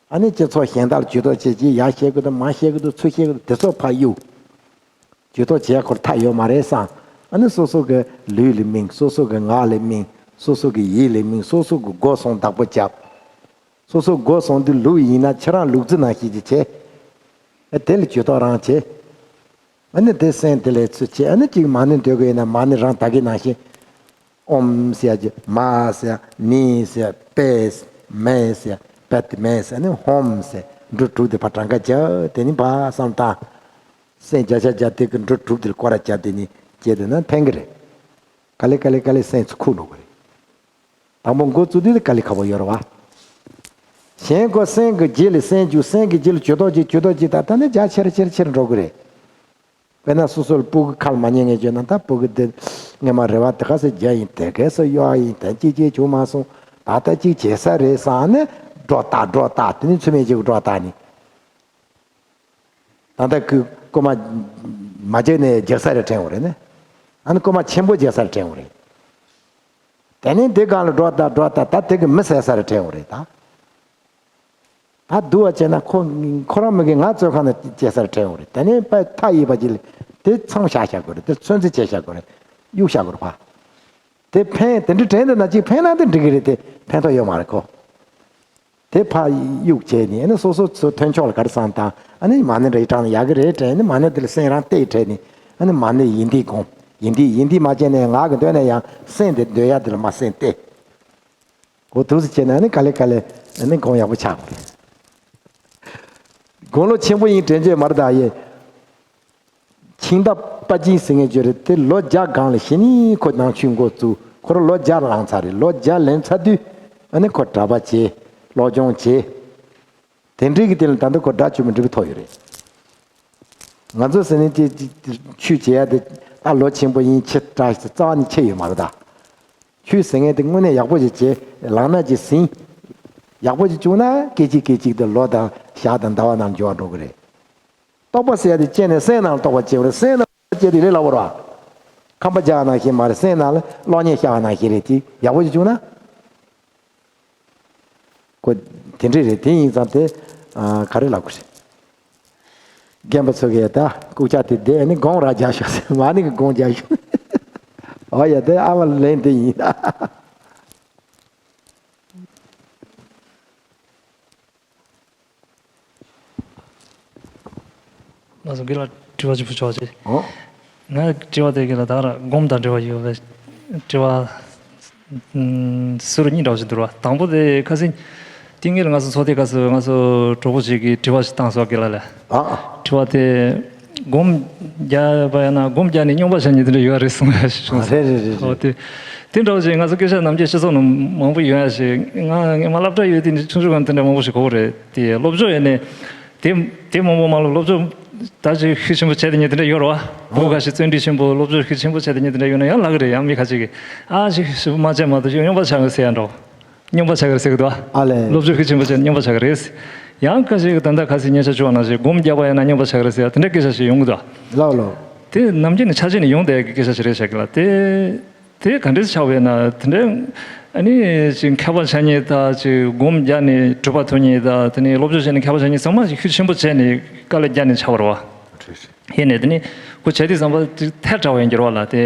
ཨ་ནི་སྤྱི་ཚོགས་གཞན་དག་ལ་ཇུས་གཏོགས་བྱེད་ཀྱི་ཡར་བཤད་ཀྱི་འདུག་མར་བཤད་ཀྱི་འདུག་ཚུར་བཤད་ཀྱི་འདུག་དེ་ཚོ་ཕར་གཡུག་ཇུས་གཏོགས་བྱེད་ཡ་ཁོར་ཐག་ཡོད་མ་རེད་བསམ། ཨ་ནི་སོ་སོ་གི་ལུས་ལ་དམིགས། སོ་སོ་གི་ངག་ལ་དམིགས། སོ་སོ་གི་ཡིད་ལ་དམིགས། སོ་སོ་གི་སྒོ་གསུམ་བདག་པོ་བརྒྱབ། སོ་སོ་སྒོ་གསུམ་དུ་ལུག་ཡིན་ན་ཁྱེད་རང་ལུག་རྫི་ནང་བཞིན་གྱི་བྱེད། ཨ་དེ་ལ་ཇུས་གཏོགས་རང་བྱེད། ཨ་ནི་དེ་སེམས་དེ་ལས་ཚུར་བྱེད། ཨ་ནི་གཅིག་མ་ཎི་འདོན་གི་ཡིན་ན་མ་ཎི་རང་ད་གིན་ནང་བཞིན། ཨོཾ་ཟེར་གྱི་མ་ཟེར་ནི་ཟེར་པེ་མེ་ཟེར་པད་མེ་ཟེར་ནི་ཧོཾ་ཟེར་འབྲུ་དྲུག་དེ་ཕར་གྲངས་ཀ་བརྒྱབ། དེ་ནི་ཕར་བསམ་བཏང་། སེམས་བརྒྱ་ཆ་བརྒྱ་དེ་གི་འབྲུ་དྲུག་དེ་ལ་སྐོར་ར་བརྒྱབ། དེ་ནི་བྱས་དེ་ན་ཕན་གི་རེད། ག་ལེ་ག་ལེ་ག་ལེ་སེམས་ཚུར་ཁུག་འགྲོ་གི་རེད། དང་པོ་འགོ་བཙུགས་དུས་དེ་དཀའ་ལས་ཁག་པོ་ཡོད་རེད་བ། གཞན་ཁོ་སེམས་ཀྱི་རྗེས་ལ་སེམས་རྒྱུག་སེམས་ཀྱི་རྗེས་ལ་ཇུས་གཏོགས་བྱེད་ཇུས་གཏོགས་བྱེད་ད་ད་ནི་རྒྱ་ཆེར་ཆེར་ཆེར་འགྲོ་གི་རེད། དཔེར་ན་སོ་སོར་སྤུ་གུ་ཁ་ལ་མ་ཉན་ངེས་བརྗོད་ན་ད་སྤུ་གུ་འདི་ སྔོན་མ་རེ་བ་དེ་ག་ཚོད་རྒྱག་ཡིན། དེ་ག་ཚོད་གཡོག་ཡིན། དེ་གཅིག་གཅིག་བྱུང་མ་སོང་། ད་ལྟ་གཅིག་བྱེད་ས་རེད་བསམ་ནས་སྒྲོ་བཏགས། སྒྲོ་བཏགས། དེ་ནི་ཚུལ་མིན་གཅིག་གི་སྒྲོ་བཏགས་ནི། ད་ལྟ་ཁོས་རྐུན་མ་མ་བརྒྱབ་ནས་རྒྱག་ས་རེད་དྲན་འོང་རེད་ནི། ཨ་ནི་རྐུན་མ་ཆེན་པོ་རྒྱག་ས་རེད་དྲན་འོང་རེད། དེ་ནས་དེ་སྒང་ལ་སྒྲོ་བཏགས། སྒྲོ་བཏགས། ད་དེ་གི་མི་བསད་ས་རེད་དྲན་འོང་རེད་ད། ད་སྡུག་པ་བྱས་ན་ཁོ་ཁོ་རང་མི་གིས་ང་བཙོན་ཁང་ནང་སྐྱེལ་ས་རེད་དྲན་འོང་རེད། དེ་ནས་དཔེ་མཐའ་ཡས་པ་ཅིག་ལ་དེ་མཚམས་བཞག་བཞག་དགོས་རེད། དེ་ཚོད་འཛིན་བྱས་བཞག་དགོས་རེད། གཡུག་བཞག་དགོས་རེད་ཕ། དེ་ཕན། དེ་འདྲ་དྲན་འདུག་ན་ཅིག་ཕན་ན་དེ་འགྲིག་གི་རེད། དེ་ཕན་ཐོགས་ཡོད་མ་རེད་ཁོ། དེ་ཕར་གཡུག་བྱས་ནས་ཨ་ནི་སོ་སོ་ཚོ་ཐོན་ཕྱོགས་ལ་ག་རེ་བསམ་དང་། ཨ་ནི་མ་ཎི་འདྲ་ཞིག་བགྲངས་ན་ཡག་གི་རེད་དྲན་ནས་མ་ཎི་དེ་ལ་སེམས་རང་གཏད་དྲན་ནས། ཨ་ནི་མ་ཎི་ཡིན་དེ་སྒོམ། ཡིན་དེ་ཡིན་དེ་མ་བྱས་ནས་ངག་གི་མདུན་ནས་ཡང་སེམས་དེ་འདོད་ཡག་དེ་ལ་མར་སེམས་གཏད། འོ་འདུག་སེ་བྱས་ནས་ཨ་ནི་ག་ལེ་ག་ལེ་ཨ་ནི་སྒོམ་ཡག་པོ་ཆགས་དགོས་རེད། དགུང་ལོ་ཆེན་པོ་ཡིན་དྲན་རྒྱུ་མ་རེད་ད་ཡེ། ཁྱིམ་བདག་པ་ཅིན་ཟེར་མཁན་ཅིག་ཡོད་རེད། དེ་ལོ་བརྒྱ་སྒང་ལ་གཞི་ནས་ཁོ་ནང་ཆོས་འགོ་བཙུགས། ཁོ་རང་ལོ་བརྒྱ་ལང་ཚར་རེད། ལོ་བརྒྱ་ལོན་ཚར་དུས་ཨ་ནི་ཁོ་གྲྭ་པ་བྱས། སློབ་སྦྱོང་བྱས། དེ་འདྲའི་གི་དེ་ལ་ད་ལྟ་ཁོ་དགྲ་བཅོམ་པའི་འབྲས་བུ་ཐོབ་ཡོད་རེད། ང་ཚོ་ཟེར་ནས་ཅི་ཅི་ཆོས་བྱེད་ཡ་དེ་ད་ལོ་ཆེན་པོ་ཡིན་ཕྱི་དྲག་རྩ་བ་ནས་ཆེ་ཡོད་མ་རེད་ད། ཆོས་ཟེར་མཁན་དེ་དངོས་གནས་ཡག་པོ་ཞིག་བྱས། ལངས་ན་ཅིག་ཟིན། ཡག་པོ་ཞིག་བྱུང་ན་སྐད་ཅིག་སྐད་ཅིག་དེ་ལོ་དང་ཞག་དང་ཟླ་བ་ནང་འགྱུར་བ་འགྲོ་གི་རེད། རྟོགས་པ་ཟེར་ཡ་དེ་སྐྱེས་ནས་སེམས་ནང་ལ་རྟོགས་པ་སྐྱེ་བ་རེད། སེམས་ནང་སྐྱེ་དུས་ལས་སླ་པོ་རེད་བ། ཁང་པ་རྒྱག་ནང་བཞིན་མ་རེད། སེམས་ནང་ལ་གློག་བརྙན་ཤར་བ་ནང་བཞིན་རེད། དེ་ཡག་པོ་ཞིག་བྱུང་ན། ཁོ་དེ་འདྲས་རེད། དེ་ཡིན་ཙང་དེ་ཨ་ག་རེ་ལབ་དགོས་རེད། རྒན་པ་ཚོ་གིས་ད་ལྐུགས་ཆ་དེ་བསྡད་ནི་སྒོམ་ར་རྒྱག་ཤོག་ཟེར། མ་ཎི་གི་སྒོམ་རྒྱག་ཤོག། ཨོ་ཡ། དེ་ཨ་མ་ལན་དེ་ཡིན། ང་ཚོ་དགེ་ལགས་དྲི་བ་ཅིག་ཕུལ་ཆོག་ཅིག། ཨོ། ང་དྲི་བ་དེ་དགེ་ལགས་ད་ག་རང་སྒོམ་དང་འབྲེལ་བ་ཡོད་པའི་དྲི་བ་ཨུམ་ཟུར་གཉིས་འདྲ་བོ་ཞིག་འདུག་ར། དང་པོ་དེ་ཁ་སང་དེ་སྔོན་ལ་ང་ཚོ་ཚོགས་སྡེ་སྐབས་སུ་ང་ཚོ་གྲོགས་པོ་ཞིག་གིས་དྲི་བ་ཞིག་བཏང་སོང་། དགེ་ལགས་ལ། ཨ། དྲི་བ་དེ། སྒོམ་རྒྱག་པ་ཡིན་ན་སྒོམ་རྒྱག་ནས་སྨྱོན་པ་བྱ་མཁན་དེ་འདྲ་ཡོད་རེད་གསུངས་ཡ་ཞིག་བྱུང་སོང་། ཨ། རེད་རེད་རེད་ཨོ་རེད། དེ། དེ་འདྲ་བོ་ཞིག་ང་ཚོ་སྐད་ཆ་ནམ་རྒྱུན་སྤྱི་ཚོགས་ནང་མང་པོ་ཡོད་ཡ་ཞིག། ང་སྔོན་མ་སློབ་གྲྭ་ཡོད་དུས་ནས་ཆུང་ཆུང་སྒང་དེ་འདྲ་མང་པོ་ཞིག་གོ་གི་རེད། དེ་སློབ་སྦྱོང་ཡོད་ནས། དེ་དེ་མང་པོ་མ་ལ་སློབ་སྦྱོང་ད་ཅིག་ཤུགས་ཆེན་པོ་བྱས་དེ་ཉིད་དེ་འདྲ་ཡོད་རེད་བ། སྒོ་ཁ་ཤས་བརྩོན་འགྲུས་ཆེན་པོ་སློབ་སྦྱོང་ཤུགས་ཆེན་པོ་བྱས་དེ་ཉིད་དེ་འདྲ་ཡོད་ན་ཡང་ལགས་རེད། ཡང་མི་ཁ་ཅིག་གིས་ཨ་ཅིག་ཞིབ་མ་བྱས་མ་གཏོགས་ཅིག་སྨྱོན་པ་ཆགས་ཀྱི་ཟེར་ཡ་འགྲོ། སྨྱོན་པ་ཆགས་ཀྱི་རེད་ཟེར་གི་འདུག་ཨ། ཨ་ལས། སློབ་སྦྱོང་ཤུགས་ཆེན་པོ་བྱས་སྨྱོན་པ་ཆགས་ཀྱི་རེད། ཡང་ཁ་ཅིག་གིས་ད་ལྟ་ཁ་སང་སྙན་ཆ་བཅུག་པ་ནང་བཞིན་སྒོམ་རྒྱག་པ་ཡིན་ན་སྨྱོན་པ་ཆགས་ཀྱི་རེད་ཟེར་ཡ་དེ་འདྲའི་སྐད་ཆ་ཞིག་ཡོང་གི་འདུག་ཨ། ལགས་ལགས། དེ་ནམ་རྒྱུན་ནས་ཆ་ཤས་ནས་ཡོང་བསྡད་ཀྱི་སྐད་ཆ་ཞིག་རེད་ཤག་གི་ལགས། དེ། དེ་ག་འདྲས་ཆགས་པས་ན་དེ་འདྲའི་ཨ་ནི་ཅིག་མཁས་པ་ཆགས་མཁན་དང་ཅིག་སྒོམ་རྒྱག་ནས་གྲུབ་པ་ཐོབ་མཁན་དང་དེ་ནས་སློབ་སྦྱོང་བྱས་ནས་མཁས་པ་ཆགས་མཁན་ཚང་མ་ཅིག་ཤུགས་ཆེན་པོ་བྱས་ནས་དཀའ་ལས་རྒྱག་ནས་ཆགས་པ་རེད་བ། ཡིན་ནས་དེ་ནི་ཁོ་བྱས་དུས་ཙམ་པ་ཅིག་ཐལ་དྲགས་པ་ཡིན་གྱི་རེད་བ་ལགས། དེ་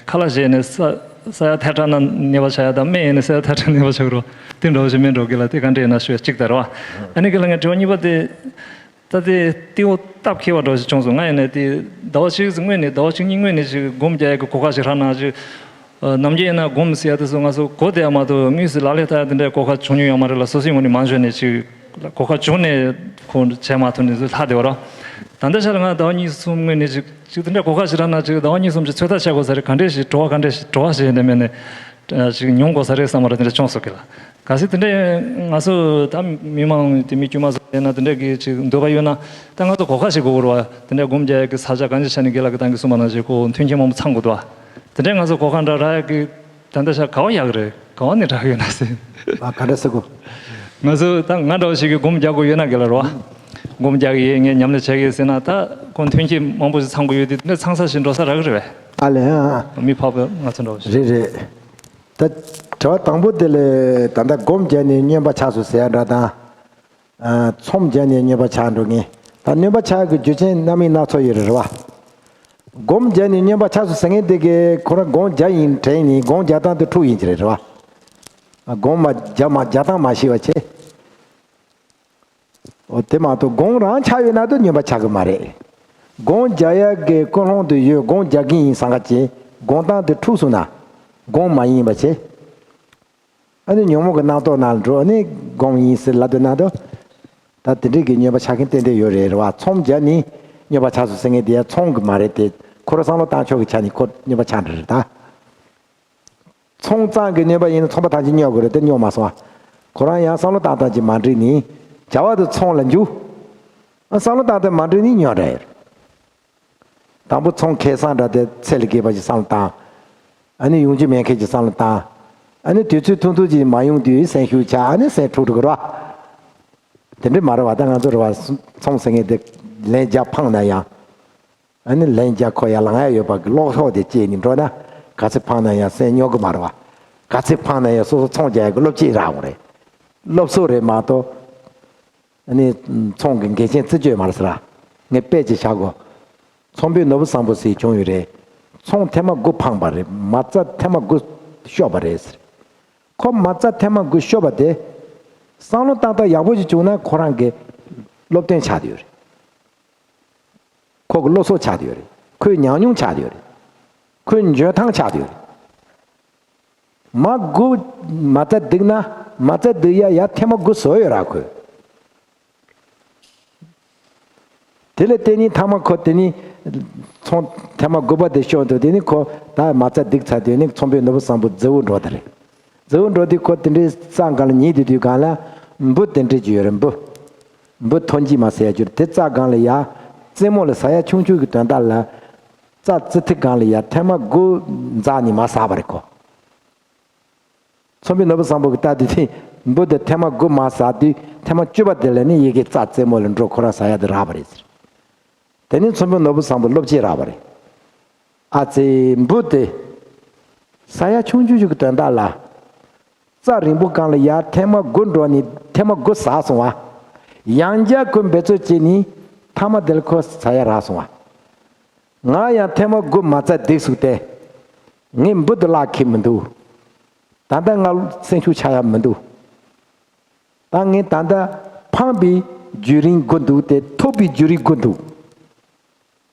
ཁ་ལག་བཞེས་ནས་ས་ས་ཡ་ཐལ་དྲགས་ན་ནད་པ་ཆགས་ཡ་དང་སྨན་ཡིན་ནས་ས་ཡ་ཐལ་དྲགས་ནད་པ་ཆགས་ཀྱི་རེད་བ། དེ་འདྲ་བོ་ཞིག་མིན་འགྲོ་གི་ལགས། དེ་ག་འདྲས་ཡིན་ན་ཞུ་ཡ་གཅིག་ད་རེད་བ། ཨ་ནི་གི་ལ་ངས་དྲི་བ་གཉིས་པ་དེ། ད་དེ་སྟེང་འོག་སྟབས་འཁེལ་བ་འདྲ་ཞིག་བྱུང་སོང་། ང་ཡིན་ནའི་དེ་ཟླ་བ་གཅིག་ཙམ་སྔོན་ནས་ཟླ་བ་གཅིག་གཉིས་སྔོན་ནས་ཅིག་སྒོམ་རྒྱག་ཡག་གི་གོ་སྐབས་ཤིག་རག་ན་ཅིག་ཨ། ནམ་རྒྱུན་ཡིན་ན་སྒོམ་ཟེར་ཡ་དེ་ཚོ་ང་ཚོ་གོ་བསྡད་ཡ་མ་གཏོགས་དངོས་སུ་ལག་ལེན་བསྟར་ཡ་དེ་འདྲའི་གོ་སྐབས་བྱུང་མྱོང་ཡོད་མ་རེད་ལགས། སོ་སོའི་ངོས་ནས་མང་ཤོས་ནས་ཅིག་གོ་སྐབས་བྱུང་ནས་ཁོ་བྱས་མ་ཐུབ་ནས་ལྷག་བསྡད་པ་རེད། ད་ལྟ་ཆ་ལ་ང་ཟླ་བ་གཉིས་གསུམ་སྔོན་ནས་ཅིག་ཅིག་དེ་འདྲའི་གོ་སྐབས་ཤིག་རག་ན་ཅིག་ཟླ་བ་གཉིས་གསུམ་ཅིག་ཚོད་ལྟ་བྱེད་དགོས་ས་རེད། ག་འདྲས་ཤིག་བྲོ་བ་ག་འདྲས་ཤིག་བྲོ་བ་ཞིག་ཡིན་ནའི་མེད་ནའི། ཅིག་མྱོང་དགོས་ས་རེད་བསམ་པ་རེད། དེ་འདྲ་བྱུང་སོང་གི་ལགས། གལ་སྲིད་དེ་འདྲའི་ང་ཚོ་ད་མི་མང་དེ་མི་དཀྱུས་མ་ཚོ་ཡིན་ན་དེ་འདྲ་གི་ཅིག་འདོད་པ་ཡོད་ན་ད་ང་ཚོ་གོ་སྐབས་ཤིག་དགོས་ཀྱི་རེད་བ། དེ་འདྲའི་སྒོམ་རྒྱག་ཡག་གི་ས་ཆ་གང་ཅི་ཆ་ནས་དགེ་ལགས་ཀྱིས་ད་གིན་གསུངས་པ་ནང་བཞིན་ཁོ་མཐུན་རྐྱེན་མང་པོ་ཚང་དགོས་འདུག་བ། དེ་འདྲའི་ང་ཚོ་གོ་སྐབས་འདྲ་རག་ཡག་གི་ད་ལྟ་ཆ་ག་བ་ཡག་གི་རེད། ག་བ་ནས་རག་གི་ཡོད་ན་ཟེར། ཨ། ག་འདྲ་ཟེར་དགོས། ང་ཚོ་ད་ང་འདྲ་བ་ཞིག་གིས་སྒོམ་རྒྱག་དགོས་ཡོད་ན་དགེ་ལགས་རེད་བ། སྒོམ་རྒྱག་གི་ཡོད། ངས་ཉམས་ལེན་བྱེད་ཀྱི་ཡོད་ཟེར་ན་ད་ཁོ་མཐུན་རྐྱེན་མང་པོ་ཞིག་ཚང་དགོས་ཡོད་དུས་དེ་འདྲ་ཚང་ས་ཞིག་འགྲོ་ས་རག་གི་རེད་བས། ཨ་ལས། ཨ། མི་ཕལ་པ་ང་ཚོ་འདྲ་བ་ཞིག་རེད་རེད། ད་དྲི་བ་དང་པོ་དེ་ལ་ད་ལྟ་སྒོམ་བརྒྱབ་ནས་སྨྱོན་པ་ཆགས་སོང་ཟེར་ཡ་འདྲ་དང་། ཨ། ཚོམས་བརྒྱབ་ནས་སྨྱོན་པ་ཆགས་འགྲོ་མཁན། ད་སྨྱོན་པ་ཆགས་ཀྱི་རྒྱུ་རྐྱེན་སྣ་མིན་སྣ་ཚོགས་ཡོད་རེད་བ། སྒོམ་བརྒྱབ་ནས་སྨྱོན་པ་ཆགས་སོང་ཟེར་མཁན་དེ་གས་ཁོ་རང་སྒོམ་རྒྱག་ཡིན་དྲན་ནས་སྒོམ་རྒྱག་སྟངས་དེ་འཁྲུག་ཡིན་གྱི་རེད་བ། ཨ། སྒོམ་མ་རྒྱག་མ་རྒྱག་སྟངས་མ་ཤེས་པ་བྱས། འོ། དེ་མ་གཏོགས་སྒོམ་རང་ཆགས་ཡོད་ན་དུ་སྨྱོན་པ་ཆགས་ཀྱི་མ་རེད། སྒོམ་རྒྱག་ཡག་གི་ཀུན་སློང་དུ་ཡོད། སྒོམ་རྒྱག་གི་ཡིན་བསམ་ཁ་ཅིག་སྒོམ་སྟངས་དེ་འཁྲུགས་སོང་ན་སྒོམ་མ་ཡིན་པ་བྱས། ཨ་ནི་ཉོན་མོངས་ཀྱི་རྣམ་རྟོག་ནང་འགྲོ། ཨ་ནི་སྒོམ་ཡིན་ཟེར་ལབ་དུས་ན་དུ། ད་དེ་འདྲའི་གི་སྨྱོན་པ་ཆགས་མཁན་ཏན་ཏན་ཡོད་རེད་རེད་བ། ཚོམས་བརྒྱབ་ནས་སྨྱོན་པ་ཆགས་སོང་ཟེར་མཁན་དེ་ཡང་ཚོམས་ཀྱི་མ་རེད་དེ། ཁོ་རང་བསམ་བློ་བཏང་ཕྱོགས་ཀྱི་ཆ་ནས་ཁོ་སྨྱོན་པ་ཆགས་འདྲ་རེད་ད། ཚོམས་ཙམ་གྱི་སྨྱོན་པ་ཡིན་ན་ཚོམས་པ་ཐམས་ཅད་སྨྱོ་དགོས་རེད་དེ་སྨྱོ་མ་སོང་བ། ཁོ་རང་ཡང་བསམ་བློ་བཏང་སྟངས་ཀྱིས་མ་འགྲིག་ནས་བྱ་བ་དེ་ཚོམས་ལ་འཇུག། ཨ། བསམ་བློ་བཏང་སྟངས་མ་འགྲིག་ནས་སྨྱོ་འདྲ་ཡོད། དང་པོ་ཚོམས་ཁེ་བཟང་འདྲ་དེ་ཚད་ལས་བརྒལ་བ་ཞིག་བསམ་བློ་བཏང་། ཨ་ནི་ཡོང་རྒྱུ་མེད་མཁན་གྱི་བསམ་བློ་བཏང་། ཨ་ནི་དུས་ཚོད་ཐུང་ཐུང་ཅིག་མ་ཡོང་དུས་སེམས་ཤུགས་ཆག་ཨ་ནི་སེམས་འཁྲུག་འགྲོ་གི་རེད་བ། དེ་འདྲ་མ་རེད་བ། ད་ང་ཚོ་རེད་བ། ཚོང་ཟེར་མཁན་དེ་ལན་བརྒྱ་འཕངས་ན་ཡང་། ཨ་ནི་ལན་བརྒྱ་ཁོ་ཡར་ལངས་ཡ་ཡོད་པ་གི་བློ་ཁོག་དེ་སྐྱེས་ནས་འགྲོ་ན། ག་ཚོད་འཕངས་ན་ཡང་སེམས་སྙོག་གི་མ་རེད་བ། ག་ཚོད་འཕངས་ན་ཡང་སོ་སོ་ཚོང་རྒྱག་ཡ་གི་སློབ་སྤྱི་རག་འོང་རེད། སློབ་གསོ་རེད་མ་གཏོགས། ཨ་ནི་ཚོང་གི་འགན་ཆེན་རྩི་བཅོས་མ་རེད་ཟེར་ར། ངས་དཔེ་ཅིག་བཞག་གོ། ཚོང་དཔོན་ནོར་བུ་བཟང་པོ་ཟེར་བྱུང་ཡོད་རེད། ཚོང་ཐེངས་མ་དགུ་འཕངས་པ་རེད། མ་རྩ་ཐེངས་མ་དགུ་ཤོར་བ་རེད་ཟེར། ཁོ་མ་རྩ་ཐེངས་མ་དགུ་ཤོར་བ་དེ། བསམ་བློ་ཏག་ཏག་ཡག་པོ་ཞིག་བྱུང་ན་ཁོ་རང་གི་སློབ་སྟོན་ཆགས་བསྡད་ཡོད་རེད། ཁོ་གི་བློ་གསོ་ཆགས་བསྡད་ཡོད་རེད། ཁོའི་ཉམས་མྱོང་ཆགས་བསྡད་ཡོད་རེད། ཁོའི་འཇོན་ཐང་ཆགས་བསྡད་ཡོད་རེད། མ་དགུ་མ་རྩ་སྡིག་ན་མ་རྩ་སྡིག་ཡ་ཡ་ཐེངས་མ་དགུ་བཟོ་ཡོད་ར་ཁོས། དེ་ལ་བརྟེན་ནས་ཐ་མ་ཁོ་དེ་ནི་ཚོང་ཐེངས་མ་དགུ་པ་དེ་ཤོར་འདུག་དེ་ནི་ཁོ་ད་མ་རྩ་སྡིག་ཚར་དུས་ནི་ཚོང་དཔོན་ནོར་བུ་བཟང་པོ་རྫི་བོ་འགྲོ་དེ་རེད། རྫི་བོ་འགྲོ་དུས་ཁོ་དེ་འདྲའི་རྩྭ་སྒང་ལ་ཉལ་དུས་དུས་སྒང་ལ་འབུ་དེ་འདྲས་ཀྱི་ཡོད་རེད། འབུ་འབུ་ཐོན་སྐྱེད་མ་ཟེར་ཡ་ཅིག་ཡོད་རེད། དེ་རྩྭ་སྒང་ལ་ཡ་རྩེད་མོ་ལ་ཟ་ཡ་ཆུང་ཆུང་གི་དོན་དག་ལ་རྩྭ་རྩི་ཐིག་སྒང་ལ་ཡ་ཐེངས་མ་དགུ་འཛེགས་ནས་མར་ཟགས་པ་རེད་ཁོ། ཚོང་དཔོན་ནོར་བུ་བཟང་པོ་གི་ལྟ་དུས་དེ་འབུ་དེ་ཐེངས་མ་དགུ་མར་ཟགས་དུས་ཐེངས་མ་བཅུ་པ་དེ་ལ་ནི་ཡི་གེ་རྩྭ་རྩེད་མོ་ལ་འགྲོ་ཁོ་རང་ཟ་ཡ་དེ་རག་པ་རེད་ཟེར། དེ་ནི་ཚོང་དཔོན་ནོར་བུ་བཟང་པོ་སློབ་སྤྱི་རག་པ་རེད། ཨ་ཙི་འབུ་དེ་ཟ་ཡ་ཆུང་ཆུང་ཞིག་གི་དོན་དག་ལ་རྩྭ་རིང་པོ་སྒང་ལ་ཡར་ཐེངས་མ་དགུ་འགྲོ་ནི་ཐེངས་མ་དགུ་ཟགས་སོང་བ། ཡང་བསྐྱར་ཁོས་འབད་རྩོལ་བྱས་ནི་ཐ་མ་དེ་ལ་ཁོ་ཟ་ཡ་རག་སོང་བ། ང་ཡང་ཐེངས་མ་དགུ་མ་རྩ་སྡིག་སུག་སྟེ། ངས་འབུ་དེ་བརླག་ཁྱེར་མི་འདུག་ད་ལྟ་ང་སེམས་ཤུགས་ཆག་ཡ་མི་འདུག་ད་ངས་ད་ལྟ་འཕངས་པའི་བརྒྱུད་རིམ་དགུ་འདུག་སྟེ་ཐོབ་པའི་བརྒྱུད་རིམ་དགུ་འདུག་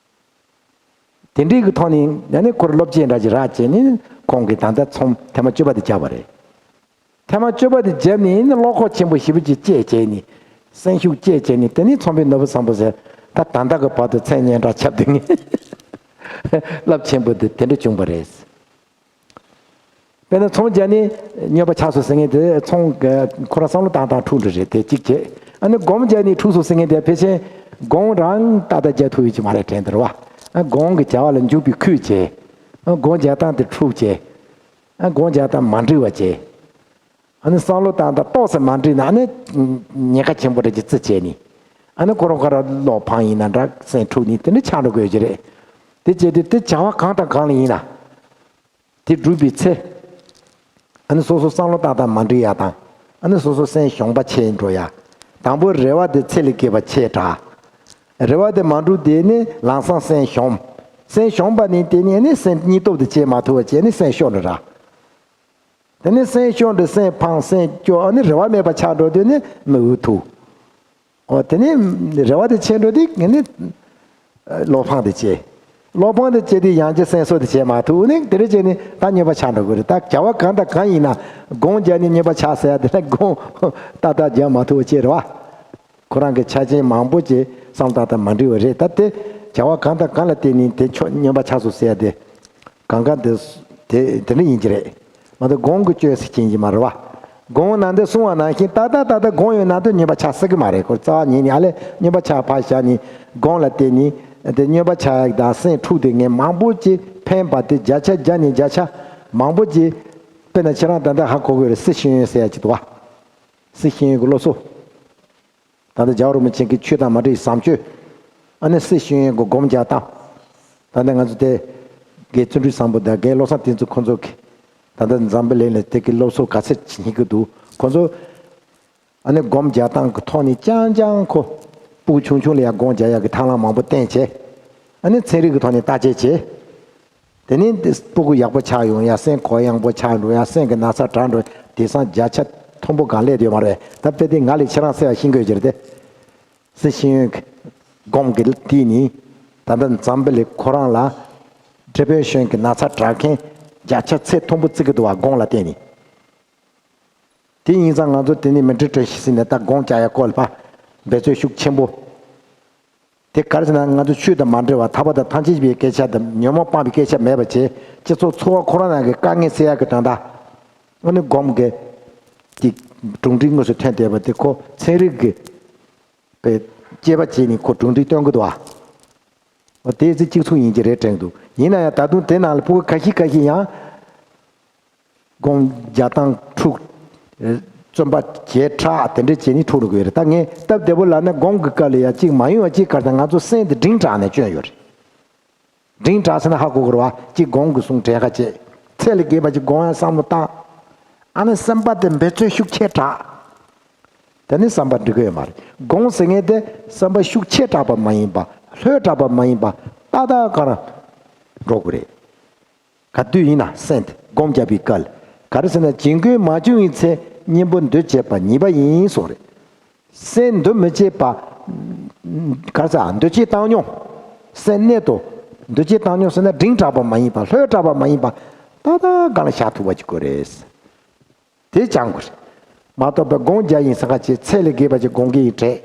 དེ་འདྲའི་གི་ཐོག་ནས་ཡང་ནི་ཁོར་སློབ་སྤྱི་འདྲ་ཅིག་རག་བྱས་ནས་ཁོང་གིས་ད་ལྟ་ཚོང་ཐེངས་མ་བཅུ་པ་དེ་བརྒྱབ་པ་རེད། ཐེངས་མ་བཅུ་པ་དེ་བརྒྱབ་ནས་ནི་བློ་ཁོག་ཆེན་པོ་ཞེ་པོ་ཅིག་སྐྱེས་བྱས་ནས་སེམས་ཤུགས་སྐྱེས་བྱས་ནས་དེ་ནས་ཚོང་དཔོན་ནོར་བུ་བཟང་པོ་ཟེར་ད་ད་ལྟ་གི་བར་དུ་མཚན་སྙན་གྲགས་ཁྱབ་བསྡད་མཁན་རླབས་ཆེན་པོ་དེ་དེ་འདྲ་བྱུང་བ་རེད། དཔེར་ན་ཚོང་རྒྱག་ནས་སྨྱོན་པ་ཆགས་སོང་ཟེར་མཁན་དེ་ཚོང་གི་ཁོ་རང་བསམ་བློ་བཏང་སྟངས་འཁྲུག་འགྲོ་རེད་དེ་གཅིག་བྱས། ཨ་ནི་སྒོམ་རྒྱག་ནས་འཁྲུག་སོང་ཟེར་མཁན་དེ་ཕལ་ཆེར་སྒོམ་རང་ཏག་ཏག་རྒྱག་ཐུབ་ཡོད་ཀྱི་མ་རེད་དྲན་འདུག་བ། ཨ་སྒོམ་གྱི་བྱ་བ་ལ་འཇུག་པའི་ཁུལ་བྱས། ཨ་སྒོམ་རྒྱག་སྟངས་དེ་འཁྲུག་བྱས། ཨ་སྒོམ་རྒྱག་སྟངས་མ་འགྲིག་པ་བྱས། ཨ་ནི་བསམ་བློ་བཏང་སྟངས་ཏོག་ཙམ་མ་འགྲིག་ན་ཨ་ནི་ཉེན་ཁ་ཆེན་པོ་རེད་ཀྱི་རྩི་བྱས་ནས། ཨ་ནི་ཁོ་རང་ཁོ་རང་བློ་ཕངས་ཡིན་ན་འདྲ་སེམས་འཁྲུག་ནས་དེ་འདྲ་ཆགས་འགྲོ་དགོས་ཀྱི་རེད། དེ་བྱས་དུས་དེ་བྱ་བ་གང་དང་གང་ལ་ཡིན་ན། དེ་བསྒྲུབས་པའི་ཚེ། ཨ་ནི་སོ་སོ་བསམ་བློ་བཏང་སྟངས་མ་འགྲིག་ཡ་དང་། ཨ་ནི་སོ་སོ་སེམས་ཞོམ་པ་ཆེ་འགྲོ་ཡ། དང་པོ་རེ་བ་དེ་ཚད་ལས་བརྒལ་བ་ཆེ་དྲགས། རེ་བ་དེ་མ་འགྲུབ་དེ་ནི་ལམ་སང་སེམས་ཞོམ། སེམས་ཞོམ་པ་ནི་དེ་ནི་ཨ་ནི་སེམས་སྙིང་སྟོབས་དེ་བྱེད་མ་ཐུབ་པ་བྱས་ནི་སེམས་ཤོར་འགྲོ་ར། དེ་ནི་སེམས་ཤོར་འགྲོ་སེམས་ཕངས་སེམས་སྐྱོ་ཨ་ནི་རེ་བ་མེད་པ་ཆགས་འགྲོ་དུས་ནི་མི་འུ་ཐུག་ཨོ་དེ་ནས་རེ་བ་དེ་ཆད་འགྲོ་དུས་ངས་ནི་བློ་ཕངས་དེ་བྱས། བློ་ཕངས་དེ་བྱས་དུས་ཡང་ཅི་སེམས་གསོ་དེ་བྱས་མ་ཐུབ་ནི་དེ་འདྲ་བྱས་ནས་ད་སྨྱོན་པ་ཆགས་འགྲོ་གི་རེད། ད་བྱ་བ་གང་དང་གང་ཡིན་ན་སྒོམ་རྒྱག་ནས་སྨྱོན་པ་ཆགས་ཟེར་ཡ་དེ་ལ་སྒོམ་ཏག་ཏག་རྒྱག་མ་ཐུབ་པ་བྱས་རེད་བ། ཁོ་རང་གི་ཆ་རྐྱེན་མང་པོ་ཅིག་བསམ་སྟངས་དང་མ་འགྲིག་པ་རེད། ད་དེ་བྱ་བ་གང་དང་གང་ལ་བརྟེན་ནས་དེ་ཆོ་སྨྱོན་པ་ཆགས་སོང་ཟེར་ཡ་དེ། གང་ག་འདི་དེ་དེ་འདྲ་ཡིན་གྱི་རེད། མ་གཏོགས་སྒོམ་གྱི་བཅོས་ཟེར་གྱིན་གྱི་མ་རེད་བ། སྒོམ་ནང་དུ་གསུངས་པ་ནང་བཞིན་ཏག་ཏག་ཏག་ཏག་སྒོམ་ཡོད་ན་དུ་སྨྱོན་པ་ཆགས་སྲིད་ཀྱི་མ་རེད། ཁོ་རྩ་བ་ཉིད་ནས་ཨ་ལས་སྨྱོན་པ་ཆགས་ཕར་བཞག་ནས་སྒོམ་ལ་བརྟེན་ནས་དེ་སྨྱོན་པ་ཆགས་ཡག་དང་སེམས་འཁྲུག་དེ་ངས་མང་པོ་ཅིག་ཕན་པ་དེ་བརྒྱ་ཆ་བརྒྱ་ནས་བརྒྱ་ཆ་མང་པོ་ཅིག་དཔེར་ན་ཁྱེད་རང་ད་ལྟ་ཧ་གོ་གི་རེད། སྲིད་ཤེས་ཡོན་ཟེར་ཡ་ཅིག་འདུག་བ། སྲིད་ཤེས་ཡོན་གྱི་སློབ་གསོ། ད་ལྟ་རྒྱལ་བ་རིན་པོ་ཆེ་གི་ཆོས་དང་མ་འདྲ་བའི་བཟང་སྤྱོད། ཨ་ནི་སྲིད་ཤེས་ཡོན་གྱི་སྒོམ་རྒྱག་སྟངས། ད་ལྟ་ང་ཚོ་དེ་རྒན་བརྩོན་འགྲུས་བཟང་པོ་དང་རྒན་བློ་བཟང་བསྟན་འཛིན་ཁོང་ཚོ་གི་ད་ལྟ་འཛམ་བུ་གླིང་ལ་དེ་གི་སློབ་གསོ་ག་ཚད་སྙིང་གི་འདུག་ཁོང་ཚོ་ཨ་ནི་སྒོམ་རྒྱག་སྟངས་ཀྱི་ཐོག་ནས་རྐྱང་རྐྱང་ཁོ་སྤུ་གུ་ཆུང་ཆུང་ལ་ཡང་སྒོམ་རྒྱག་ཡག་གི་ཐབས་ལམ་མང་པོ་བསྟན་བྱས། ཨ་ནི་ཚན་རིག་གི་ཐོག་ནས་བརྟག་དཔྱད་བྱས། དེ་ནས་འདི་སྤུ་གུ་ཡག་པོ་ཆགས་ཡོང་ཡ་སེམས་གུ་ཡངས་པོ་ཆགས་འགྲོ་ཡ་སེམས་ཀྱི་ན་ཚ་དྲག་འགྲོ་དེང་སང་བརྒྱ་ཆ་མཐོན་པོ་གང་སླེབས་ཡོད་མ་རེད། ད་དཔེ་དེ་ང་ལས་ཁྱེད་རང་གསལ་བ་ཤེས་དགོས་ཀྱི་རེད་དེ། སྲིད་ཤེས་ཡོན་གྱི་སྒོམ་གྱི་དེ་ནི་ད་ལྟ་འཛམ་བུ་གླིང་ཁོ་རང་ལ་ཌི་པི་རེ་ཤན་གྱི་ན་ཚ་དྲག་མཁན་བརྒྱ་ཆ་ཚད་མཐོན་པོ་བརྩི་གི་འདུག་བ། སྒོམ་ལ་བརྟེན་ནས། དེ་ཡིན་ཙང་ང་ཚོ་དེ་ནི་མི་འདྲི་དྲན་ཤེས་ཟིན་ནས་ད་སྒོམ་རྒྱག་ཡ་སྐོར་ལ་ཕ་འབད་རྩོལ་ཤུགས་ཆེན་པོ། དེ་ག་རེ་ཟེར་ན་ང་ཚོ་ཆོས་དང་མ་འབྲེལ་བ་ཐར་པ་དང་ཐམས་ཅད་མཁྱེན་པའི་སྐད་ཆ་དང་ཉོན་མོངས་སྤངས་པའི་སྐད་ཆ་མེད་པ་བྱས་སྤྱི་ཚོགས་འཚོ་བ་ཁོ་རང་ནང་གི་དཀའ་ངལ་སེལ་ཡག་གི་དོན་དག་ཨ་ནི་སྒོམ་གྱི་དེ་གྲུབ་འབྲས་དངོས་སུ་ཐོན་བསྡད་པ་དེ་ཁོ་ཚན་རིག་གི་དཔེ་དཔྱད་པ་བྱས་ནས་ཁོ་གྲུབ་འབྲས་སྟོན་གི་འདུག་ཨ། འོ་དེ་ཚེ་གཅིག་མཚུངས་ཡིན་གྱི་རེད་དྲན་འདུག་ཡིན་ན་ཡང་ད་དུང་དེ་ནང་ལ་ཕྲུ་གུ་ཁ་ཤས་ཁ་ཤས་ཡང་ སྒོམ་རྒྱག་སྟངས་འཁྲུག་བརྩོན་པ་བྱས་དྲགས་དེ་འདྲ་བྱས་ནས་འཁྲུག་འགྲོ་གི་ཡོད་རེད། ད་ངས་སྟབས་བདེ་པོ་ལབ་ན་སྒོམ་གྱི་སྐབས་ལ་ཡ་གཅིག་མ་ཡོང་བ་གཅིག་ག་རེ་ད་ང་ཚོ་སེམས་དེ་འབྲིང་དྲགས་ནས་བསྐྱོན་ཡོད་རེད། འབྲིང་དྲགས་ཟེར་ན་ཧ་གོ་གི་རེད་བ། གཅིག་སྒོམ་གྱི་གསུང་དྲན་ཁ་བྱེད། ཚད་ལས་བརྒལ་བ་ཅིག་སྒོམ་ཡ་བསམ་བློ་བཏང་། ཨ་ནི་བསམ་པ་དེ་འབད་བརྩོན་ཤུགས་ཆེ་དྲགས། དེ་ནི་བསམ་པ་འགྲིག་གི་ཡོད་མ་རེད། སྒོམ་ཟེར་མཁན་དེ་བསམ་པ་ཤུགས་ཆེ་དྲགས་པ་མ་ཡིན་པ། ལྷོད་དྲགས་པ་མ་ཡིན་པ། ཏག་ཏག་ག་རང་འགྲོ་དགོས་རེད། ག་དུས་ཡིན་ན་སེམས་དེ་སྒོམ་རྒྱག་པའི་སྐབས་ག་རེ་ཟེར་ན་བྱིང་རྒོད་མ་བྱུང་བའི་ཚེ་གཉེན་པོ་འདུ་བྱེད་པ་ཉེས་པ་ཡིན་གསུངས་རེད། སེམས་འདུ་མི་བྱེད་པ། ག་རེ་ཟེར་འདུ་བྱེད་བཏང་སྙོམས། སེམས་གནད་དུ་འདུ་བྱེད་བཏང་སྙོམས་ཟེར་ན་འབྲིང་དྲགས་པ་མ་ཡིན་པ་ལྷོད་དྲགས་པ་མ་ཡིན་པ། ཏག་ཏག་སྒང་ལ་བཞག་ཐུབ་པ་ཅིག་དགོས་རེད། དེ་སྦྱང་དགོས་རེད། མ་གཏོགས་པའི་སྒོམ་རྒྱག་ཡིན་ཟེར་ཁ་ཅིག་ཚད་ལས་བརྒལ་བ་ཅིག་སྒོམ་གྱི་ཡིན་དྲན།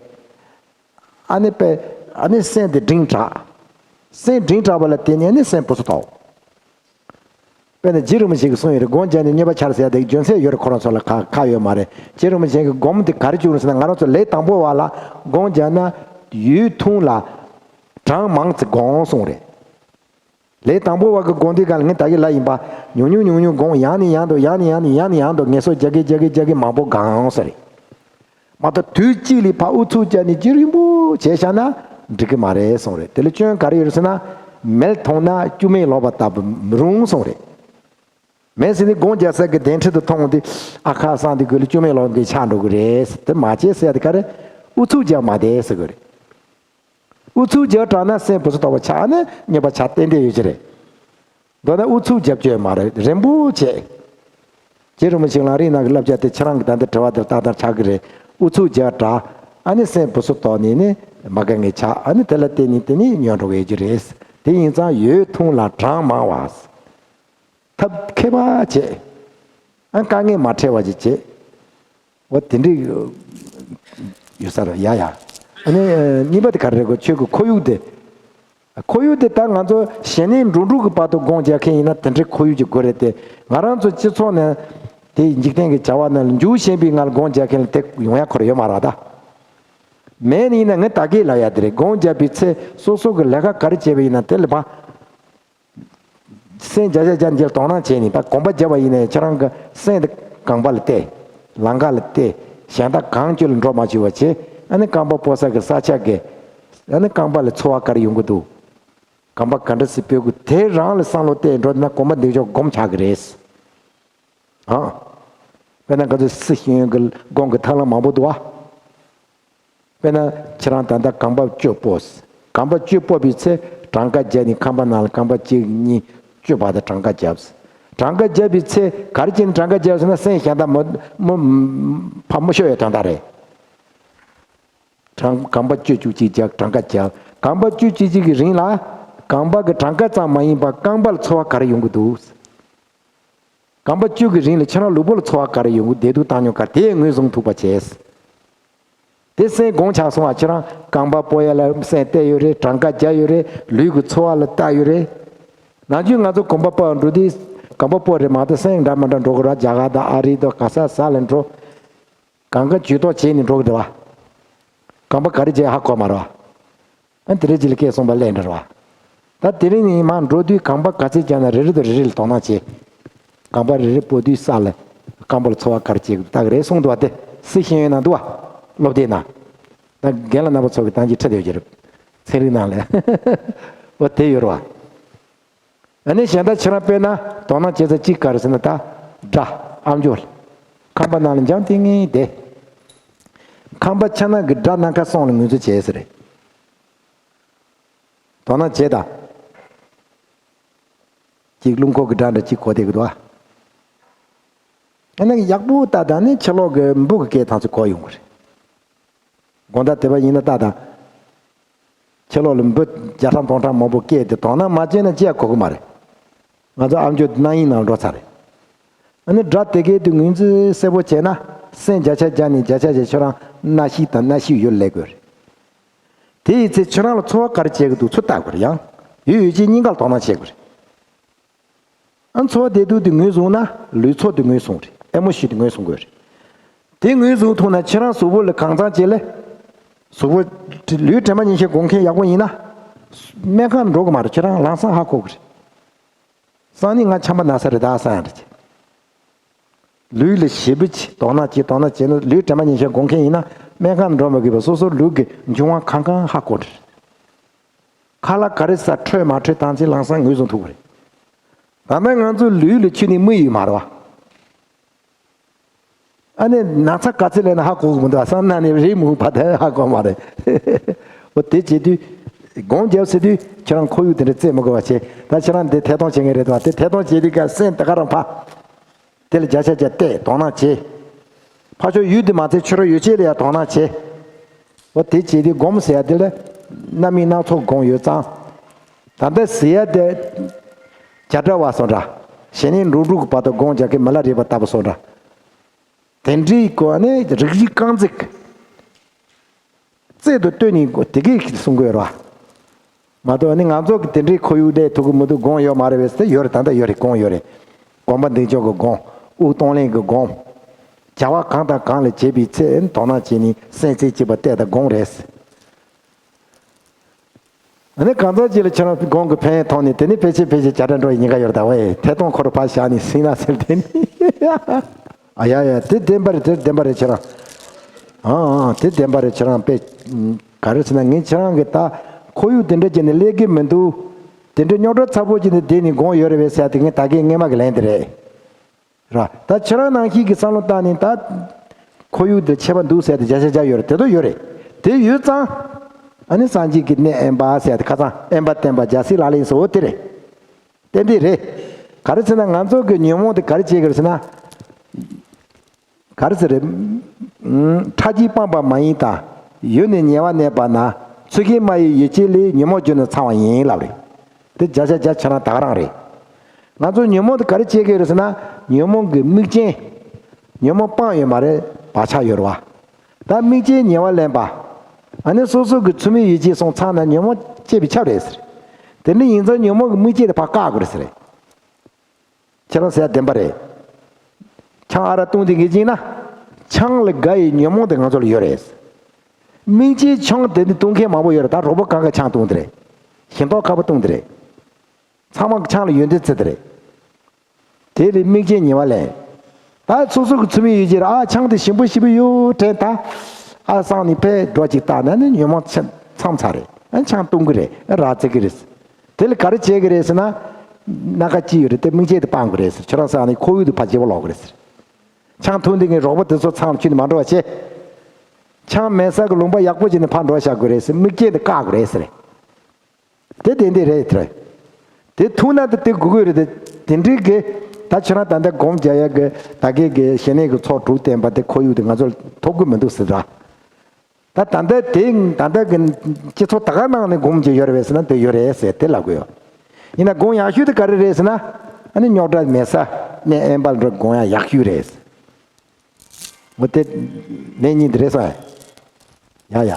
ཨ་ནི་པས། ཨ་ནི་སེམས་དེ་འབྲིང་དྲགས། སེམས་འབྲིང་དྲགས་པ་ལ་བརྟེན་ནས་ཨ་ནི་སེམས་སྦུ་སུ་ཐོག་དཔེར་ན་རྗེ་རིན་པོ་ཆེ་གིས་གསུངས་ཡོད་རེད། སྒོམ་བརྒྱབ་ནས་གཉེར་པ་འཆར་ཟེར་ཡ་དེ་རྒྱུ་མཚན་ཡོད་རེད། ཁོ་རང་ཚོ་ལ་ཁ་ཁ་ཡོད་མ་རེད། རྗེ་རིན་པོ་ཆེ་གིས་སྒོམ་དེ་ག་རེ་བྱུང་རེད་ཟེར་ན་ང་རང་ཚོ་ལས་དང་པོ་བ་ལ་སྒོམ་བརྒྱབ་ན་ཡུན་ཐུང་ལ་གྲངས་མང་ཙམ་སྒོམ་གསུངས་རེད། ལས་དང་པོ་བ་གི་སྒོམ་དུས་སྒང་ལ་ངས་ད་གིན་ལབ་ཡིན་པ། ཉུང་ཉུང་ཉུང་ཉུང་སྒོམ། ཡང་ནས་ཡང་དུ་ཡང་ནས་ཡང་ནས་ཡང་ནས་ཡང་དུ་ངལ་གསོ་རྒྱག་གིན་རྒྱག་གིན་རྒྱག་གིན་མང་པོ་སྒོམ་ཟེར་རེད། མ་གཏོགས་དུས་གཅིག་ལ་ཕར་ཨུ་ཚུགས་བརྒྱབ་ནས་རྒྱུན་རིང་པོ་བྱས་བཞག་ན་འགྲིག་གི་མ་རེད་གསུངས་རེད། དེ་ལ་སྐྱོན་ག་རེ་ཡོད་རེད་ཟེར་ན། མེ་མཐོང་ན་སྐྱུག་མེར་ལོག་པ་ལྟ་བུ་མི་རུང་གསུངས་རེད། མེ་ཟེར་ནི་སྒོམ་རྒྱག་ས་གི་གདན་ཁྲི་དུ་མཐོང་དུས་ཨ་ཁ་སང་དེ་དགོས་ལ་སྐྱུག་མེར་ལོག་གི་ཆགས་འགྲོ་གི་རེད། དེ་མ་བྱེད་ཟེར་ཡ་དེ་ག་རེ། ཨུ་ཚུགས་རྒྱག་མ་བསྡད་ཟེར་གི་རེད། ཨུ་ཚུགས་རྒྱག་དྲགས་ན་སེམས་སྦུ་སུ་ཐོག་པ་ཆགས་ནས་གཉེར་པ་ཆགས་ཏན་ཏན་ཡོད་ཀྱི་རེད། མདོར་ན་ཨུ་ཚུགས་རྒྱབ་ཀྱི་ཡོད་མ་རེད། རན་པོ་བྱས། རྗེ་རིན་པོ་ཆེ་གླང་རི་ནགས་ཀྱི་བསླབ་བྱ་དེ་ཁྱེད་རང་གི་ད་ལྟ་དྲི་བ་དེར་ཏག་ཏག་ཆགས་ཀྱི་རེད། ཨུ་ཚུགས་རྒྱག་དྲགས། ཨ་ནི་སེམས་སྦུ་སུ་ཐོག་ནས་ནི་མ་དགའ་ངེས་ཆགས། ཨ་ནི་དེ་ལ་བརྟེན་ནས་དེ་ནི་ཉོན་འགྲོ་བའི་རྒྱུ་རེད། དེ་ཡིན་ཙང་ཡུན་ཐུང་ལ་གྲངས་མང་བ། ཐབས་མཁས་པ་བྱས། ཨ་དཀའ་ངལ་མ་འཕྲད་པ་ཅིག་བྱས། འོ་དེ་འདྲའི་ཡོད་ས་རེད་ཡ་ཡ། ཨ་ནི་གཉིས་པ་དེ་ག་རེ་རེད་གོ། ཆོས་ཀྱི་ཁོར་ཡུག་དེ། ཁོར་ཡུག་དེ་ད་ང་ཚོ་ཞི་གནས་འགྲོ་དྲུག་གི་བར་དུ་སྒོམ་རྒྱག་མཁན་ཡིན་ན་དེ་འདྲའི་ཁོར་ཡུག་ཅིག་དགོས་རེད་དེ། ང་རང་ཚོ་སྤྱི་ཚོགས་ནང་དེ་འཇིག་རྟེན་གྱི་བྱ་བ་ནང་ལ་འཇུག་ཤེས་པའི་ངང་ལ་སྒོམ་རྒྱག་མཁན་ལ་དེ་ཡོང་ཡ་ཁོ་ར་ཡོད་མ་རེད་ད། མེད་ནི་ཡིན་ན་ངས་ད་གིན་ལབ་ཡ་དེ་རེད། སྒོམ་རྒྱག་པའི་ཚེ་སོ་སོ་གི་ལས་ཀ་ག་རེ་བྱས་པ་ཡིན་ན་དེ་ལ་ཕར། སེམས་བརྒྱ་ཆ་བརྒྱ་འདིར་དོ་སྣང་བྱས་ནས་ད་གོམ་པ་བརྒྱབ་པ་ཡིན་ནའི་ཁྱེད་རང་གི་སེམས་དེ་རྐང་པ་ལ་གཏད། ལམ་ཁ་ལ་གཏད། གཞན་དག་གང་ཅི་ལ་འགྲོ་མ་བཅུག་པ་བྱས། ཨ་ནི་རྐང་པ་སྤོ་ས་གི་ས་ཆ་གི། ཨ་ནི་རྐང་པ་ལ་ཚོར་བ་ག་རེ་ཡོང་གི་འདུག་རྐང་པ་ག་འདྲ་སེ་སྤོ་དགོས་དེ་རང་ལ་བསམ་བློ་གཏད་འགྲོ་ན་གོམ་པ་འདི་ཅོག་སྒོམ་ཆགས་ཀྱི་རེད། ཨང་། དཔེར་ན་ང་ཚོ་སི་ཤེས་ཡོན་གྱི་སྒོམ་གྱི་ཐབས་ལམ་མང་པོ་འདུག་བ། དཔེར་ན་ཁྱེད་རང་ད་ལྟ་རྐང་པ་བཅུ་སྤོས། རྐང་པ་བཅུ་སྤོ་བའི་ཚེ་གྲངས་ཀ་བརྒྱབ་ནས་ཁང་པ་ནང་ལ་རྐང་པ་གཅིག་གཉིས་བཅུ་བར་དུ་གྲངས་ཀ་བརྒྱབ། གྲངས་ཀ་བརྒྱབ་པའི་ཚེ་ག་རེ་བྱས་ནས་གྲངས་ཀ་བརྒྱབ་ཟེར་ན་སེམས་གཞན་དག་མ་མ་ཕར་མ་ཤོར་བའི་དོན་དག་རེད། གྲངས་རྐང་པ་བཅུ་བཅུ་གཅིག་བརྒྱབ་གྲངས་ཀ་བརྒྱབ། རྐང་པ་བཅུ་གཅིག་གཅིག་གི་རིང་ལ་རྐང་པ་གི་གྲངས་ཀ་ཙམ་མ་ཡིན་པར་རྐང་པ་ལ་ཚོར་བ་ག་རེ་ཡོང་གི་འདུག་རྐང་པ་བཅུ་གི་རིང་ལ་ཁྱེད་རང་ལུས་པོ་ལ་ཚོར་བ་ག་རེ་ཡོང་གི། བདེ་སྡུག་བཏང་སྙོམས་ག་རེ་དེ་ངོས་བཟུང་ཐུབ་པ་བྱས། དེ་སེམས་སྒོམ་ཆགས་སོང་བ་ཁྱེད་རང་རྐང་པ་སྤོ་ཡ་ལ་སེམས་གཏད་ཡོད་རེད། གྲངས་ཀ་བརྒྱབ་ཡོད་རེད། ལུས་ཀྱི་ཚོར་བ་ལ་བལྟ་ཡོད་རེད། ནམ་རྒྱུན་ང་ཚོ་གོམ་པ་སྤོ་འགྲོ་དུས་གོམ་པ་སྤོ་རེད་མ་གཏོགས་སེམས་འདྲ་མི་འདྲ་འགྲོ་གི་ར། རྒྱ་གར་དང་ཨ་རི་དང་ག་ས་ས་ལ་འགྲོ། གང་ག་ཇུས་གཏོགས་བྱས་ནས་འགྲོ་གི་འདུག་བ། རྐང་པ་ག་རེ་བྱས་ཧ་གོ་མ་རེད་བ། ཨ་དེ་རེད་ཅི་ལ་སྐད་གསུངས་པ་ལས་འདྲ་རེད་བ། ད་དེ་རིང་ནས་མར་འགྲོ་དུས་རྐང་པ་ག་ཚད་བརྒྱབ་ན་རེ་རེ་དང་རེ་རེ་ལ་དོ་སྣང་བྱེད། རྐང་པ་རེ་རེ་སྤོ་དུས་ས་ལ་རྐང་པ་ལ་ཚོར་བ་ག་རེ་སྐྱེ་གི་འདུག་ལྟ་གི་རེད་གསུངས་འདུག་བ། དེ་སི་ཤེས་ཡོན་ནང་འདུག་བ། སློབ་དེབ་ནང་། ད་རྒན་ལགས་རྣམ་པ་ཚོ་གི་ཏང་ཅིག་ཁྲིད་ཡོད་ཀྱི་རེད། ཚན་རིག་ནང་ལ། འོ་དེ་ཡོད་རེད་བ། ཨ་ནི་གཞན་དག་ཁྱེད་རང་དཔེར་ན་དོ་སྣང་བྱེད་ས་གཅིག་ག་རེ་ཟེར་ན་ད་སྒྲ་ཨམ་ཅོག་ལ་ཁང་པ་ནང་ལ་འཇམ་ཐིང་ངེ་བསྡད། ཁང་པ་ཕྱི་ནང་གི་སྒྲ་ནམ་མཁའ་སོང་ལ་ངོས་འཛིན་བྱས་ཟེར་རེད། དོ་སྣང་བྱེད་དང་། གཅིག་རླུང་འཁོར་གྱི་སྒྲ་འདྲ་གཅིག་གོ་བསྡད་ཀྱི་འདུག་ཨ། ཨ་ནི་ཡག་པོ་ལྟ་དང་ནི་ཕྱི་ལོགས་ཀྱི་འབུ་གི་སྐད་ཐམས་ཅད་གོ་ཡོང་གི་རེད། དགོང་དག་དེ་བ་ཡིན་ན་ལྟ་དང་། ཕྱི་ལོགས་ལ་འབུ་བརྒྱ་ཕྲག་སྟོང་ཕྲག་མང་པོ་སྐད་དེ་དོ་སྣང་མ་བྱས་ན་ཅི་ཡང་གོ་གི་མ་རེད། ང་ཚོ་ཨམ་ཅོག་དེ་རྣ་གཡེང་ནང་འགྲོ་ཚར་རེད། ཨ་ནི་སྒྲ་དེ་གའི་དུས་ངོས་འཛིན་གསལ་པོ་བྱས་ན་སེམས་བརྒྱ་ཆ་བརྒྱ་ནས་བརྒྱ་ཆ་བརྒྱ་ཁྱོད་རང་རྣ་ཤེས་དང་རྣ་ཤེས་ཡུལ་ལས་དགོས་རེད། དེ་ཡི་ཚེ་ཁྱོད་རང་ལ་ཚོར་བ་ག་རེ་སྐྱེ་གི་འདུག་ཚུར་བལྟ་དགོས་རེད། ཡང་ཡུལ་ཡུལ་ཅན་གཉིས་ཀ་ལ་དོ་སྣང་བྱེད་དགོས་རེད། ཨ་ཚོར་བ་བདེ་སྡུག་དེ་ངོས་བཟུང་ན་ལུས་ཚོར་དེ་ངོས་བཟུང་རེད། ཨེ་མོ་ཤེན་དེ་ངོས་བཟུང་དགོས་རེད། དེ་ངོས་བཟུང་ཐུབ་ན་ཁྱེད་རང་གཟུགས་པོ་ལ་གང་འཚམ་ཅིག་ལས། གཟུགས་པོ། ལུས་དྲན་པ་ཉིད་ཤེས་སྒོམ་མཁན་ཡག་པོ་ཡིན་ན། སྨན་ཁང་འགྲོ་གི་མ་རེད། ཁྱེད་རང་ལམ་སང་ཧ་གོ་གི་རེད། སང་ཉིན་ང་ཆམ་པ་ན་ས་རེད་ད་སང་རེད། ལུས་ལ་ཞེ་པོ་ཅིག་དོ་སྣང་བྱེད་དོ་སྣང་བྱེད་ན། ལུས་དྲན་པ་ཉིན་ཞག་སྒོམ་མཁན་ཡིན་ན། སྨན་ཁང་འགྲོ་མ་དགོས་པར་སོ་སོ་ལུས་ཀྱི་འབྱུང་བ་གང་གང་ཧ་གོ་རེད། ཁ་ལག་ག་རེ་ཟ་འཕྲོད་མ་འཕྲོད་དང་ཅི་ལང་སང་ངོས་བཟུང་ཐུབ་པ་རེད། ད་ལྟ་ང་ཚོ་ལུས་ལ་ཁྱོན་ནས་མིག་ཡོད་མ་རེད་བ། ཨ་ནི་ན་ཚ་ག་ཚོད་སླེབས་ན་ཧ་གོ་གི་མི་འདུག་བསམ་ན་ནི་རེད་མུག་བ་དེ་ཧ་གོ་མ་རེད། འོ་དེ་བྱེད་དུས། སྒོམ་རྒྱབ་ཟེར་དུས་ཁྱེད་རང་ཁོར་ཡུག་དེ་འདྲ་བཙལ་མི་དགོས་པ་བྱས། ད་ཁྱེད་རང་འདི་ཐད་གཏོང་བྱེད་མཁན་རེད་དོ། དེ་ཐད་གཏོང་བྱེད་དུས་ཀ་སེམས་ད་ག་རང་ཕ། དེ་ལ་བརྒྱ་ཆ་བརྒྱ་བལྟས་དོ་སྣང་བྱེད། ཕར་ཕྱོགས་ཡུལ་དུ་མ་ཚད་ཕྱི་རོལ་ཡོ་བྱད་ལ་ཡང་དོ་སྣང་བྱེད། འོ་དེ་བྱེད་དུས་སྒོམ་ཟེར་ཡ་དེ་ལ་རྣམ་དབྱེ་སྣ་ཚོགས་སྒོམ་ཡོད་ཙང་། ད་ལྟ་ཟེར་ཡ་དེ་བྱ་བྲལ་བ་སོང་འདྲ། ཞི་གནས་འགྲོ་དྲུག་གི་བར་དུ་སྒོམ་རྒྱག་གི་མི་ལ་རས་པ་ལྟ་བུ་སོང་འདྲ། དེ་འདྲའི་སྐོར་ནས་རིག་གཞི་རྐང་འཛིན་རྩལ་དུ་བཏོན་ནས་དེ་གས་གསུང་དགོས་རེད་བ། མ་གཏོགས་ནི་ང་ཚོ་གི་དེ་འདྲའི་ཁོར་ཡུག་ལས་ཐུག་གི་མི་འདུག་སྒོམ་ཡོད་མ་རེད་པས་ཟེར། ཡོད་རེད། ད་ལྟ་ཡོད་རེད། སྒོམ་ཡོད་རེད། སྒོམ་པ་འདི་ཕྱོགས་ཀྱི་སྒོམ། དབུགས་གཏོང་ལེན་གྱི་སྒོམ། བྱ་བ་གང་དང་གང་ལ་བྱེད་པའི་ཚེ་དོ་སྣང་བྱས་ནས་སེམས་རྩེ་གཅིག་པ་བལྟས་དང་སྒོམ་རེད། ཨ་ནི་གང་ཟག་ཅིག་ལ་ཁྱེད་རང་སྒོམ་གྱི་ཕན་ཡོན་ཐོགས་ནས་དེ་ནི་ཕལ་ཆེར་ཕལ་ཆེར་བྱ་བྲལ་འགྲོ་ཡི་ཉེན་ཁ་ཡོད་རེད། ད་ཝེ་ཐད་གཏོང་ཁོ་ར་ཕར་བཞག་ནས་སིང་ན་ཟེར་དེ་ནི། ཨ་ཡ་ཡ་དེ་བདེན་པ་རེད། དེ་བདེན་པ་རེད་ཁྱེད་རང་། ཨང་ཨང་དེ་བདེན་པ་རེད། ཁྱེད་རང་དཔེ་ག་རེ་ཟེར་ན། ངས་ཁྱེད་རང་གི་ད་ཁོར་ཡུག་དེ་འདྲ་བྱས་ནས་སླེབས་ཀྱི་མི་འདུག་དེ་འདྲ་རྙོག་དྲ་ཚ་པོ་བྱས་ནས་བསྡད་ནས་སྒོམ་ཡོད་རེད་པས་ཟེར་ཡ་དེ་ངས་ད་གིན་སྔས་མ་གི་ལན་དེ་རེད། ར། ད་ཁྱེད་རང་ནང་བཞིན་གྱི་བསམ་བློ་བཏང་ནས་ད། ཁོར་ཡུག་འདིར་ཁྱད་པར་འདུག་ཟེར་ཏེ་བརྒྱ་ཆ་བརྒྱ་ཡོད་རེད། དེ་ཚོ་ཡོད་རེད། དེ་ཡོད་ཙང་། ཨ་ནི་སངས་རྒྱས་ཀྱི་གནས་དབེན་པ་ཟེར་ཏེ་ཁ་སང་དབེན་པ་བསྟན་པ་རྒྱལ་སྲས་ལག་ལེན་སོགས་དེ་རེད། ཏན་ཏན་རེད། ག་རེ་ཟེར་ན་ང་ཚོ་གི་ཉོན་མོངས་དེ་ག་རེ་བྱེད་ཀྱི་རེད་ཟེར་ན། ག་རེ་ཟེར་རེད། ཕྲ་རྒྱས་སྤངས་པ་མ་ཡིན་དང་། ཡུལ་ནི་ཉེ་བར་གནས་པ་ན། ཚུལ་ཁྲིམས་མ་ཡི་ཡིད་བྱེད་ལས། ཉོན་མོངས་རྒྱུ་ནི་ཚང་བ་ཡིན་ལབ་རེད། དེ་བརྒྱ་ཆ་བརྒྱ་ཁྱེད་རང་ད་ག་རང་རེད། ང་ཚོ་ཉོན་མོངས་དེ་ག་རེ་བྱེད་ཀྱི་རེད་ཟེར་ན། ཉོན་མོངས་ཀྱི་དམིགས་རྐྱེན། ཉོན་མོངས་སྤངས་ཡོད་མ་རེད། བག་ཆགས་ཡོད་རེད་བ། ད་དམིགས་རྐྱེན་ཉེ་བར་ལེན་པ། ཨ་ནི་སོ་སོ་གི་ཚུལ་མིན་ཡིད་བྱེད་སོང་ཚང་ན་ཉོན་མོངས་སྐྱེས་པའི་ཆ་རེད་ཟེར། དེ་འདྲ་ཡིན་ཙང་ཉོན་མོངས་ཀྱི་དམིགས་རྐྱེན་དེ་ཕར་བཀག་དགོས་རེད་ཟེར། ཁྱེད་རང་ཟེར་ཡ་བདེན་པ་རེད། ཆང་ཨ་རག་བཏུང་དེ་ངེས་ཅིག་ན། ཆང་ལ་དགའ་ཡི་ཉོན་མོངས་དེ་ང་ཚོ་ལ་ཡོད་རེད། དམིགས་བྱེད་ཆང་དེ་འདི་བཏུང་མཁན་མང་པོ་ཡོད་རེད། ད་རོགས་པ་གང་ག་ཆང་བཏུང་དེ་རེད། ཞིང་ཐོག་ཁ་པོ་བཏུང་དེ་རེད། ཚང་མ་ཆང་ལ་ཡོན་ཏན་བརྩི་དེ་རེད། དེ་ལས་དམིགས་རྐྱེན་ཉེ་བར་ལེན། ད་སོ་སོ་གི་ཚུལ་མིན་ཡིད་བྱེད་ར། ཨ་ཆང་དེ་ཞིམ་པོ་ཞིམ་པོ་ཡོད་དྲན་ད། ཨ་སང་ནས་ཕེ་འགྲོ་ཅིག་བཏང་ན་ནི་ཉོན་མོངས་ཆ་མཚམས་ཚར་རེད། ཨ་ཆང་བཏུང་གི་རེད། ཨ་རག་བརྩི་གི་རེད། དེ་ལ་ག་རེ་བྱེད་ཀྱི་རེད་ཟེར་ན། སྣ་ཁ་ཅི་ཡོད་རེད་དེ་དམིགས་བྱེད་དེ་སྤང་དགོས་རེད་ཟེར། ཁྱོད་རང་ས་ནས་ཁོར་ཡུག་དེ་ཕར་བརྗེ་པོ་ལོག་གི་རེད་ཟེར། ཆང་འཐུང་དུས་ངས་རོགས་པ་དེ་ཚོ་ཚང་ཁྱོད་ནས་མ་འགྲོ་བ་བྱེད། ཆང་མེད་ས་གི་ལུང་པ་ཡག་པོ་བྱས་ནས་ཕར་འགྲོ་བྱ་དགོས་རེད་ཟེར། དམིགས་བྱེད་དེ་བཀག་དགོས་རེད་ཟེར། དེ་དེ་འདི་རེད་དེ། དེ་ཐུག་ན་དེ་དེ་དགོས་དགོས་རེད་དེ། དེ་འདྲའི་གི། ད་ཁྱོད་རང་ད་ལྟ་སྒོམ་རྒྱག་ཡ་གི་ད་གི་གི་ཞི་གནས་ཀྱི་ཚོགས་དྲུག་བསྟན་པ་དེ་ཁོར་ཡུག་དེ་ང་ཚོར་ཐོབ་གི་མི་འདུག་ཟེར་ར། ད་ད་ལྟ་དེ་ད་ལྟ་གི་སྤྱི་ཚོགས་ད་ག་ནང་ནས་སྒོམ་གྱི་ཡོད་རེད་པས་ཟེར་ན་དེ་ཡོད་རེད་ཟེར་དེ་ལབ་གི་ཡོད། ཡིན་ན་སྒོམ་ཡག་ཤོས་དེ་ག་རེ་རེད་ཟེར་ན། ཨ་ནི་རྙོག་དྲ་མེད་ས་གནས་དབེན་པ་འགྲོ་སྒོམ་ཡག་ཡག་ཤོས་རེད། འོ་དེ་ལན་གཉིས་དེ་རེད་ས། ཡ་ཡ།